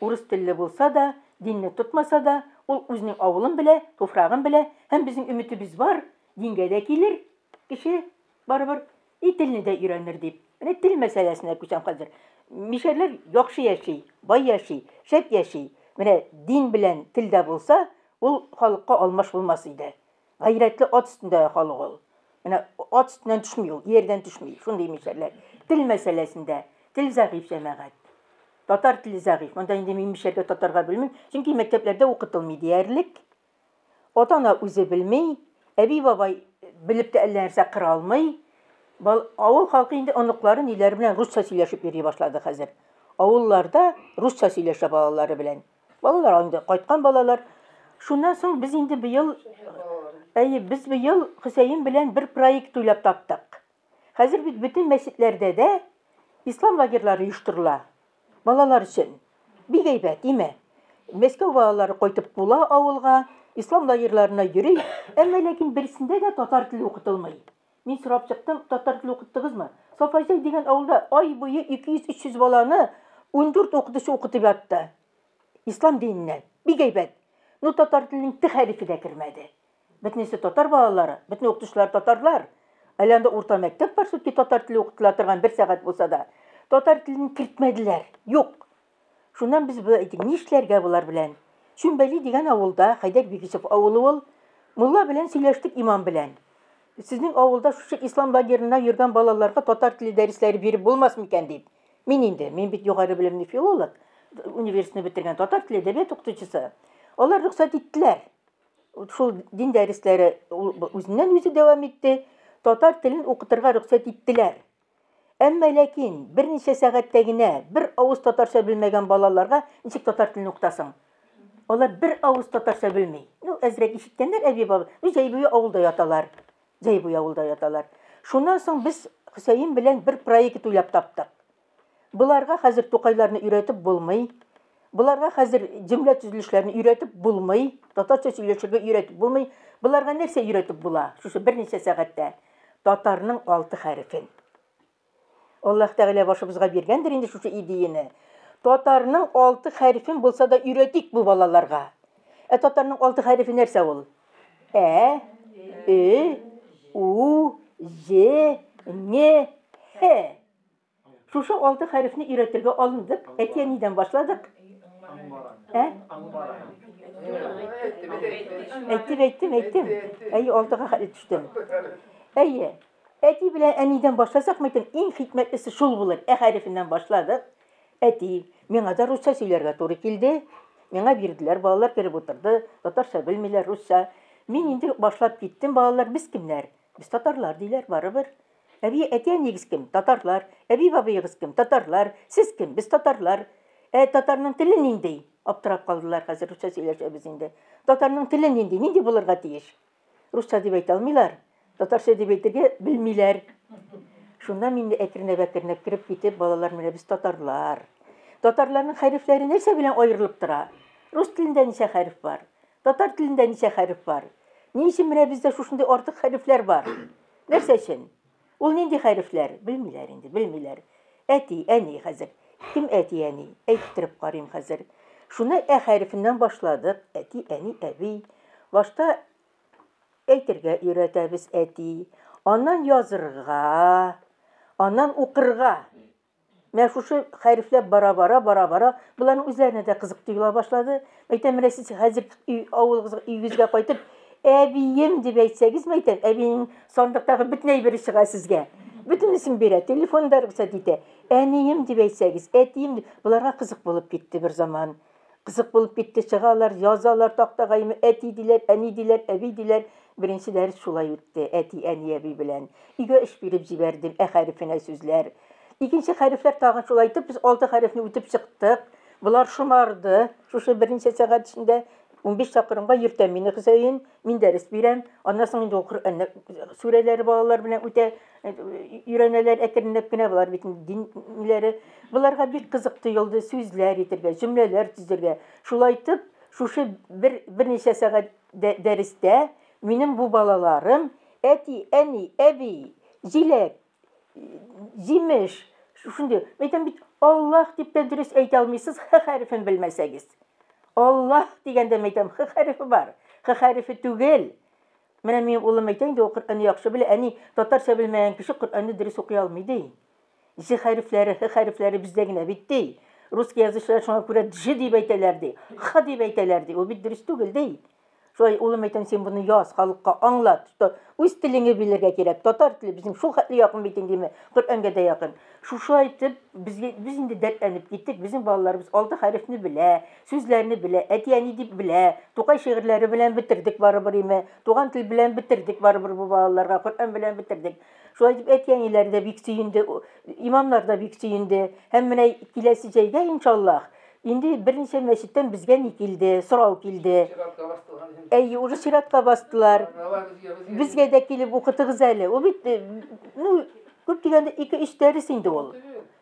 урыс телле булса да, динне тотмаса да, ул үзенең авылын белә, туфрагын белә, һәм безнең өметебез бар, дингә дә килер кеше барыбер и телне дә өйрәнер дип. Менә тел мәсьәләсенә күчәм хәзер. Мишәрләр яхшы яши, бай яши, шәп яши. Менә дин белән телдә булса, ул халыкка алмаш булмас иде. Гайрәтле ат өстендә халык ул. Менә ат өстеннән төшми ул, иярдән төшми. Шундый мишәрләр. Тел мәсьәләсендә тел зәгыйфь җәмәгать. Татар теле зәгыйфь. Монда инде мин мишәргә, татарга белмим. Чөнки мәктәпләрдә укытылмый диярлек. Ата-ана үзе белми, әби-бабай белеп тә әллә нәрсә кыра алмый. Бал, авыл халкы инде оныклары ниләре белән русча сөйләшеп йөри башлады хәзер. Авылларда русча сөйләшә балалары белән. Балалар инде кайткан балалар. Шуннан соң без инде быел Әйе, без быел Хөсәен белән бер проект уйлап таптык. Хәзер бит бөтен мәчетләрдә дә ислам лагерьлары оештырыла. Балалар өчен. Бик әйбәт, име? Мәскәү балалары кайтып кула авылга, ислам лагерьларына йөри, әмма ләкин берсендә дә татар теле укытылмый. Мин сорап чыктым, татар теле укыттыгызмы? Сафаҗай дигән авылда ай буе 200-300 баланы 14 укытучы укытып ятты. Ислам диненнән. Бик әйбәт. Ну, татар теленең т хәрефе дә кермәде. Бөтенесе татар балалары, бөтен укытучылар татарлар. Әле анда урта мәктәп бар, все-таки татар теле укытыла торган бер сәгать булса да. Татар телен кертмәделәр. Юк. Шуннан без болай әйттек, нишләргә болар белән? Чүмбәли дигән авылда, Хәйдәр Бигичев авылы ул, мулла белән сөйләштек, имам белән. Сезнең авылда шушы ислам лагерена йөргән балаларга татар теле дәресләре биреп булмас микән дип. Мин инде, мин бит югары белемле филолог, университетны бетергән татар теле әдәбият укытучысы. Алар рөхсәт иттеләр. Шул дин дәресләре үзеннән үзе дәвам итте. Татар телен укытырга рөхсәт иттеләр. Әмма ләкин берничә сәгатьтә генә бер авыз татарча белмәгән балаларга ничек татар телен укытасың? Алар бер авыз татарча белми. Ну, әзрәк ишеткәннәр әби баба. Ну, җәй буе авылда яталар. Җәй буе авылда яталар. Шуннан соң без Хөсәен белән бер проект уйлап таптык. Боларга хәзер Тукайларны өйрәтеп булмый. Боларга хәзер җөмлә төзелешләрен өйрәтеп булмый. Татарча сөйләшергә өйрәтеп булмый. Боларга нәрсә өйрәтеп була? Шушы берничә сәгатьтә. Татарның алты хәрефен. Аллаһ Тәгалә башыбызга биргәндер инде шушы идеяне. Татарның алты хәрефен булса да өйрәтик бу балаларга. Ә татарның алты хәрефе нәрсә ул? Ә, Ö, У, Җ, Н, Һ. Шушы алты хәрефне өйрәтергә алындык. Әти-әнидән башладык. Ә? Әйттем, әйттем, әйттем. Әйе, алтыга хәтле төштем. Әйе. Әти белән әнидән башласак, мәйтәм, иң хикмәтлесе шул булыр. Ә хәрефеннән башладык. Әти, миңа да русча сөйләргә туры килде. Миңа бирделәр, балалар кереп утырды. Татарча белмиләр, русча. Мин инде башлап киттем, балалар, без кемнәр? Без татарлар, диләр, барыбер. Әби, әти-әниегез кем? Татарлар. Әби-бабаегыз кем? Татарлар. Сез кем? Без татарлар. Ә татарның теле нинди? Аптырап калдылар, хәзер русча сөйләшәбез инде. Татарның теле нинди? Нинди булырга тиеш? Русча дип әйтә алмыйлар. Татарча дип әйтергә белмиләр. Шуннан мин әкренләп-әкренләп кереп китеп, балалар, менә без татарлар. Татарларның хәрефләре нәрсә белән аерылып тора? Рус телендә ничә хәреф бар? Татар телендә ничә хәреф бар? Ни өчен менә бездә шушындый артык хәрефләр бар? Нәрсә өчен? Ул нинди хәрефләр? Белмиләр инде, белмиләр. Әти, әни хәзер. Кем әти, әни? Әйттереп карыйм хәзер. Шуны ә хәрефеннән башладык. Әти, әни, әби. Башта әйтергә өйрәтәбез әти. Аннан язырга, аннан укырга. Менә шушы хәрефләп бара-бара, бара-бара, боларның үзләренә дә кызык тоела башлады. Әйтәм, менә сез хәзер өй, авылыгызга, өегезгә кайтып, әбием дип әйтсәгез, мәйтәм, әбинең сандыктагы бөтен әйбере чыга сезгә. Бөтенесен бирә, телефон да рөхсәт итә. Әнием дип әйтсәгез, әтием дип, боларга кызык булып китте бер заман. Кызык булып китте, чыгалар, язалар тактага, әти диләр, әни диләр, әби диләр. Беренче дәрес шулай үтте, әти, әни, әби белән. Өйгә эш биреп җибәрдем, ә хәрефенә сүзләр. Икенче хәрефләр тагын шулай итеп, без алты хәрефне үтеп чыктык. Болар шомарды. Шушы берничә сәгать эчендә 15 чакрымга йөртә мине Хөсәен, мин дәрес бирәм. Аннан соң инде ул Коръәнне сүрәләре балалар белән үтә, өйрәнәләр әкренләп кенә, болар бит дин ниләре. Боларга бик кызык тоелды сүзләр итергә, җөмләләр төзергә. Шулай итеп, шушы бер берничә сәгать дәрестә минем бу балаларым әти, әни, әби, җиләк, җимеш, шушындый. Әйтәм бит, Аллаһ дип тә дөрес әйтә алмыйсыз, Х хәрефен белмәсәгез. Аллаһ дигәндә әйтәм, Х хәрефе бар. Х хәрефе түгел. Менә минем улым әйтә инде, ул Коръәнне яхшы белә. Әни, татарча белмәгән кеше Коръәнне дөрес укый алмый, ди. Ж хәрефләре, Х хәрефләре бездә генә бит, ди. Русский язучылар шуңа күрә Дж дип әйтәләр, ди. Х дип әйтәләр, ди. Ул бит дөрес түгел, ди. Шулай улым әйтәм, син моны яз, халыкка аңлат, что үз телеңне белергә кирәк. Татар теле безнең шул хәтле якын бит инде, Коръәнгә дә якын. Шушылай итеп безгә без инде дәртләнеп киттек. Безнең балаларыбыз алты хәрефне белә, сүзләрне белә, әти-әни дип белә. Тукай шигырьләре белән бетердек барыбер име. Туган тел белән бетердек барыбер бу балаларга, Коръән белән бетердек. Шулай итеп әти-әниләр дә бик сөенде, имамнар да бик сөенде. Һәм менә киләсе җәйгә иншаллаһ Инде берничә мәчеттән безгә ни килде, сорау килде. Чиратка бастылар. Әйе, уже чиратка бастылар. Безгә дә килеп укытыгыз әле. Ул бит, ну, күп дигәндә 2-3 дәрес инде ул.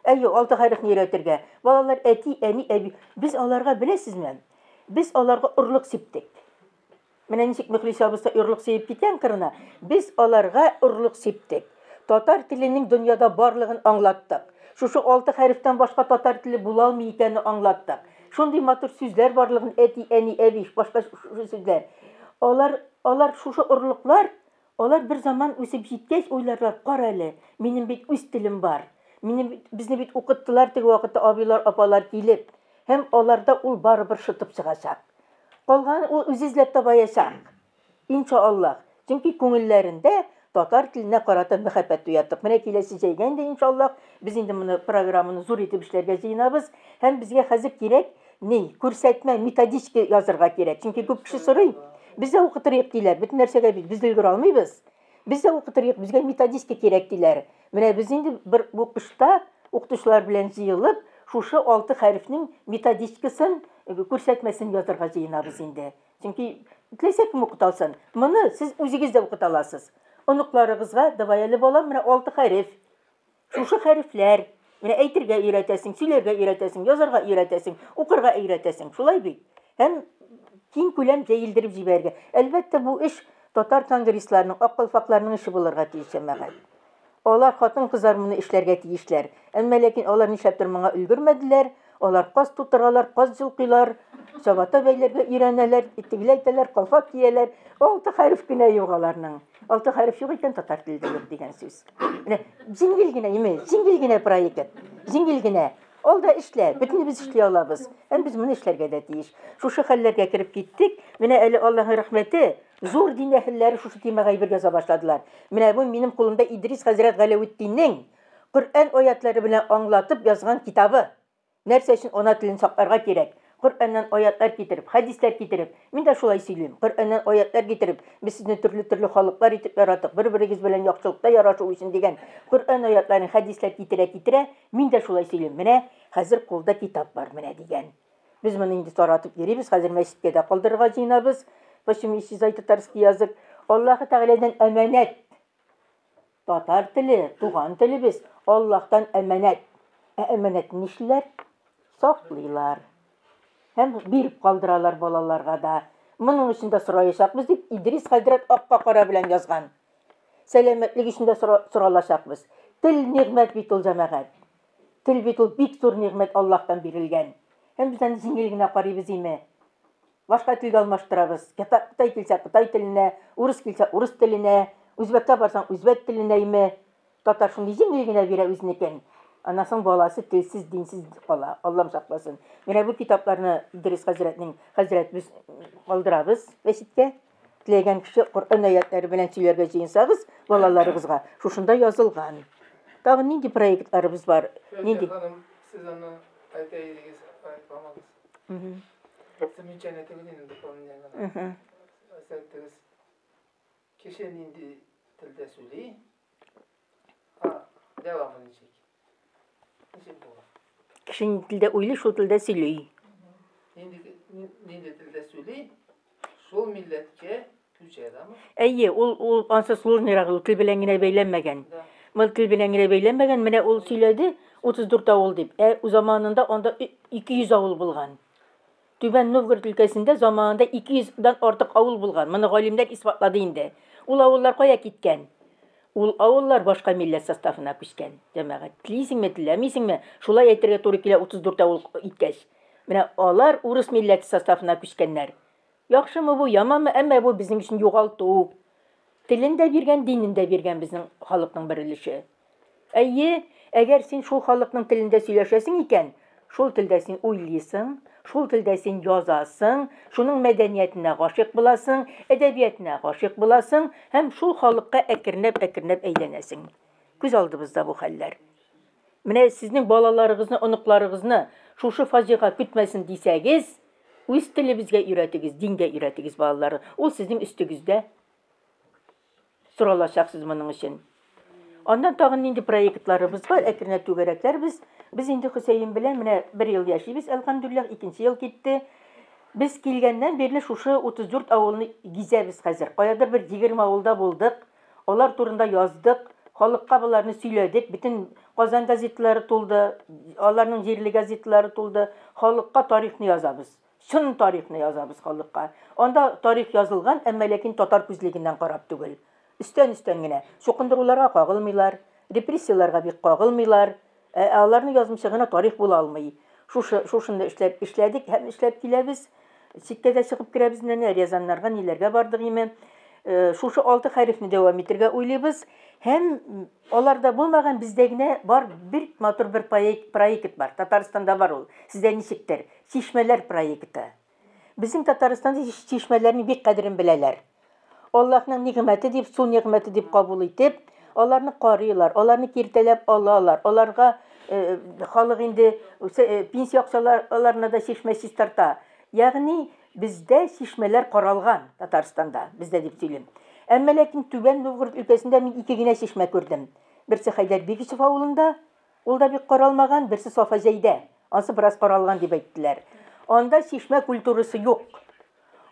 Әйе, алты хәрефне өйрәтергә. Балалар әти, әни, әби. Без аларга беләсезме? Без аларга орлык сиптек. Менә ничек Мөхлис абыстай орлык сибеп киткән кырына, без аларга орлык сиптек. Татар теленең дөньяда барлыгын аңлаттык. Шушы алты хәрефтән башка татар теле була алмый икәнне аңлаттык. Шундый матур сүзләр барлыгын әти, әни, әби, башка шушы сүзләр. Алар, алар шушы орлыклар, алар бер заман үсеп җиткәч уйларлар, кара әле, минем бит үз телем бар. Минем бит, безне бит укыттылар теге вакытта абыйлар, апалар килеп. Һәм аларда ул барыбер шытып чыгачак. Калганын ул үзе эзләп табаячак. Иншаллаһ. Чөнки күңелләрендә татар теленә карата мәхәббәт уяттык. Менә киләсе җәйгә инде иншаллаһ без инде моны программаны зур итеп эшләргә җыенабыз. Һәм безгә хәзер кирәк ни, күрсәтмә, методичка язырга кирәк. Чөнки күп кеше сорый. Без дә укытырыйк диләр. Бөтен нәрсәгә бит без өлгерә алмыйбыз. Без дә укытырыйк, безгә методичка кирәк диләр. Менә без инде бер бу кышта укытучылар белән җыелып, шушы алты хәрефнең методичкасын, күрсәтмәсен язырга җыенабыз инде. Чөнки теләсә кем укыта алсын. Моны сез үзегез дә укыта аласыз. Оныкларыгызга, давай әле балам, менә алты хәреф. Шушы хәрефләр. Менә әйтергә өйрәтәсең, сөйләргә өйрәтәсең, язарга өйрәтәсең, укырга өйрәтәсең. Шулай бит? Һәм киң күләм җәелдереп җибәрергә. Әлбәттә, бу эш татар конгрессларының, ак калфакларның эше булырга тиеш, җәмәгать. Алар хатын-кызлар моны эшләргә тиешләр. Әмма ләкин алар нишләптер моңа өлгермәделәр. Алар каз тутыралар, каз җылкыйлар, чабата бәйләргә өйрәнәләр, тегеләй итәләр, калфак кияләр. Алты хәреф кенә юк аларның. Алты хәреф юк икән, татар теле дә юк дигән сүз. Менә җиңел генә, име, җиңел генә проект. Җиңел генә. Ал да эшлә, бөтенебез эшли алабыз. Һәм без моны эшләргә дә тиеш. Шушы хәлләргә кереп киттек. Менә әле Аллаһның рәхмәте, зур дин әһелләре шушы темага әйбер яза башладылар. Менә бу минем кулымда Идрис хәзрәт Галәветдиннең Коръән аятлары белән аңлатып язган китабы. Нәрсә өчен ана телен сакларга кирәк? Коръәннән аятлар китереп, хәдисләр китереп. Мин дә шулай сөйлим. Коръәннән аятлар китереп, без сезне төрле-төрле халыклар итеп яраттык, бер-берегез белән яхшылыкта ярашу өчен дигән Коръән аятларын, хәдисләр китерә-китерә, мин дә шулай сөйлим. Менә хәзер кулда китап бар, менә дигән. Без моны инде таратып йөрибез, хәзер мәчеткә дә калдырырга җыенабыз. Почему исчезает татарский язык? Аллаһы Тәгаләдән әманәт. Татар теле, туган телебез Аллаһтан әманәт. Ә әманәтне нишлиләр? Саклыйлар. Һәм биреп калдыралар балаларга да. Моның өчен дә сораячакбыз дип Идрис хәзрәт акка кара белән язган. Сәламәтлек өчен дә соралачакбыз. Тел нигъмәт бит ул, җәмәгать. Тел бит ул бик зур нигъмәт Аллаһтан бирелгән. Һәм без аны җиңел генә карыйбыз име? Башка телгә алмаштырабыз. Кытай килсә, кытай теленә, урыс килсә, урыс теленә, үзбәккә барсаң, үзбәк теленә име. Татар шундый җиңел генә бирә үзенекен. Аннан соң баласы телсез, динсез кала. Аллам сакласын. Менә бу китапларны Идрис хәзрәтнең хәзрәт без калдырабыз мәчеткә. Теләгән кеше Коръән аятлары белән сөйләргә җыенсагыз, балаларыгызга шушында язылган. Тагын нинди проектларыбыз бар? Нинди? Ханым, сез аны әйтә идегез, рекламагыз. Замечание түгел инде, дополнение гына. Сез әйттегез, кеше нинди телдә сөйли, дәвамы ничек? Ничек була? Кеше нинди телдә уйлый, шул телдә сөйли. Нинди телдә сөйли, шул милләткә күчә, дәме? Әйе, ул ул ансы сложныйрак, ул тел белән генә бәйләнмәгән. Мыл тел белән генә бәйләнмәгән, менә ул сөйләде 34 авыл дип. Ә заманында анда 200 авыл булган. Түбән Новгород өлкәсендә заманында 200 дан артык авыл булган. Моны галимнәр исбатлады инде. Ул авыллар кая киткән? Ул авыллар башка милләт составына күчкән. Җәмәгать, телисеңме, теләмисеңме, шулай әйтергә туры килә 34 авыл иткәч. Менә алар урыс милләте составына күчкәннәр. Яхшымы бу, яманмы, әмма бу безнең өчен югалту. Телен дә биргән, динен дә биргән безнең халыкның бер өлеше. Әйе, әгәр син шул халыкның телендә сөйләшәсең икән, шул телдә син уйлыйсың, шул телдә син язасың, шуның мәдәниятенә гашыйк буласың, әдәбиятына гашыйк буласың һәм шул халыкка әкренләп-әкренләп әйләнәсең. Күз алдыбызда бу хәлләр. Менә сезнең балаларыгызны, оныкларыгызны шушы фаҗига көтмәсен дисәгез, үз телебезгә өйрәтегез, дингә өйрәтегез балалары. Ул сезнең өстегездә. Соралачаксыз моның өчен. Аннан тагын нинди проектларыбыз бар, әкренләп түгәрәкләр без. Без инде Хөсәен белән менә бер ел яшибез, әлхәмдүлилләһ, икенче ел китте. Без килгәннән бирле шушы 34 авылны гизәбез хәзер. Каядыр бер 20 авылда булдык, алар турында яздык, халыкка боларны сөйләдек. Бөтен Казан газетлары тулды, аларның җирле газетлары тулды. Халыкка тарихны язабыз. Чын тарихны язабыз халыкка. Анда тарих язылган, әмма ләкин татар күзлегеннән карап түгел. Өстән-өстән генә. Чукындыруларга кагылмыйлар, репрессияләргә бик кагылмыйлар. Ә аларны язмыйча гына тарих була алмый. Шушы шушында эшләп эшләдек һәм эшләп киләбез. Читкә дә чыгып керәбез менә Рязаннарга, ниләргә бардык име. Шушы алты хәрефне дәвам итәргә уйлыйбыз. Һәм аларда булмаган бездә генә бар бер матур бер проект бар. Татарстанда бар ул. Сездә ничектер? Чишмәләр проекты. Безнең Татарстанда чишмәләрнең бик кадерен беләләр. Аллаһның нигъмәте дип, су нигъмәте дип кабул итеп, аларны карыйлар, аларны киртәләп алалар. Аларга халык инде пенсия акчаларына да чишмә чистарта. Ягъни бездә чишмәләр каралган Татарстанда, бездә дип сөйлим. Әмма ләкин Түбән Новгород өлкәсендә мин ике генә чишмә күрдем. Берсе Хәйдәр Бигичев авылында, ул да бик каралмаган, берсе Сафа Җәйдә. Ансы бераз каралган дип әйттеләр. Анда чишмә культурасы юк.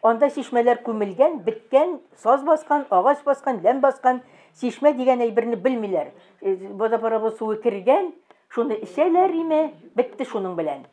Анда чишмәләр күмелгән, беткән, саз баскан, агач баскан, ләм баскан. Чишмә дигән әйберне белмиләр. Водопровод суы кергән, шуны эчәләр име, бетте шуның белән.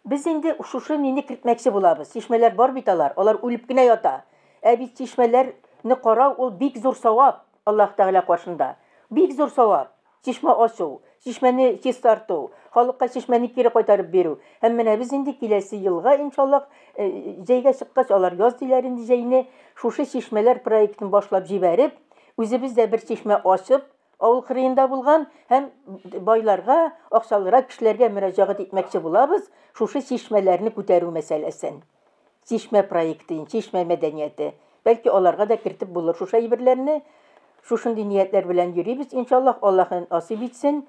Без инде шушы нине кертмәкче булабыз. Чишмәләр бар бит алар, алар үлеп кенә ята. Ә бит чишмәләрне карау ул бик зур савап Аллаһ Тәгалә каршында. Бик зур савап. Чишмә ачу, чишмәне чистарту, халыкка чишмәне кире кайтарып бирү. Һәм менә без инде киләсе елга, иншаллаһ, җәйгә чыккач, алар яз диләр инде җәйне, шушы чишмәләр проектын башлап җибәреп, үзебез дә бер чишмә ачып, авыл кырыенда булган һәм байларга, акчалырак кешеләргә мөрәҗәгать итмәкче булабыз, шушы чишмәләрне күтәрү мәсьәләсен. Чишмә проекты, чишмә мәдәнияте. Бәлки аларга да кертеп булыр шушы әйберләрне. Шушындый ниятләр белән йөрибез, иншаллаһ, Аллаһ насыйп итсен.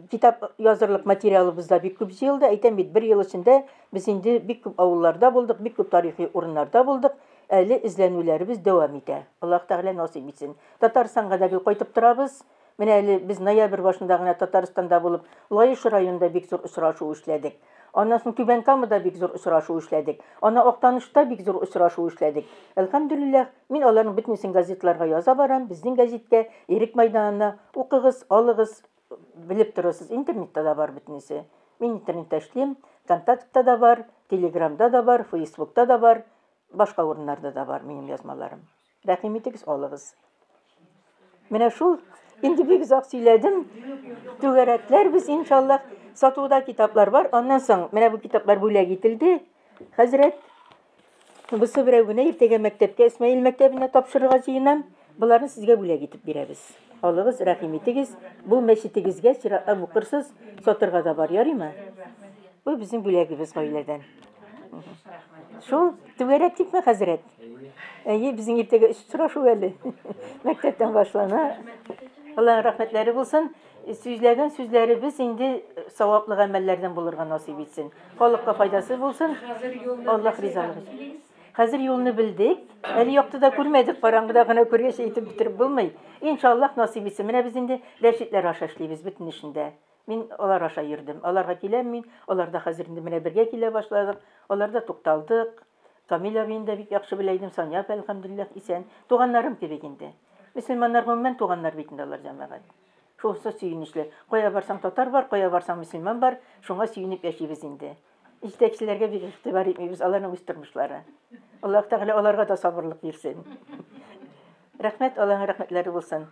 Китап язырлык материалыбыз да бик күп җыелды. Әйтәм бит, бер ел эчендә без инде бик күп авылларда булдык, бик күп тарихи урыннарда булдык. Әле эзләнүләребез дәвам итә. Аллаһ Тәгалә насыйп итсен. Татарстанга да гел кайтып торабыз. Менә әле без ноябрь башында гына Татарстанда булып, Лаеш районында бик зур очрашу эшләдек. Аннан соң Түбән Камада бик зур очрашу эшләдек. Ана Актанышта бик зур очрашу эшләдек. Әлхәмдүлилләһ, мин аларның бөтенесен газетларга яза барам, безнең газеткә, Ирек майданына укыгыз, алыгыз, белеп торасыз, интернетта да бар бөтенесе. Мин интернетта эшлим, Контактта да бар, Телеграмда да бар, Фейсбукта да бар, башка урыннарда да бар минем язмаларым. Рәхим итегез, алыгыз. Менә шул, инде бик озак сөйләдем. Түгәрәкләр без иншаллаһ, сатуда китаплар бар. Аннан соң менә бу китаплар бүләк ителде. Хәзрәт, бусы берәү генә иртәгә мәктәпкә, Исмаил мәктәбенә тапшырырга җыенам. Боларны сезгә бүләк итеп бирәбез. Алыгыз, рәхим итегез. Бу мәчетегезгә чиратлап укырсыз, сатырга да бар, ярыймы? Бу безнең бүләгебез гаиләдән. Шул түгәрәк дипме, хәзрәт? Әйе, безнең иртәгә өч очрашу әле. Мәктәптән башлана. Аллаһның рәхмәтләре булсын. Сүзләгән сүзләребез инде саваплы гамәлләрдән булырга насыйп итсен. Халыкка файдасы булсын. Аллаһ ризалыгы. Хәзер юлны белдек. Әле яктыда күрмәдек, караңгыда гына күргәч әйтеп бетереп булмый. Иншаллаһ насыйп итсен. Менә без инде Рәшитләр аша эшлибез бөтен эшендә. Мин алар аша йөрдем. Аларга киләм мин. Алар да хәзер инде менә бергә килә башладык. Аларда тукталдык. Камил абыйны да бик яхшы белә идем. Сания апа, әлхәмдүлилләһ, исән. Туганнарым кебек инде. Мөселманнар гомумән туганнар бит инде алар, җәмәгать. Шунысы сөенечле. Кая барсаң татар бар, кая барсаң мөселман бар. Шуңа сөенеп яшибез инде. Җитәкчеләргә бик игътибар итмибез, аларның үз тормышлары. Аллаһ Тәгалә аларга да сабырлык бирсен. Рәхмәт, Аллаһның рәхмәтләре булсын.